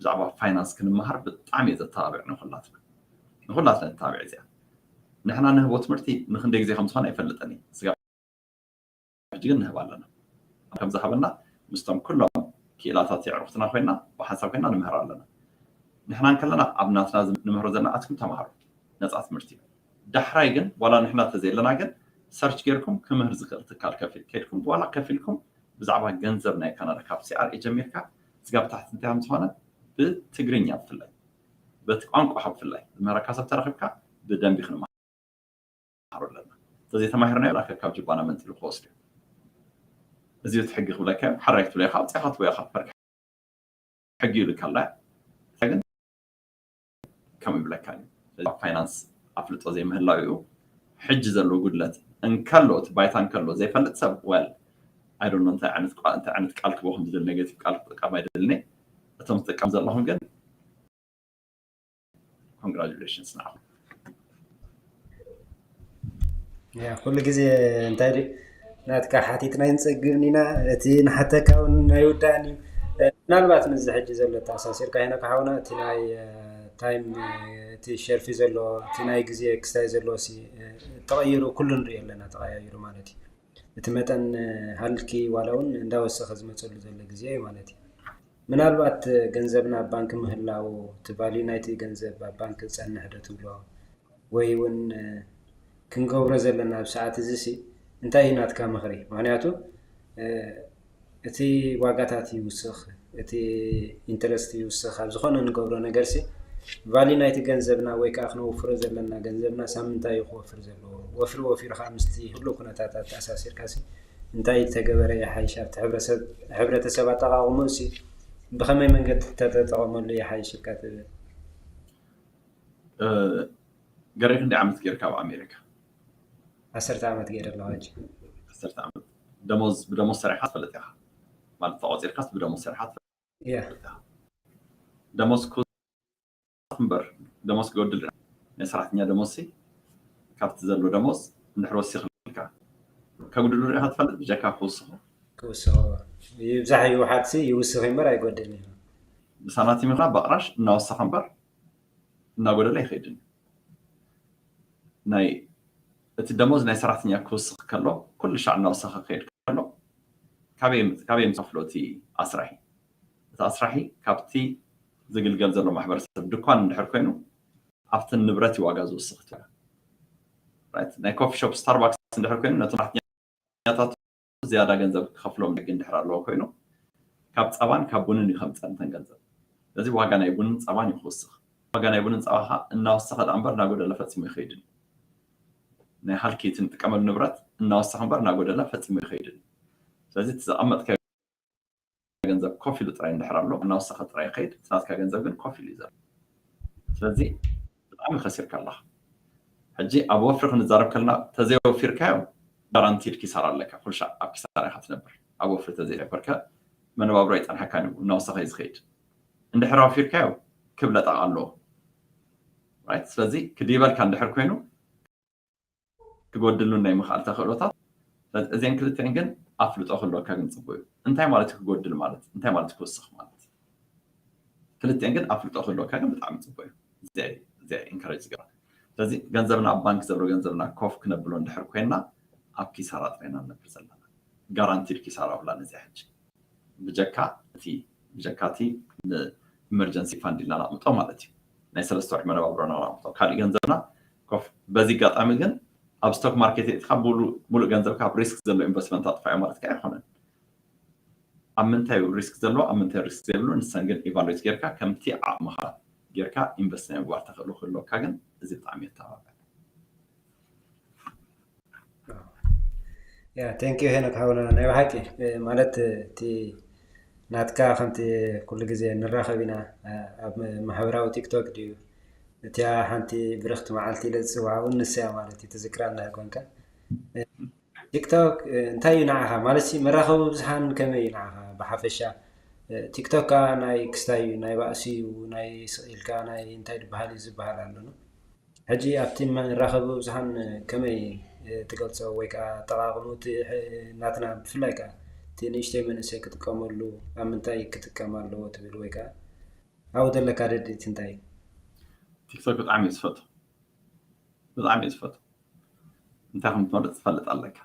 ብዛዕባ ፋይናንስ ክንመሃር ብጣዕሚ እየ ዘተባብዕ ንኩላትና ንኩላትና ተባብዕ እዚኣ ንሕና ንህቦ ትምህርቲ ንክንደይ ግዜ ከም ዝኾነ ኣይፈልጥን እዩ ስጋ ሕጂ ግን ንህብ ኣለና ከምዝሃበና ምስቶም ኩሎም ክኢላታት የዕሩክትና ኮይና ብሓንሳብ ኮይና ንምህር ኣለና ንሕና እንከለና ኣብ ናትና ንምህሮ ዘለና ኣትኩም ተምሃሩ ነፃ ትምህርቲ እዩ ዳሕራይ ግን ዋላ ንሕና ተዘየለና ግን ሰርች ጌርኩም ክምህር ዝኽእል ትካል ከፊል ከድኩም ዋላ ከፊልኩም ብዛዕባ ገንዘብ ናይ ካናዳ ካብ ሲኣርኤ ጀሚርካ ስጋብ ታሕቲ እንታይ ከም ዝኾነ ብትግርኛ ብፍላይ በቲ ቋንቋኻ ብፍላይ ዝምህረካ ሰብ ተረኺብካ ብደንቢ ክንመሃሮ ኣለና ተዘይተማሂርናዮ ላከ ካብ ጅባና መንጢሉ ክወስዱ እዩ እዚ እቲ ሕጊ ክብለካ እዮም ሓራይ ክትብሎ ኢኻ ኣውፅእኻ ትወያ ካብ ፈርካ ሕጊ ይብልካ ኣላ ግን ከም ይብለካ እዩ ፋይናንስ ኣፍልጦ ዘይምህላው እዩ ሕጂ ዘሎ ጉድለት እንከሎ እቲ ባይታ እንከሎ ዘይፈልጥ ሰብ well I don't know እንታይ ዓይነት እንታይ ዓይነት ቃል ክቦ ከም ዝደል ኔጌቲቭ ቃል ክጥቀም ኣይደልኒ እቶም ትጥቀም ዘለኹም ግን congratulations ንዓኹም ያ ኩሉ ግዜ እንታይ ድዩ ናትካ ሓቲትና ይንፀግብን ኢና እቲ ንሓተካ እውን ኣይውዳእን እዩ ምናልባት ምስዚ ሕጂ ዘሎ ተኣሳሲርካ ሄኖክ ሓውና እቲ ናይ ታይም እቲ ሸርፊ ዘሎ እቲ ናይ ግዜ ክስታይ ዘሎ ተቐይሩ ኩሉ ንሪኦ ኣለና ተቐያይሩ ማለት እዩ እቲ መጠን ሃልኪ ዋላ እውን እንዳወሰኸ ዝመፀሉ ዘሎ ግዜ እዩ ማለት እዩ ምናልባት ገንዘብና ኣብ ባንክ ምህላው እቲ ቫልዩ ናይቲ ገንዘብ ኣብ ባንክ ዝፀንሕ ዶ ትብሎ ወይ እውን ክንገብሮ ዘለና ኣብ ሰዓት እዚ ሲ እንታይ እዩ ናትካ ምኽሪ ምክንያቱ እቲ ዋጋታት ይውስኽ እቲ ኢንተረስት ይውስኽ ኣብ ዝኾነ ንገብሮ ነገር ሲ ቫልዩ ናይቲ ገንዘብና ወይ ከዓ ክነውፍሮ ዘለና ገንዘብና ሳምንታ እዩ ክወፍር ዘለዎ ወፍሪ ወፊሩ ከዓ ምስቲ ህሉ ኩነታት ኣተኣሳሲርካ ሲ እንታይ ተገበረ ይሓይሽ ኣብቲ ሕብረተሰብ ኣጠቃቅሙ ሲ ብኸመይ መንገዲ ተተጠቀመሉ ይሓይሽ ኢልካ ትብል ገሬ ክንደይ ዓመት ጌርካ ኣብ ኣሜሪካ ዓሰርተ ዓመት ገይረ ኣለዋ ሕጂ ዓሰርተ ዓመት ደሞዝ ብደሞዝ ሰሪሕካ ትፈልጥ ኢኻ ማለት ተቆፂርካስ ብደሞዝ ሰሪሕካ ትፈልጥ እያ ኢኻ ደሞዝ ክውስኽ እምበር ደሞዝ ክጎድል ናይ ሰራሕተኛ ደሞዝ ሲ ካብቲ ዘሎ ደሞዝ እንድሕር ወሲኽልካ ከጉድሉ ሪኢኻ ትፈልጥ ብጀካ ክውስኹ ክውስኹ ይብዛሕ ይውሓድ ሲ ይውስኽ እምበር ኣይጎድልን እዩ ብሳናቲም ይኹን ብኣቕራሽ እናወሰኸ እምበር እናጎደለ ኣይኸይድን እዩ ናይ እቲ ደሞዝ ናይ ሰራሕተኛ ክውስኽ ከሎ ኩሉ ሻዕ እናወሰኸ ክኸይድ ከሎ ካበይ ምፅፍሎ እቲ ኣስራሒ እቲ ኣስራሒ ካብቲ ዝግልገል ዘሎ ማሕበረሰብ ድኳን እንድሕር ኮይኑ ኣብቲ ንብረት ዋጋ ዝውስኽ ትብላ ናይ ኮፊ ሾፕ ስታርባክስ እንድሕር ኮይኑ ነቶም ሰራሕተኛታት ዝያዳ ገንዘብ ክኸፍሎም ሕጊ እንድሕር ኣለዎ ኮይኑ ካብ ፀባን ካብ ቡንን እዩ ከምፀንተን ገንዘብ ስለዚ ዋጋ ናይ ቡንን ፀባን እዩ ክውስኽ ዋጋ ናይ ቡንን ፀባ ከዓ እናወሰኸ ዳኣ እምበር እናጎደለ ፈፂሙ ይኸይድን ናይ ሃልኪ እቲ ንጥቀመሉ ንብረት እናወሰኸ እምበር እናጎደለ ፈፂሙ ይኸይድን ስለዚ እቲ ዘቐመጥካዮ ገንዘብ ኮፍ ኢሉ ጥራይ እንድሕር ኣሎ እናወሰኸ ጥራይ ይኸይድ እቲ ናትካ ገንዘብ ግን ኮፍ ኢሉ እዩ ዘሎ ስለዚ ብጣዕሚ ከሲርካ ኣለኻ ሕጂ ኣብ ወፍሪ ክንዛረብ ከለና ተዘይወፊርካዮ ጋራንቲድ ኪሳራ ኣለካ ኩልሻዕ ኣብ ኪሳራ ኢኻ ትነብር ኣብ ወፍሪ ተዘይወፈርከ መነባብሮ ኣይፀንሐካን እዩ እናወሰኸ እዩ ዝኸይድ እንድሕር ኣውፊርካዮ ክብለጣ ኣለዎ ስለዚ ክድይበልካ እንድሕር ኮይኑ ክጎድሉ ናይ ምኽኣል ተኽእሎታት እዚአን ክልተን ግን ኣፍልጦ ክህልወካ ግን ፅቡቅ እዩ። እንታይ ማለት እዩ ክጎድል ማለት እንታይ ማለት ክውስኽ ማለት? ክልተን ግን ኣፍልጦ ክህልወካ ግን ብጣዕሚ ፅቡቅ እዩ። እዚኣ ኢንካሬጅ ዝገብራ። ስለዚ ገንዘብና ኣብ ባንክ ዘሎ ገንዘብና ኮፍ ክነብሎ እንድሕር ኮይና ኣብ ኪሳራ ጥራይና ንነብር ዘለና። ጋራንቲድ ኪሳራ ብላ ነዚኣ ሕጂ ብጀካ እቲ ብጀካ እቲ ንኢመርጀንሲ ፋንድ ኢልና ነቕምጦ ማለት እዩ። ናይ ሰለስተ ወርሒ መነባብሮና ነቕምጦ። ካሊእ ገንዘብና ኮፍ። በዚ ኣጋጣሚ ግን ኣብ ስቶክ ማርኬት የእትኻ ሙሉእ ገንዘብካ ኣብ ሪስክ ዘሎ ኢንቨስትመንት ኣጥፋዮ ማለት ከ ኣይኮነን። ኣብ ምንታይ ሪስክ ዘለዎ ኣብ ምንታይ ሪስክ ዘይብሉ ንሰን ግን ኢቫሉዌት ጌርካ ከምቲ ዓቕምኻ ጌርካ ኢንቨስት ናይ ምግባር ተኽእሎ ክህልወካ ግን እዚ ብጣዕሚ የተባብዕ። ያ ቴንክ ዩ ሄኖክ ሓውና፣ ናይ ብሓቂ ማለት እቲ ናትካ ከምቲ ኩሉ ግዜ ንራኸብ ኢና ኣብ ማሕበራዊ ቲክቶክ ድዩ እቲያ ሓንቲ ብርኽቲ መዓልቲ ኢለ ዝፅዋዓ እውን ንስያ ማለት እዩ ትዝክራ እንድሕር ኮንካ ቲክቶክ እንታይ እዩ ንዓኻ ማለት ሲ መራኸቢ ብዙሓን ከመይ እዩ ንዓኻ ብሓፈሻ ቲክቶክ ከዓ ናይ ክስታይ እዩ ናይ ባእሲ እዩ ናይ ስቕ ኢልካ ናይ እንታይ ዝበሃል እዩ ዝበሃል ኣሎና ሕጂ ኣብቲ መራኸቢ ብዙሓን ከመይ ትገልፆ ወይ ከዓ ኣጠቓቕሙ ናትና ብፍላይ ከዓ እቲ ንእሽተይ መንእሰይ ክጥቀመሉ ኣብ ምንታይ ክጥቀም ኣለዎ ትብል ወይ ከዓ ኣብኡ ዘለካ ደድእቲ እንታይ እዩ? ቲክቶክ ብጣዕሚ እዩ ዝፈቱ ብጣዕሚ እዩ ዝፈቱ እንታይ ከም ትመርፅ ትፈልጥ ኣለካ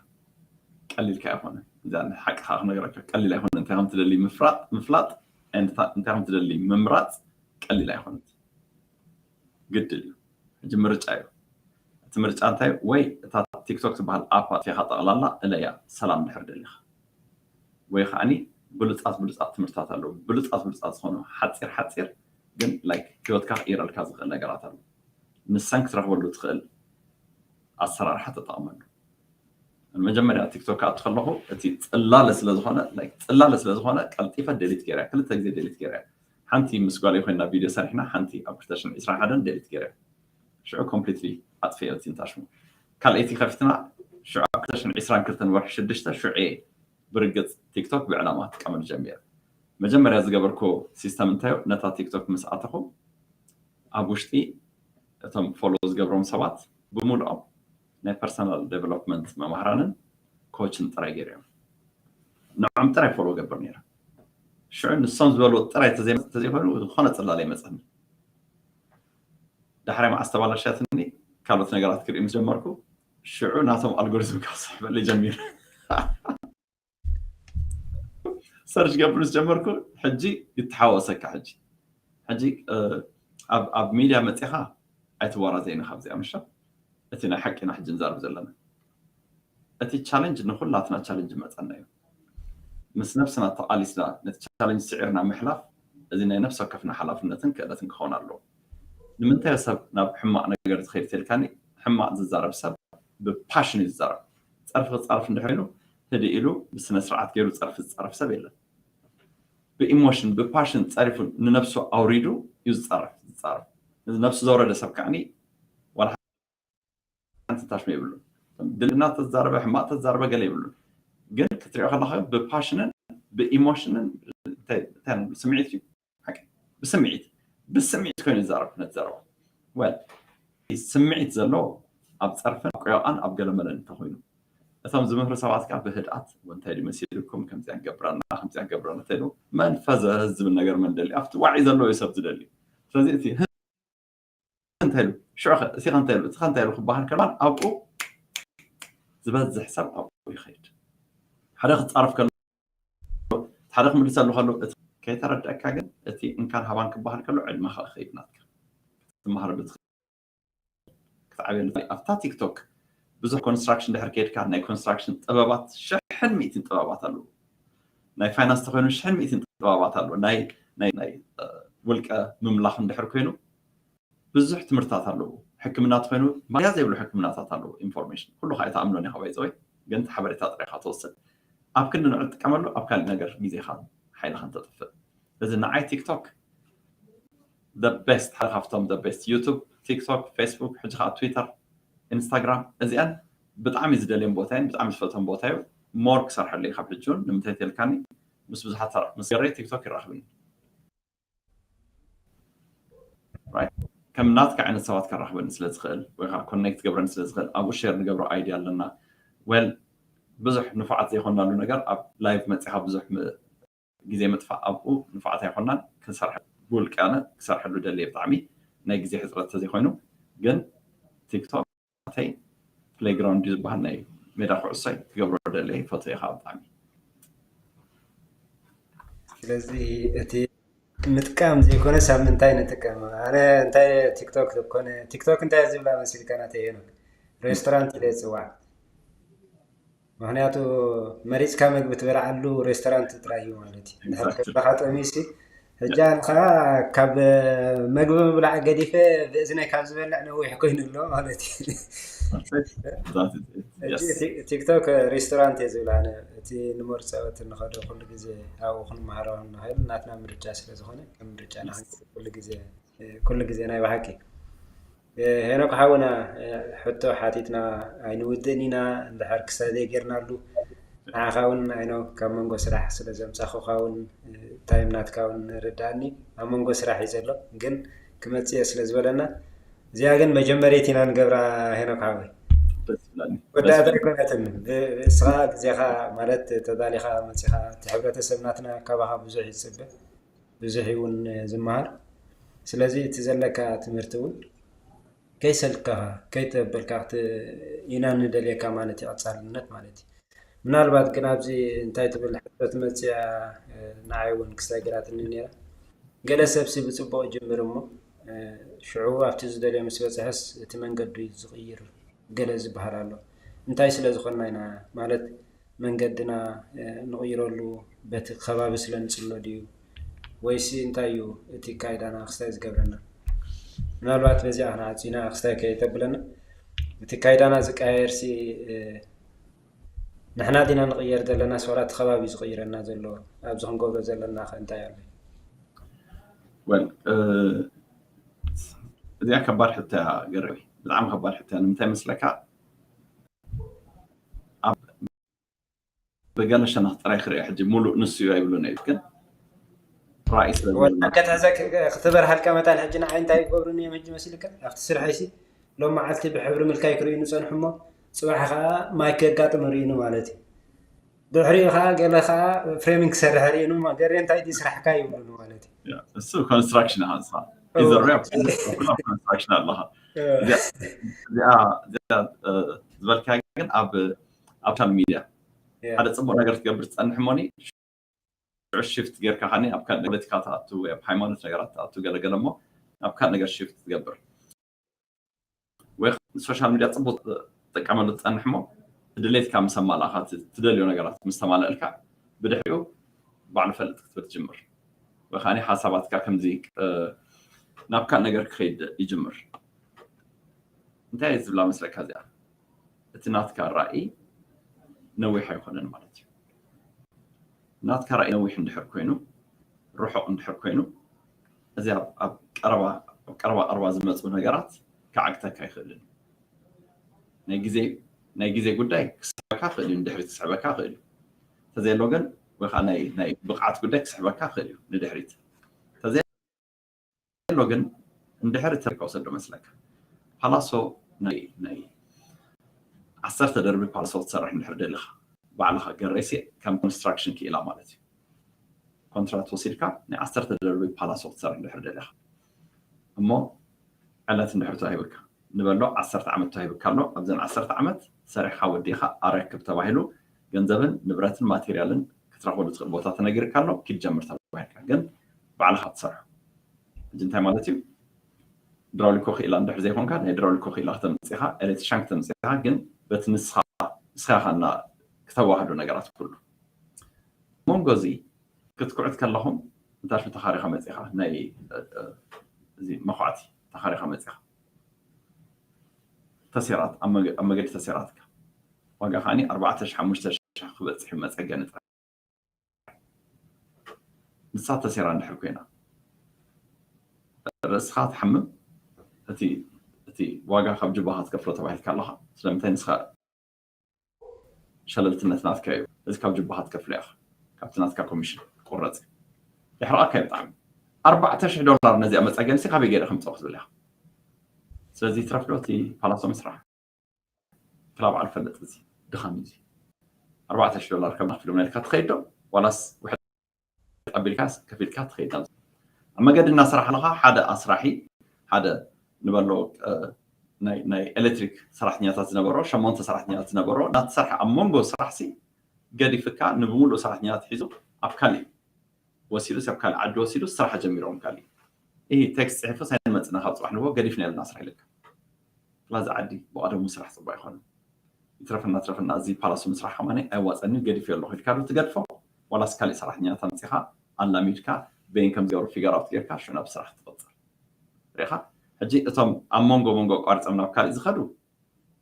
ቀሊልካ ኣይኮነ እዛ ሓቂ ከዓ ክነገረካ ቀሊል ኣይኮነ እንታይ ከም ትደሊ ምፍራጥ ምፍላጥ እንታይ ከም ትደሊ ምምራፅ ቀሊል ኣይኮነት ግድል እዩ ሕጂ ምርጫ እዩ እቲ ምርጫ እንታይ ወይ እታ ቲክቶክ ትበሃል ኣፕ ኣጥፊኻ ጠቕላላ እለያ ሰላም ድሕር ደሊኻ ወይ ከዓኒ ብሉፃት ብሉፃት ትምህርታት ኣለዉ ብሉፃት ብሉፃት ዝኾኑ ሓፂር ሓፂር ግን ላይክ ህይወትካ ክቕይረልካ ዝኽእል ነገራት ኣሎ ንሳን ክትረኽበሉ ትኽእል ኣሰራርሓ ተጠቕመሉ መጀመርያ ቲክቶክ ክኣቱ ከለኹ እቲ ፅላለ ስለዝኾነ ፅላለ ስለዝኾነ ቀልጢፈ ደሊት ገይረ ክልተ ግዜ ደሊት ገይረ ሓንቲ ምስ ጓለይ ኮይና ቪድዮ ሰሪሕና ሓንቲ ኣብ ክልተ ሽሕን ዕስራን ሓደን ደሊት ገይረ ሽዑ ኮምፕሊትሊ ኣጥፍኤ እቲ ንታሽሙ ካልኣይቲ ከፊትና ሽዑ ኣብ ክልተ ሽሕን ዕስራን ክልተን ወርሒ ሽዱሽተ ሽዑ እየ ብርግፅ ቲክቶክ ብዕላማ ክጥቀመሉ ጀሚረ መጀመርያ ዝገበርኩ ሲስተም እንታዩ ነታ ቲክቶክ ምስ ኣተኹ ኣብ ውሽጢ እቶም ፎሎ ዝገብሮም ሰባት ብምሉኦም ናይ ፐርሰናል ዴቨሎፕመንት መማህራንን ኮችን ጥራይ ገይሮም ንዖም ጥራይ ፎሎ ገብር ነይረ ሽዑ ንሶም ዝበልዎ ጥራይ ተዘይኮይኑ ዝኾነ ፅላል ኣይመፀኒ ዳሕራይ መዓስ ተባላሸትኒ ካልኦት ነገራት ክርኢ ምስ ጀመርኩ ሽዑ ናቶም ኣልጎሪዝም ካብ ስሕበለይ ጀሚሩ ሰርች ገብር ምስ ጀመርኩ ሕጂ ይተሓወሰካ ሕጂ ሕጂ ኣብ ሚድያ መፂኻ ኣይትዋራዘይኒ ካብዚኣ ምሻ እቲ ናይ ሓቂና ሕጂ ንዛርብ ዘለና እቲ ቻለንጅ ንኩላትና ቻለንጅ መፀና እዩ ምስ ነብስና ተቃሊስና ነቲ ቻለንጅ ስዒርና ምሕላፍ እዚ ናይ ነፍሲ ወከፍና ሓላፍነትን ክእለትን ክኸውን ኣለዎ ንምንታይ ሰብ ናብ ሕማቕ ነገር ትኸይድ ተልካኒ ሕማቕ ዝዛረብ ሰብ ብፓሽን እዩ ዝዛረብ ፀርፊ ክፃርፍ እንድሕር ኢሉ ህድእ ኢሉ ብስነ ስርዓት ገይሩ ፀርፊ ዝፃረፍ ሰብ የለን ብኢሞሽን ብፓሽን ፀሪፉ ንነብሱ ኣውሪዱ እዩ ዝፃረፍ ዝፃረፍ ነብሱ ዘውረደ ሰብ ከዓኒ ዋላ ሓንቲ ታሽመ ይብሉ ድልና ተዛረበ ሕማቅ ተዛረበ ገለ ይብሉ ግን ክትሪኦ ከለካ ብፓሽንን ብኢሞሽንን ስምዒት እዩ ብስምዒት ብስምዒት ኮይኑ ይዛረብ ነቲ ዘረባ ወል ስምዒት ዘለዎ ኣብ ፀርፍን ኣብ ቆዮቃን ኣብ ገለመለን እንተኮይኑ እቶም ዝምህሩ ሰባት ከዓ ብህድኣት እንታይ ድመሲልኩም ከምዚኣ ገብረና ከምዚኣ ገብረና እንተይሉ መንፈዘ ዝብል ነገር መን ደሊ ኣብቲ ዋዒ ዘለዎ እዩ ሰብ ዝደሊ ስለዚ እቲ እንታይ ኢሉ ሽዑ እቲ እንታይ ኢሉ እቲ እንታይ ኢሉ ክበሃል ከሎ ኣብኡ ዝበዝሕ ሰብ ኣብኡ ይኸይድ ሓደ ክፃረፍ ከሎ ሓደ ክምልሰሉ ከሎ እቲ ከይተረደእካ ግን እቲ እንካን ሃባን ክበሃል ከሎ ዕድመኻ ክኸይድ ናትካ ክትመሃረሉ ክትዓብየሉ ኣብታ ቲክቶክ ብዙሕ ኮንስትራክሽን ድሕር ከይድካ ናይ ኮንስትራክሽን ጥበባት ሽሕን ሚእትን ጥበባት ኣለዉ ናይ ፋይናንስ ተኮይኑ ሽሕን ሚእትን ጥበባት ኣለዉ ናይ ውልቀ ምምላኽ እንድሕር ኮይኑ ብዙሕ ትምህርታት ኣለዉ ሕክምና ተኮይኑ ማያ ዘይብሉ ሕክምናታት ኣለዉ ኢንፎርሜሽን ኩሉ ከዓ ኣይተኣምኖን ኢኻ ባይፀወይ ግን ሓበሬታ ጥራይካ ተወስድ ኣብ ክንዲ ንዑ ትጥቀመሉ ኣብ ካሊእ ነገር ግዜኻን ሓይልኻን ተጥፍእ እዚ ንዓይ ቲክቶክ the best ሓደ ካብቶም the best ዩቱብ ቲክቶክ ፌስቡክ ሕጂ ከዓ ትዊተር ኢንስታግራም እዚኣን ብጣዕሚ ዝደልዮም ቦታ እየን ብጣዕሚ ዝፈትዎም ቦታ እዩ more ክሰርሐሉ እዩ ካብ ሕጂ እውን ንምንታይ ተልካኒ ምስ ብዙሓት ምስ ገረይ ቲክቶክ ይራኽብኒ ከም ናትካ ዓይነት ሰባት ከራኽበኒ ስለ ዝኽእል ወይ ከዓ ኮኔክት ገብረኒ ስለ ዝኽእል ኣብኡ ሼር ንገብሮ ኣይድያ ኣለና well ብዙሕ ንፉዓት ዘይኮንናሉ ነገር ኣብ ላይቭ መፂኻ ብዙሕ ም- ግዜ ምጥፋእ ኣብኡ ንፉዓት ኣይኮንናን። ክንሰርሐ ብውልቂ ኣነ ክሰርሐሉ ደልየ ብጣዕሚ ናይ ግዜ ሕፅረት ተዘይኮይኑ ግን ቲክቶክ ናተይ ፕሌይግራውንድ እዩ ዝበሃል ናይ ሜዳ ኩዕሶይ ክገብሮ ደልየ ይፈትዎ ኢኻ ብጣዕሚ። ስለዚ እቲ ምጥቃም ዘይኮነ ሳብ ምንታይ ንጥቀም? ኣነ እንታይ ቲክቶክ ኮነ ቲክቶክ እንታይ ዝብላ መሲልካ ናተይ ሄኖክ ሬስቶራንት ኢለ ይፅዋዕ። ምክንያቱ መሪፅካ መግቢ ትበልዓሉ ሬስቶራንት ጥራይ እዩ ማለት እዩ። እንድሕር ከብድኻ ጠሚዩሲ ሕጂ ኣነ ከዓ ካብ መግቢ ምብላዕ ገዲፈ ብእዝነይ ካብ ዝበልዕ ነዊሕ ኮይኑ ኣሎ ማለት እዩ። ሕጂ ቲ- ቲክቶክ ሬስቶራንት እየ ዝብል ኣነ። እቲ ንመርፆ እቲ ንኸዶ ኩሉ ግዜ ኣብኡ ክንመሃሮ ንኽእል ናትና ምርጫ ስለ ዝኾነ ከም ምርጫና ክንከይድ ኩሉ ግዜ ኩሉ ግዜ ናይ ብሓቂ ሄኖክ ሓውና ሕቶ ሓቲትና ኣይንውድእን ኢና። እንድሕር ክሳብ ዘይጌርናሉ ንዓኻ እውን ኣይኖ ካብ መንጎ ስራሕ ስለ ዘምፃኹኻ እውን ታይም ናትካ እውን ንርዳእኒ ኣብ መንጎ ስራሕ እዩ ዘሎ ግን ክመፅእ እየ ስለ ዝበለና እዚኣ ግን መጀመሪት ኢና ንገብራ ሄኖክ ሓወይ። ደስ ይብላኒ። ወዳእታ ኣይኮነትን። ብ- እስኻ ግዜኻ ማለት ተዳሊኻ መፂኻ እቲ ሕብረተሰብ ናትና ካባኻ ብዙሕ ይፅበ ብዙሕ እውን ዝመሃር። ስለዚ እቲ ዘለካ ትምህርቲ እውን ከይሰልከኻ ከይተበልካ ክት- ኢና ንደልየካ ማለት እዩ ቀፃልነት ማለት እዩ። ምናልባት ግን ኣብዚ እንታይ ትብል ሕቶ ትመፅያ ንዓይ እውን ክስታይ ገይራትኒ ነይራ። ገለ ሰብሲ ብፅቡቕ ይጅምር እሞ ሽዑ ኣብቲ ዝደልዮ ምስ በፅሐስ እቲ መንገዱ እዩ ዝቕይር ገለ ዝበሃል ኣሎ። እንታይ ስለ ዝኾንና ኢና ማለት መንገድና ንቕይረሉ በቲ ከባቢ ስለ ንፅሎ ድዩ ወይሲ እንታይ እዩ እቲ ካይዳና ክስታይ ዝገብረና? ምናልባት በዚኣ ክንዓፂና ክስታይ ከይተብለና እቲ ካይዳና ዝቀያየርሲ ንሕና ዲና ንቕየር ዘለና ስዋላ እቲ ከባቢ ዝቕይረና ዘሎ ኣብዚ ክንገብሮ ዘለና ከ እንታይ ኣሎ? ወል እዚኣ ከባድ ሕቶ እያ ገረሚ ብጣዕሚ ከባድ ሕቶ እያ ንምንታይ መስለካ ኣብ ብገለ ሸነኽ ጥራይ ክሪኦ ሕጂ ሙሉእ ንሱ እዩ ኣይብሉን እዩ ግን ራእይ ስለ ወላ ከተሕዘ ክትበርሃልካ መታን ሕጂ ንዓይ እንታይ ይገብሩኒ እዮም ሕጂ መሲልካ ኣብቲ ስርሐይሲ ሎም መዓልቲ ብሕብሪ ምልካይ ክርእዩ ንፀንሑ እሞ ፅባሕ ከዓ ማይክ የጋጥም ርእዩኒ ማለት እዩ። ድሕሪኡ ከዓ ገለ ከዓ ፍሬሚንግ ክሰርሕ ርእዩኒ እሞ ገሬ እንታይ ድዩ ስራሕካ ይብሉኒ ማለት እዩ። እሱ ኮንስትራክሽን ኢኻ ንስኻ ኢዘሪያ ኮንስትራክሽን ኣለኻ እዚኣ ዝበልካ ግን ኣብ ኣብ ሶሻል ሚድያ ሓደ ፅቡቅ ነገር ትገብር ትፀንሕ እሞኒ ሽፍት ጌርካ ከኒ ኣብ ካልእ ፖለቲካ ትኣቱ ወይ ኣብ ሃይማኖት ነገራት ትኣቱ ገለገለ እሞ ናብ ካልእ ነገር ሽፍት ትገብር ወይ ሶሻል ሚድያ ፅቡቅ ትጥቀመሉ ትፀንሕ እሞ ድሌትካ ምስ ኣማላእካ ትደልዮ ነገራት ምስ ተማልእልካ ብድሕሪኡ ባዕሉ ፈልጥ ክትብል ትጅምር ወይ ከዓ ሓሳባትካ ከምዚ ናብ ካልእ ነገር ክኸይድ ይጅምር እንታይ ዝብላ መስለካ እዚኣ እቲ ናትካ ራእይ ነዊሕ ኣይኮነን ማለት እዩ ናትካ ራእይ ነዊሕ እንድሕር ኮይኑ ርሑቕ እንድሕር ኮይኑ እዚ ኣብ ቀረባ ቀረባ ዝመፁ ነገራት ክዓግተካ ይኽእልን ናይ ግዜ ጉዳይ ክስሕበካ ክእል እዩ ንድሕሪት ክስሕበካ ክእል እዩ ተዘየሎ ግን ወይ ከዓ ናይ ብቕዓት ጉዳይ ክስሕበካ ክእል እዩ ንድሕሪት ተዘየሎ ግን እንድሕር ተሪካ ውሰዶ መስለካ ፓላሶ ናይ ዓሰርተ ደርቢ ፓላሶ ክትሰርሕ እንድሕር ደሊኻ ባዕልኻ ገሬሲ ከም ኮንስትራክሽን ክኢላ ማለት እዩ ኮንትራት ወሲድካ ናይ ዓሰርተ ደርቢ ፓላሶ ክትሰርሕ እንድሕር ደሊኻ እሞ ዕለት እንድሕር ተዋሂብካ ንበሎ ዓሰርተ ዓመት ተዋሂብካ ኣሎ ኣብዘን ዓሰርተ ዓመት ሰሪሕካ ወዲእካ ኣረክብ ተባሂሉ ገንዘብን ንብረትን ማቴርያልን ክትረኽበሉ ትኽእል ቦታ ተነጊርካ ኣሎ ኪድ ጀምር ተባሂልካ ግን ባዕልኻ ትሰርሖ ሕጂ እንታይ ማለት እዩ ድራውሊኮ ክኢላ እንድሕር ዘይኮንካ ናይ ድራውሊኮ ክኢላ ክተምፅኻ ኤሌክትሪሻን ክተምፅኻ ግን በቲ ንስኻ ንስኻ ኢኻ እና ክተዋህዶ ነገራት ኩሉ መንጎ እዚ ክትኩዕት ከለኹም እንታሽ ተኻሪኻ መፂኻ ናይ እዚ መኹዓቲ ተኻሪኻ መፂኻ ተሴራት ኣብ መገዲ ተሴራትካ ዋጋ ከዓኒ ኣርባዕተ ሺሕ ሓሙሽተ ሺሕ ክበፅሕ እዩ መፀገኒ ጥራይ ንሳ ተሴራ እንድሕር ኮይና ርእስኻ ትሓምም እቲ ዋጋ ካብ ጅባኻ ትከፍሎ ተባሂልካ ኣለኻ ስለምንታይ ንስኻ ሸለልትነት ናትካ እዩ እዚ ካብ ጅባኻ ትከፍሎ ኢኻ ካብቲ ናትካ ኮሚሽን ትቁረፅ የሕርቐካ እዩ ብጣዕሚ ኣርባዕተ ሽሕ ዶላር ነዚኣ መፀገንሲ ካበይ ገይረ ከምፀኦ ክትብል ኢኻ ስለዚ ትረፍዶ እቲ ፓላሶ ምስራሕ ክላ በዓል ፈልጥ እዚ ድኻም እዩ ኣርባዕተ ሽሕ ዶላር ከም ክፍሎም ኢልካ ትኸይድ ዶ ዋላስ ውሕድ ኣቢልካ ከፊልካ ትኸይድ? ኣብ መገዲ እናሰራሕ ኣለኻ ሓደ ኣስራሒ ሓደ ንበሎ ናይ ኤሌክትሪክ ሰራሕተኛታት ዝነበሮ ሸሞንተ ሰራሕተኛታት ዝነበሮ እናተሰርሐ ኣብ መንጎ ስራሕ ሲ ገዲፍካ ንብምሉእ ሰራሕተኛታት ሒዙ ኣብ ካሊእ ወሲዱ ሰብ ካልእ ዓዲ ወሲዱ ስራሕ ጀሚሮም ካልእ ይህ ቴክስት ፅሒፉ ሳይንመፅና ካብ ፅባሕ ንቦ ገዲፍና የለና ስራሕ ኢለካ ላዚ ዓዲ ብቐደሙ ስራሕ ፅቡቅ ኣይኮነ ይትረፈና ትረፈና እዚ ፓላሱ ምስራሕ ከማነ ኣይዋፀኒ ገዲፍ ኣለኹ ኢልካ ዶ ትገድፎ ዋላስ ካሊእ ሰራሕኛታት ኣምፂኻ ኣላሚድካ በይን ከም ዝገብሩ ፊገር ኣውት ጌርካ ሽዑ ናብ ስራሕ ትቐፅል ሪኻ ሕጂ እቶም ኣብ መንጎ መንጎ ኣቋርፆም ናብ ካልእ ዝኸዱ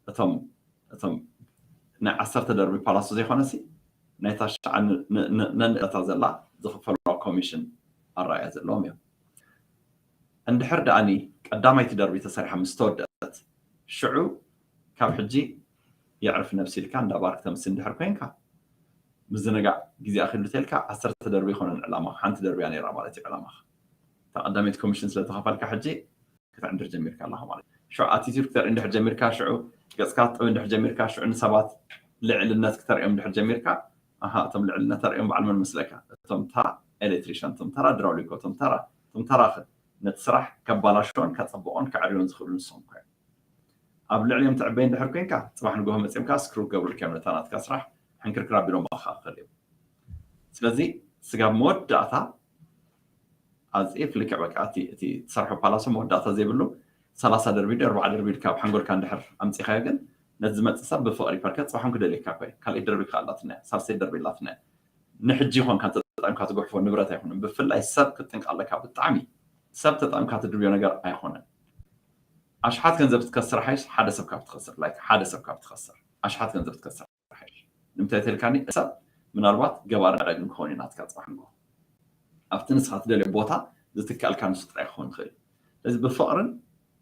እቶም እቶም ናይ ዓሰርተ ደርቢ ፓላሶ ዘይኮነሲ ናይታ ሽዓ ነንእታ ዘላ ዝኽፈሉ ኮሚሽን ኣረኣያ ዘለዎም እዮም። እንድሕር ደኣኒ ቀዳማይቲ ደርቢ ተሰሪሓ ምስ ተወደአት ሽዑ ካብ ሕጂ የዕርፍ ነብሲ ኢልካ እንዳ ባርክ ተምሲ እንድሕር ኮይንካ ምዝንጋዕ ግዜ ኣኺሉ ተልካ ዓሰርተ ደርቢ ይኮነን ዕላማ ሓንቲ ደርቢ እያ ነይራ ማለት እዩ ዕላማኻ እታ ቀዳመይቲ ኮሚሽን ስለተኸፈልካ ሕጂ ክትዕንድር ጀሚርካ ኣለኻ ማለት እዩ። ሽዑ ኣቲቲዩድ ክተርኢ እንድሕር ጀሚርካ፣ ሽዑ ገጽካ ክትጥብ እንድሕር ጀሚርካ፣ ሽዑ ንሰባት ልዕልነት ክተርእዮም እንድሕር ጀሚርካ፣ ኣሃ እቶም ልዕልነት ተርእዮም በዓል መን መስለካ? እቶም ተራ ኤሌክትሪሻን፣ እቶም ተራ ድራውሊኮ፣ እቶም ተራ እቶም ተራኸ ነቲ ስራሕ ከባላሽዎን ከጸብቖን ከዕርዮን ዝኽእሉ ንሶም እኮ እዮም። ኣብ ልዕሊኦም ትዕበይ እንድሕር ኮንካ ጽባሕ ንግሆ መጺኦም ከኣ ስክሩ ክገብሩልካ እዮም ነታ ናትካ ስራሕ ሕንክርክር ኣቢሎም ባኻ ክኽእል እዮም። ስለዚ ስጋብ መወዳእታ ኣዝኤ ፍልክዕ በቃ እቲ እቲ ትሰርሖ ፓላሶ መወዳእታ ዘይብሉ ሰላሳ ደርቢ ዶ ኣርባዓ ደርቢ ኢልካ ኣብ ሓንጎልካ እንድሕር ኣምጺኻዮ ግን ነቲ ዝመጽእ ሰብ ብፍቕሪ ፐርከ ጽባሖም ክደልየካ እኮ ካልኣይ ደርቢ ከኣላትና እያ ሳልሰይ ደርቢ ኣላትና እያ ንሕጂ ይኾንካ ተጠቂምካ ትጉሕፎ ንብረት ኣይኮነን ብፍላይ ሰብ ክትጥንቀ ኣለካ ብጣዕሚ ሰብ ተጠቂምካ ትድርብዮ ነገር ኣይኮነን ኣሽሓት ገንዘብ ትከስር ሓይሽ ሓደ ሰብ ካብ ትኸስር ላይክ ሓደ ሰብ ካብ ትኸስር ኣሽሓት ገንዘብ ትከስር ንምንታይ ተልካኒ ሰብ ምናልባት ገባር ዕዳግን ክኸውን እዩ ናትካ ፅባሕ ንጎ ኣብቲ ንስኻ ትደልዮ ቦታ ዝትካልካ ንሱ ጥራይ ክኸውን ይኽእል እዚ ብፍቕርን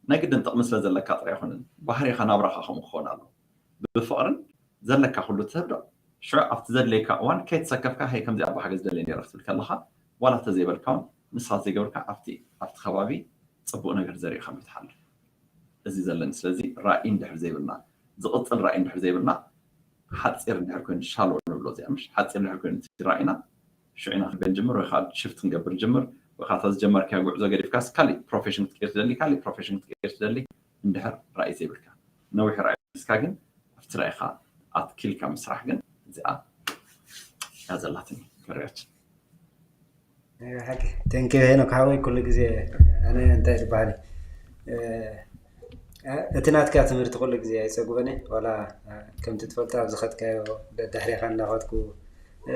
ናይ ግድን ጥቕሚ ስለ ዘለካ ጥራይ ኣይኮነን ባህሪኻ ናብራኻ ከምኡ ክኸውን ኣሎ ብፍቕርን ዘለካ ኩሉ ትህብ ዶ ሽዑ ኣብቲ ዘድለየካ እዋን ከይተሰከፍካ ሀይ ከምዚ ኣባሓገዝ ደለየ ነረ ክትብል ከለኻ ዋላ ተዘይበልካ እውን ንስኻ ዘይገበርካ ኣብቲ ኣብቲ ከባቢ ፅቡቕ ነገር ዘሪእኻ ምትሓልፍ እዚ ዘለኒ ስለዚ ራእይ እንድሕር ዘይብልና ዝቕፅል ራእይ እንድሕር ዘይብልና ሓፂር እንድሕር ኮይኑ ሻሎ ንብሎ እዚኣ ምሽ ሓፂር እንድሕር ኮይኑ እቲ ራእይና ሽዑ ኢና ክንበል ጅምር ወይ ከዓ ሽፍት ክንገብር ጅምር ወይ ከዓ ዝጀመርካዮ ጉዕዞ ገዲፍካስ ካሊእ ፕሮፌሽን ክትቀይር ትደሊ ካሊእ ፕሮፌሽን ክትቀይር ትደሊ እንድሕር ራእይ ዘይብልካ ነዊሕ ራእይ ንስካ ግን ኣብቲ ራእይካ ኣትኪልካ ምስራሕ ግን እዚኣ እያ ዘላትኒ ከሪያችን ተንኪ ሄኖክ ሓወይ ኩሉ ግዜ ኣነ እንታይ ዝበሃል እቲ ናትካ ትምህርቲ ኩሉ ግዜ ኣይፀጉበኒ ዋላ ከምቲ ትፈልጦ ኣብ ዝኸድካዮ ደድሕሬኻ እንዳኸድኩ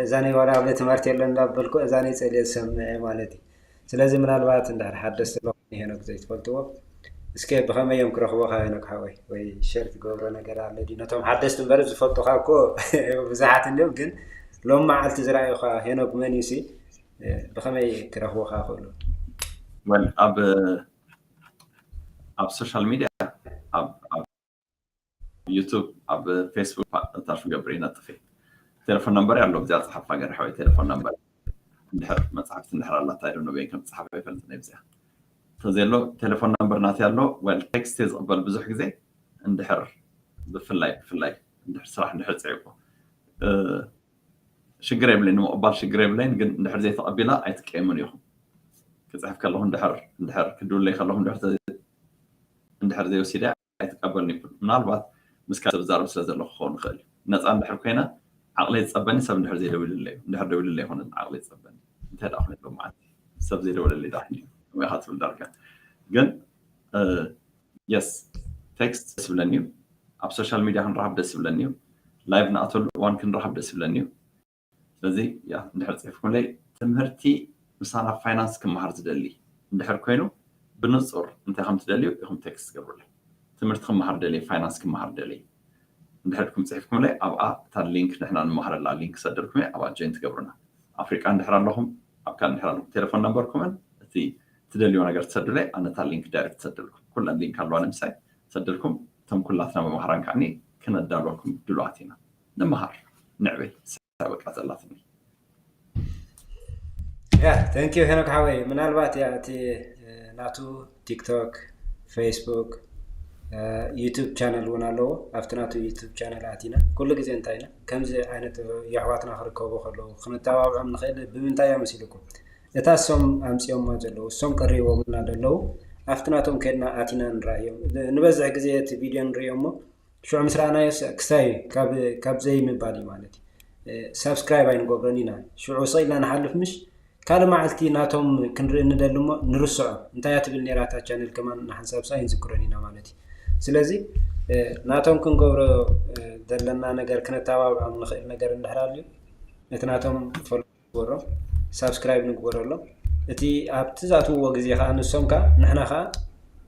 እዛነይ ዋላ ኣብ ትምህርቲ የለን እንዳበልኩ እዛነይ ፀልየ ዝሰምዐ ማለት እዩ ስለዚ ምናልባት እንድሕር ሓደስቲ ኣለኹም ንሄኖክ ዘይትፈልጥዎ እስከ ብኸመይ እዮም ክረኽቡኻ ሄኖክ ሓወይ ወይ ሸር ትገብሮ ነገር ኣሎ ድዩ ነቶም ሓደስቲ እምበር ዝፈልጡኻ እኮ ብዙሓት እንዲዮም ግን ሎም መዓልቲ ዝረኣዩኻ ሄኖክ መን እዩ ሲ ብኸመይ ክረኽቡኻ ክእሉ ኣብ ኣብ ሶሻል ሚድያ ኣብ ዩቱብ ኣብ ፌስቡክ እታሹ ገብር ይነጥፍ ቴሌፎን ነምበር ኣሎ ብዚኣ ፀሓፋ ገርሐ ወይ ቴሌፎን ነምበር እንድሕር መፅሓፍቲ እንድሕር ኣላታ ኢሉ ንበይ ከም ፀሓፈ ይፈልጥ ናይ ብዚኣ እንተዘሎ ቴሌፎን ነምበር ናት ኣሎ ወል ቴክስት ዝቕበል ብዙሕ ግዜ እንድሕር ብፍላይ ብፍላይ እንድሕር ስራሕ እንድሕር ፅዒቁ ሽግር የብለይ ንምቕባል ሽግር የብለይን ግን እንድሕር ዘይተቐቢላ ኣይትቀየሙን ኢኹም ክፅሕፍ ከለኹ እንድሕር እንድሕር ክድውለይ ከለኹ እንድሕር ዘይወሲደ ኣይትቀበልን ይብል ምናልባት ምስ ካልእ ዝዛረብ ስለ ዘለኹ ክኸውን ይኽእል እዩ ነፃ እንድሕር ኮይነ ዓቕለይ ዝፀበኒ ሰብ እንድሕር ዘይደውልለይ እዩ እንድሕር ደውልለይ ይኮነ ዓቕለይ ዝፀበኒ እንታይ ደኣ ኮይኑ ሎማዓንቲ ሰብ ዘይደወለለይ ደኣ ኮይኑ ኢኻ ትብል ዳርጋ ግን የስ ቴክስት ደስ ይብለኒ እዩ ኣብ ሶሻል ሚድያ ክንረኸብ ደስ ይብለኒ እዩ ላይቭ ንኣተሉ እዋን ክንረኸብ ደስ ይብለኒ እዩ ስለዚ ያ እንድሕር ፅሒፍኩምለይ ትምህርቲ ምሳና ፋይናንስ ክመሃር ዝደሊ እንድሕር ኮይኑ ብንፁር እንታይ ከም ትደልዩ ኢኹም ቴክስት ትገብሩለይ ትምህርቲ ክመሃር ደልየ ፋይናንስ ክመሃር ደልየ እንድሕር ድኩም ፅሒፍኩምለይ ኣብኣ እታ ሊንክ ንሕና ንመሃረላ ሊንክ ክሰደልኩም እየ ኣብኣ ጆይን ትገብሩና ኣፍሪቃ እንድሕር ኣለኹም ኣብ ካልእ እንድሕር ኣለኹም ቴሌፎን ነምበርኩምን እቲ ትደልዮ ነገር ትሰዱለይ ኣነታ ሊንክ ዳይሬክት ትሰደልኩም ኩለን ሊንክ ኣለዋ ንምሳይ ትሰደልኩም እቶም ኩላትና መምሃራን ከዓኒ ክነዳልወኩም ድሉዋት ኢና ንምሃር ንዕበይ በቃ ዘላትኒ ያ ተንኪዩ ሄኖክ ሓወይ ምናልባት ያ እቲ ናቱ ቲክቶክ ፌስቡክ ዩቱብ ቻነል እውን ኣለዎ። ኣብቲ ናቱ ዩቱብ ቻነል ኣቲና ኩሉ ግዜ እንታይ ኢና ከምዚ ዓይነት የሕዋትና ክርከቡ ከለዉ ክንተባብዖም ንኽእል ብምንታይ እያ መሲልኩም? እታ እሶም ኣምፅኦማ ዘለዉ እሶም ቀሪቦምና ዘለዉ ኣብቲ ናቶም ከድና ኣቲና ንረኣዮም። ንበዝሕ ግዜ እቲ ቪድዮ ንሪኦ እሞ ሽዑ ምስ ረኣናዮ ክስታይ ካብ ዘይምባል እዩ ማለት እዩ። ሳብስክራይብ ኣይንገብሮን ኢና። ሽዑ ስቕ ኢልና ንሓልፍ ምሽ ካልእ መዓልቲ ናቶም ክንርኢ ንደሊ እሞ ንርስዖ። እንታይ እያ ትብል ነይራ እታ ቻነል ከማን ንሓንሳብ ሳ ኣይንዝክሮን ኢና ማለት እዩ። ስለዚ ናቶም ክንገብሮ ዘለና ነገር ክነተባብዖም ንኽእል ነገር እንድሕር ኣልዩ እቲ ናቶም ንግበሮም፣ ሳብስክራይብ ንግበረሎም። እቲ ኣብቲ ዝኣትውዎ ግዜ ከዓ ንሶም ከዓ ንሕና ከዓ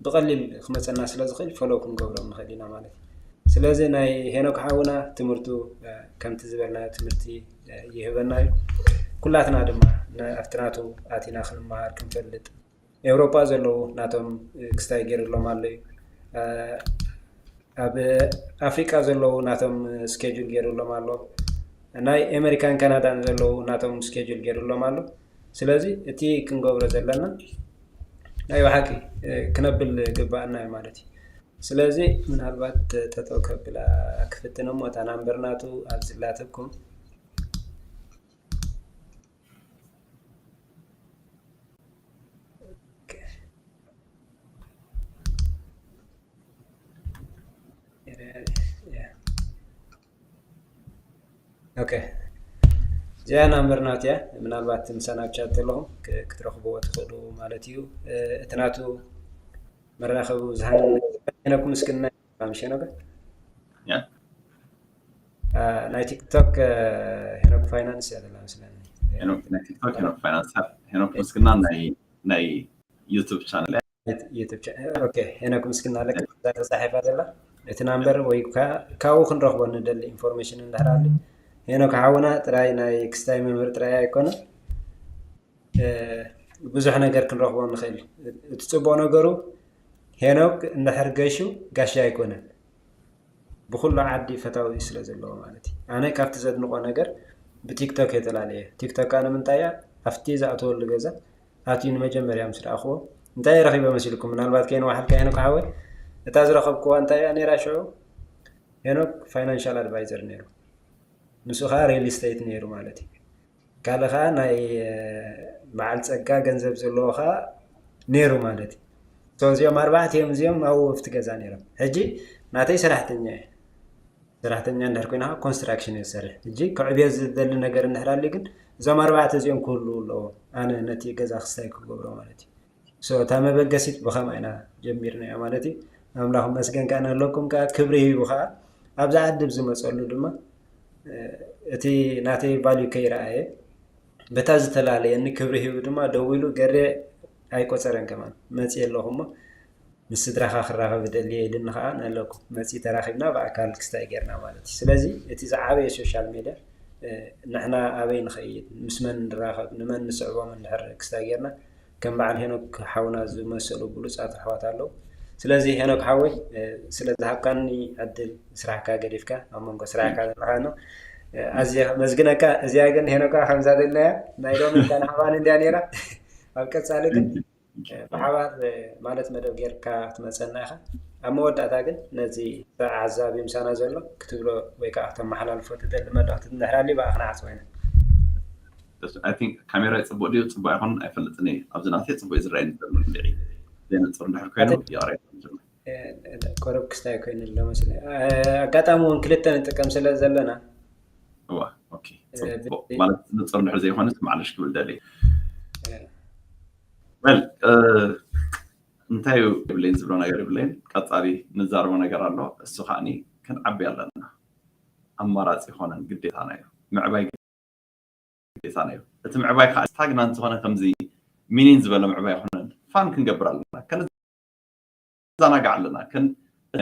ብቐሊል ክመፀና ስለ ዝኽእል ፈሎ ክንገብሮም ንኽእል ኢና ማለት እዩ። ስለዚ ናይ ሄኖክ ሓውና ትምህርቱ ከምቲ ዝበልናዮ ትምህርቲ ይህበና እዩ። ኩላትና ድማ ኣብቲ ናቱ ኣቲና ክንመሃር ክንፈልጥ ኤውሮጳ ዘለዉ ናቶም ክስታይ ገይሩሎም ኣሎ እዩ። ኣብ ኣፍሪቃ ዘለዉ ናቶም ስኬጁል ገይሩሎም ኣሎ። ናይ ኣሜሪካን ካናዳን ዘለዉ ናቶም ስኬጁል ገይሩሎም ኣሎ። ስለዚ እቲ ክንገብሮ ዘለና ናይ ብሓቂ ክነብል ግባኣና እዩ ማለት እዩ። ስለዚ ምናልባት ጠጠው ከብላ ክፍትን እሞ እታ ናምበር ናቱ ኣብዚ ላተኩም ኦኬ እዚኣ ናምበር ናት እያ። ምናልባት ምሳና ኣብ ቻት ዘለኹም ክትረኽብዎ ትኽእሉ ማለት እዩ። እቲ ናቱ መራኸቢ ብዙሃን ነኩም እስክና ምሽ ነገር ናይ ቲክቶክ ሄኖክ ፋይናንስ እያ ዘላ መስለኒ። ናይ ቲክቶክ ሄኖክ ፋይናንስ፣ ሄኖክ ምስግና ናይ ዩቱብ ቻነል። ሄኖክ ምስግና ኣለክ ተፃሒፋ ዘላ እቲ ናምበር ወይ ካብኡ ክንረኽቦ ንደሊ ኢንፎርሜሽን እንድሕር ኣሎ። ሄኖክ ሓውና ጥራይ ናይ ክስታይ መምህር ጥራይ ኣይኮነ ብዙሕ ነገር ክንረኽቦ ንኽእል። እቲ ፅቡቕ ነገሩ ሄኖክ እንድሕር ገሹ ጋሻ ኣይኮነን። ብኩሉ ዓዲ ፈታዊ ስለ ዘለዎ ማለት እዩ። ኣነ ካብቲ ዘድንቆ ነገር ብቲክቶክ እየ ተላለየ። ቲክቶክ ኣነ ምንታይ እያ ኣብቲ ዝኣተወሉ ገዛ ኣትዩ ንመጀመርያ ምስ ረኣኽዎ እንታይ ረኺበ መሲልኩም? ምናልባት ከይነዋሓልካ ሄኖክ ሓወይ እታ ዝረኸብክዋ እንታይ እያ ነይራ ሽዑ? ሄኖክ ፋይናንሻል ኣድቫይዘር ነይሩ። ንሱ ከዓ ሪል ስቴት ነይሩ ማለት እዩ። ካልእ ከዓ ናይ በዓል ፀጋ ገንዘብ ዘለዎ ከዓ ነይሩ ማለት እዩ። እዚኦም ኣርባዕተ እዮም እዚኦም ኣብኡ ኣብቲ ገዛ ነይሮም። ሕጂ ናተይ ሰራሕተኛ እየ። ሰራሕተኛ እንድሕር ኮይና ከዓ ኮንስትራክሽን እየ ዝሰርሕ። ሕጂ ክዕብዮ ዝደሊ ነገር እንድሕር ኣልዩ ግን እዞም ኣርባዕተ እዚኦም ክህልዉ ኣለዎም። ኣነ ነቲ ገዛ ክስታይ ክገብሮ ማለት እዩ። እታ መበገሲት ብኸምኣ ኢና ጀሚርናዮ ማለት እዩ። ኣምላኽ መስገን ከዓ ንህለኩም ከዓ ክብሪ ሂቡ ከዓ ኣብዚ ዓዲ ዝመፀሉ ድማ እቲ ናተይ ቫልዩ ከይረኣየ በታ ዝተፈላለየኒ ክብሪ ሂቡ ድማ ደው ኢሉ ገሬ ኣይቆፀረን ከማን መፅየ ኣለኹ እሞ ምስ ስድራኻ ክራኸብ እደሊ እየ ኢሉኒ ከዓ ንኣለኩም መፂ ተራኺብና ብኣካል ክስታይ ጌርና ማለት እዩ። ስለዚ እቲ ዝዓበየ ሶሻል ሜድያ ንሕና ኣበይ ንኸይድ ምስ መን ንራኸብ ንመን ንስዕቦም እንድሕር ክስታይ ጌርና ከም በዓል ሄኖክ ሓውና ዝመሰሉ ብሉፃት ኣሕዋት ኣለዉ። ስለዚ ሄኖክ ሓወይ ስለ ዝሃብካኒ ዕድል ስራሕካ ገዲፍካ ኣብ መንጎ ስራሕካ ዘለካ ኖ ኣዝየ ከመስግነካ። እዚኣ ግን ሄኖካ ከምዛ ዘለያ ናይ ሎሚ እንታ ንሓባን እንድያ ነይራ ኣብ ቀፃሊ ግን ብሓባር ማለት መደብ ጌርካ ክትመፀና ኢኻ። ኣብ መወዳእታ ግን ነዚ ተዓዛቢ ምሳና ዘሎ ክትብሎ ወይ ከዓ ክተመሓላልፎ ትደሊ መልእኽቲ እንድሕር ኣልዩ ብኣ ክንዓፅዎ ኢና። I think ካሜራ ፅቡቅ ድዩ ፅቡቅ ኣይኮነን ኣይፈልጥን እየ ኣብዚ ናተይ ፅቡቅ እዩ ዝረኣየኒ ዘሎ እንድዒ ዘይንፅር እንድሕር ኮይኑ ይቕሬታ ቆረብ ክስታይ ኮይኑ ኣሎ መስለ ኣጋጣሚ እውን ክልተ ንጥቀም ስለ ዘለና ማለት ንፅር እንድሕር ዘይኮነስ ማዕለሽ ክብል ደሊ well እንታይ እዩ የብለይን ዝብሎ ነገር የብለይን ቀፃሊ ንዛረቦ ነገር ኣሎ እሱ ከዓኒ ክንዓቢ ኣለና ኣማራፂ ይኮነን ግዴታና እዩ ምዕባይ ግዴታና እዩ እቲ ምዕባይ ከዓ ስታግናንት ዝኮነ ከምዚ ሚኒን ዝበለ ምዕባይ ይኮነን ፋን ክንገብር ኣለና ከነዘናጋዕ ኣለና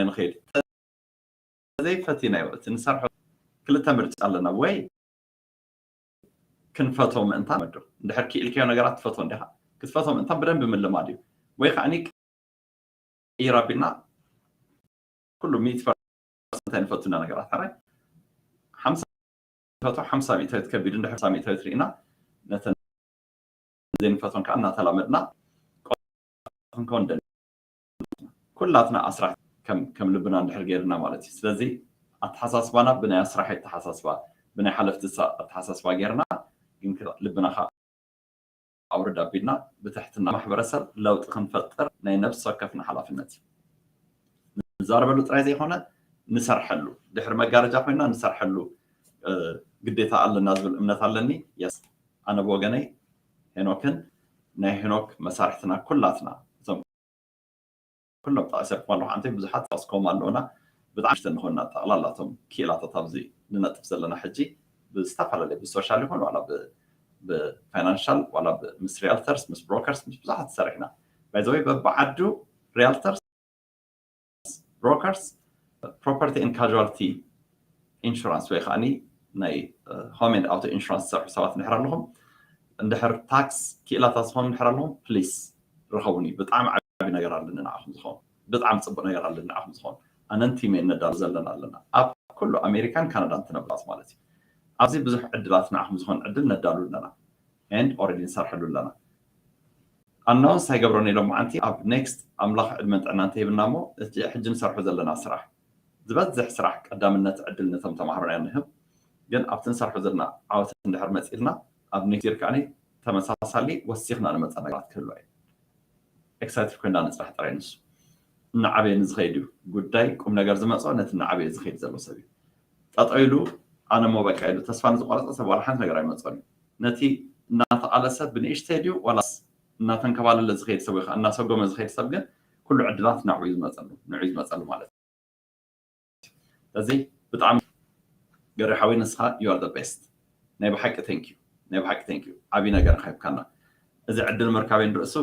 ንክድ ዘይፈቲናዮ እቲ ንሰርሖ ክልተ ምርጫ ኣለና ወይ ክንፈቶ ምእንታን መዶ እንድሕር ክኢልካዮ ነገራት ትፈቶ እንዲኻ ክትፈቶ ምእንታን ብደንብ ምልማድ እዩ ወይ ከዓ ቀይር ኣቢልና ኩሉ ሚእቲ ፐርሰንት እንታይ ንፈቱ ኢና ነገራት ሕራይ ሓምሳ ሚእታዊት ከቢድ እንድሕር ሓምሳ ሚእታዊት ርኢና ነተን ዘይንፈቶን ከዓ እናተላመድና ክንከውን ደሊ ኩላትና ኣስራት ከም ልብና እንድሕር ገይርና ማለት እዩ። ስለዚ ኣተሓሳስባና ብናይ ኣስራሒ ኣተሓሳስባ፣ ብናይ ሓለፍቲ ኣተሓሳስባ ገይርና፣ ግን ልብና ከዓ ኣውርድ ኣቢልና ብትሕትና ማሕበረሰብ ለውጢ ክንፈጥር ናይ ነብሲ ወከፍና ሓላፍነት እዩ። ንዛረበሉ ጥራይ ዘይኮነ ንሰርሐሉ፣ ድሕሪ መጋረጃ ኮይና ንሰርሐሉ ግዴታ ኣለና ዝብል እምነት ኣለኒ። የስ ኣነ ብወገነይ ሄኖክን ናይ ሄኖክ መሳርሕትና ኩላትና እዞም ኩሎም ጠቐሰልኩም ኣለኹ ዓንተይ ብዙሓት ጠቐስኩም ኣለውና። ብጣዕሚ ሽተ ንኾንና ጠቕላላቶም ክኢላታት ኣብዚ ንነጥፍ ዘለና ሕጂ ብዝተፈላለየ ብሶሻል ይኹን ዋላ ብፋይናንሻል ዋላ ምስ ሪያልተርስ ምስ ብሮከርስ ምስ ብዙሓት ሰሪሕና ባይዘወይ በብዓዱ ሪያልተርስ ብሮከርስ ፕሮፐርቲ ን ካዋልቲ ኢንሹራንስ ወይ ከዓ ናይ ሆም ን ኣውቶ ኢንሹራንስ ዝሰርሑ ሰባት እንድሕር ኣለኹም እንድሕር ታክስ ክኢላታት ዝኾኑ እንድሕር ኣለኹም ፕሊስ ርኸቡኒ። ብጣዕሚ ዓብዪ ነገር ኣለኒ ንዓኹም ዝኾኑ ብጣዕሚ ፅቡቅ ነገር ኣለኒ ንዓኹም ዝኾኑ ኣነን ቲመይ እነዳሉ ዘለና ኣለና ኣብ ኩሉ ኣሜሪካን ካናዳን ትነብራት ማለት እዩ። ኣብዚ ብዙሕ ዕድላት ንዓኹም ዝኾን ዕድል ነዳሉ ኣለና ን ኦረዲ ንሰርሐሉ ኣለና። ኣናውንስ ኣይገብሮን ኢሎም መዓንቲ ኣብ ኔክስት ኣምላኽ ዕድመን ጥዕና እንተሂብና እሞ እቲ ሕጂ ንሰርሖ ዘለና ስራሕ ዝበዝሕ ስራሕ ቀዳምነት ዕድል ነቶም ተማሃሮና ንህብ። ግን ኣብቲ ንሰርሖ ዘለና ዓወት እንድሕር መፂልና ኣብ ኔክስት ይር ከዓኒ ተመሳሳሊ ወሲኽና ንመፃ ነገራት ክህልዋ እዩ። ኤክሳይትድ ኮይና ንፅራሕ ጥራይ ንሱ እናዓበየ ንዝኸይድ እዩ ጉዳይ ቁም ነገር ዝመፅኦ ነቲ እናዓበየ ዝኸይድ ዘሎ ሰብ እዩ። ጠጠው ኢሉ ኣነ ሞ በቃ ኢሉ ተስፋ ንዝቆረፀ ሰብ ዋላ ሓንቲ ነገር ኣይመፅኦን እዩ። ነቲ እናተቓለሰ ብንእሽተይ ድዩ ዋላስ እናተንከባለለ ዝኸይድ ሰብ ወይ ከዓ እናሰጎመ ዝኸይድ ሰብ ግን ኩሉ ዕድላት ናዕኡ እዩ ዝመፀሉ ንዑ እዩ ዝመፀሉ ማለት እዩ። ስለዚ ብጣዕሚ ገሪሓዊ ንስኻ you are the best ናይ ብሓቂ thank you ናይ ብሓቂ thank you ዓብዪ ነገር ካ ሂብካና እዚ ዕድል ምርካበይ ንርእሱ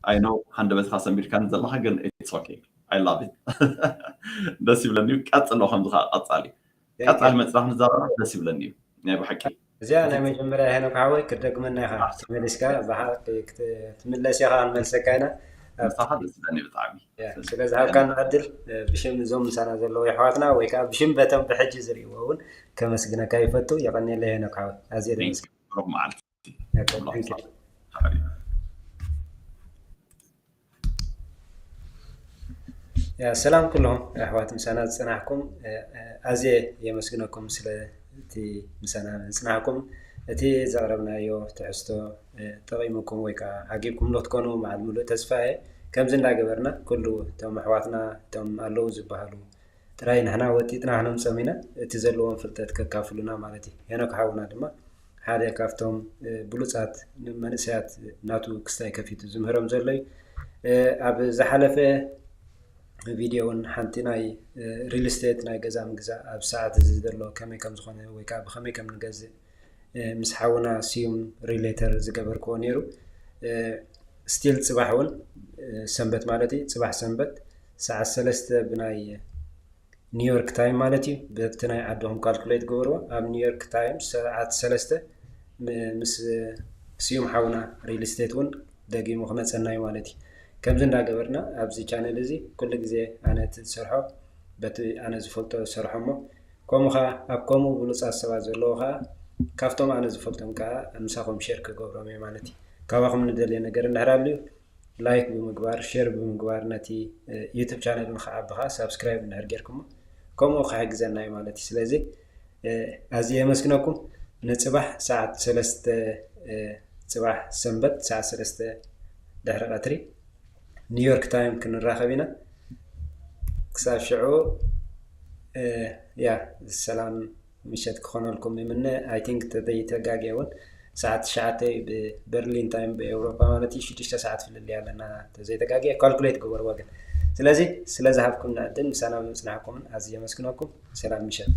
I know ሃንደበትካ ሰንቢድካኒ ዘለኻ ግን it's okay I love it ደስ ይብለኒ እዩ ቀፅሎ ከምዚ ከዓ ቀፃሊ ቀፃሊ መፅናኽ ንዛረባ ደስ ይብለኒ እዩ ናይ ብሓቂ እዚኣ ናይ መጀመርያ ሄኖክ ሓወይ ክትደግመና ኢኻ ተመሊስካ ብሓቂ ክትምለስ ኢኻ ክንመልሰካ ኢና ምሳኻ ደስ ይብለኒ ብጣዕሚ ስለዚ ሃብካና ዕድል ብሽም እዞም ምሳና ዘለዉ ኣሕዋትና ወይ ከዓ ብሽም በቶም ብሕጂ ዝርእይዎ እውን ከመስግነካ ይፈቱ የቐንየለይ ሄኖክ ሓወይ ኣዝየ ደስ ብሩክ መዓልቲ ያ ሰላም ኩሎም ኣሕዋት ምሳና ዝፅናሕኩም ኣዝየ የመስግነኩም ስለ እቲ ምሳና ዝፅናሕኩም እቲ ዘቕረብናዮ ትሕዝቶ ጠቒሙኩም ወይ ከዓ ዓጊብኩም ንክትኮኑ መዓል ሙሉእ ተስፋ እየ ከምዚ እንዳገበርና ኩሉ እቶም ኣሕዋትና እቶም ኣለዉ ዝበሃሉ ጥራይ ንሕና ወጢጥና ክነምፀም ኢና እቲ ዘለዎም ፍልጠት ከካፍሉና ማለት እዩ ሄኖክ ሓውና ድማ ሓደ ካብቶም ብሉፃት መንእሰያት ናቱ ክስታይ ከፊቱ ዝምህሮም ዘሎ እዩ ኣብ ዝሓለፈ ቪድዮ እውን ሓንቲ ናይ ሪል ስቴት ናይ ገዛ ምግዛእ ኣብ ሰዓት እዚ ዘሎ ከመይ ከም ዝኾነ ወይ ከዓ ብከመይ ከም ንገዝእ ምስ ሓውና ስዩም ሪሌተር ዝገበርክዎ ነይሩ ስቲል ፅባሕ እውን ሰንበት ማለት እዩ ፅባሕ ሰንበት ሰዓት ሰለስተ ብናይ ኒውዮርክ ታይም ማለት እዩ በቲ ናይ ዓድኹም ካልኩሌት ግበርዎ ኣብ ኒውዮርክ ታይም ሰዓት ሰለስተ ምስ ስዩም ሓውና ሪል ስቴት እውን ደጊሙ ክመፀና እዩ ማለት እዩ ከምዚ እንዳገበርና ኣብዚ ቻነል እዚ ኩሉ ግዜ ኣነ እቲ ዝሰርሖ በቲ ኣነ ዝፈልጦ ዝሰርሖ እሞ ከምኡ ከዓ ኣብ ከምኡ ብሉፃት ሰባት ዘለዎ ከዓ ካብቶም ኣነ ዝፈልጦም ከዓ ምሳኹም ሼር ክገብሮም እየ ማለት እዩ ካባኹም ንደልየ ነገር እንድሕር ኣልዩ ላይክ ብምግባር ሼር ብምግባር ነቲ ዩቱብ ቻነል ንክዓቢ ከዓ ሳብስክራይብ እንድሕር ጌርኩሞ ከምኡ ክሕግዘና እዩ ማለት እዩ ስለዚ ኣዝየ የመስግነኩም ንፅባሕ ሰዓት ሰለስተ ፅባሕ ሰንበት ሰዓት ሰለስተ ድሕሪ ቀትሪ ኒውዮርክ ታይም ክንራኸብ ኢና ክሳብ ሽዑ ያ ሰላም ምሸት ክኾነልኩም ይምነ I think ተዘይተጋግየ እውን ሰዓት ትሽዓተ እዩ ብበርሊን ታይም ብኤውሮጳ ማለት እዩ ሽዱሽተ ሰዓት ፍልልይ ኣለና ተዘይተጋግየ ካልኩሌት ግበርዎ ግን ስለዚ ስለ ዝሃብኩምና ዕድል ምሳና ብምፅናሕኩምን ኣዝየ የመስግነኩም ሰላም ምሸት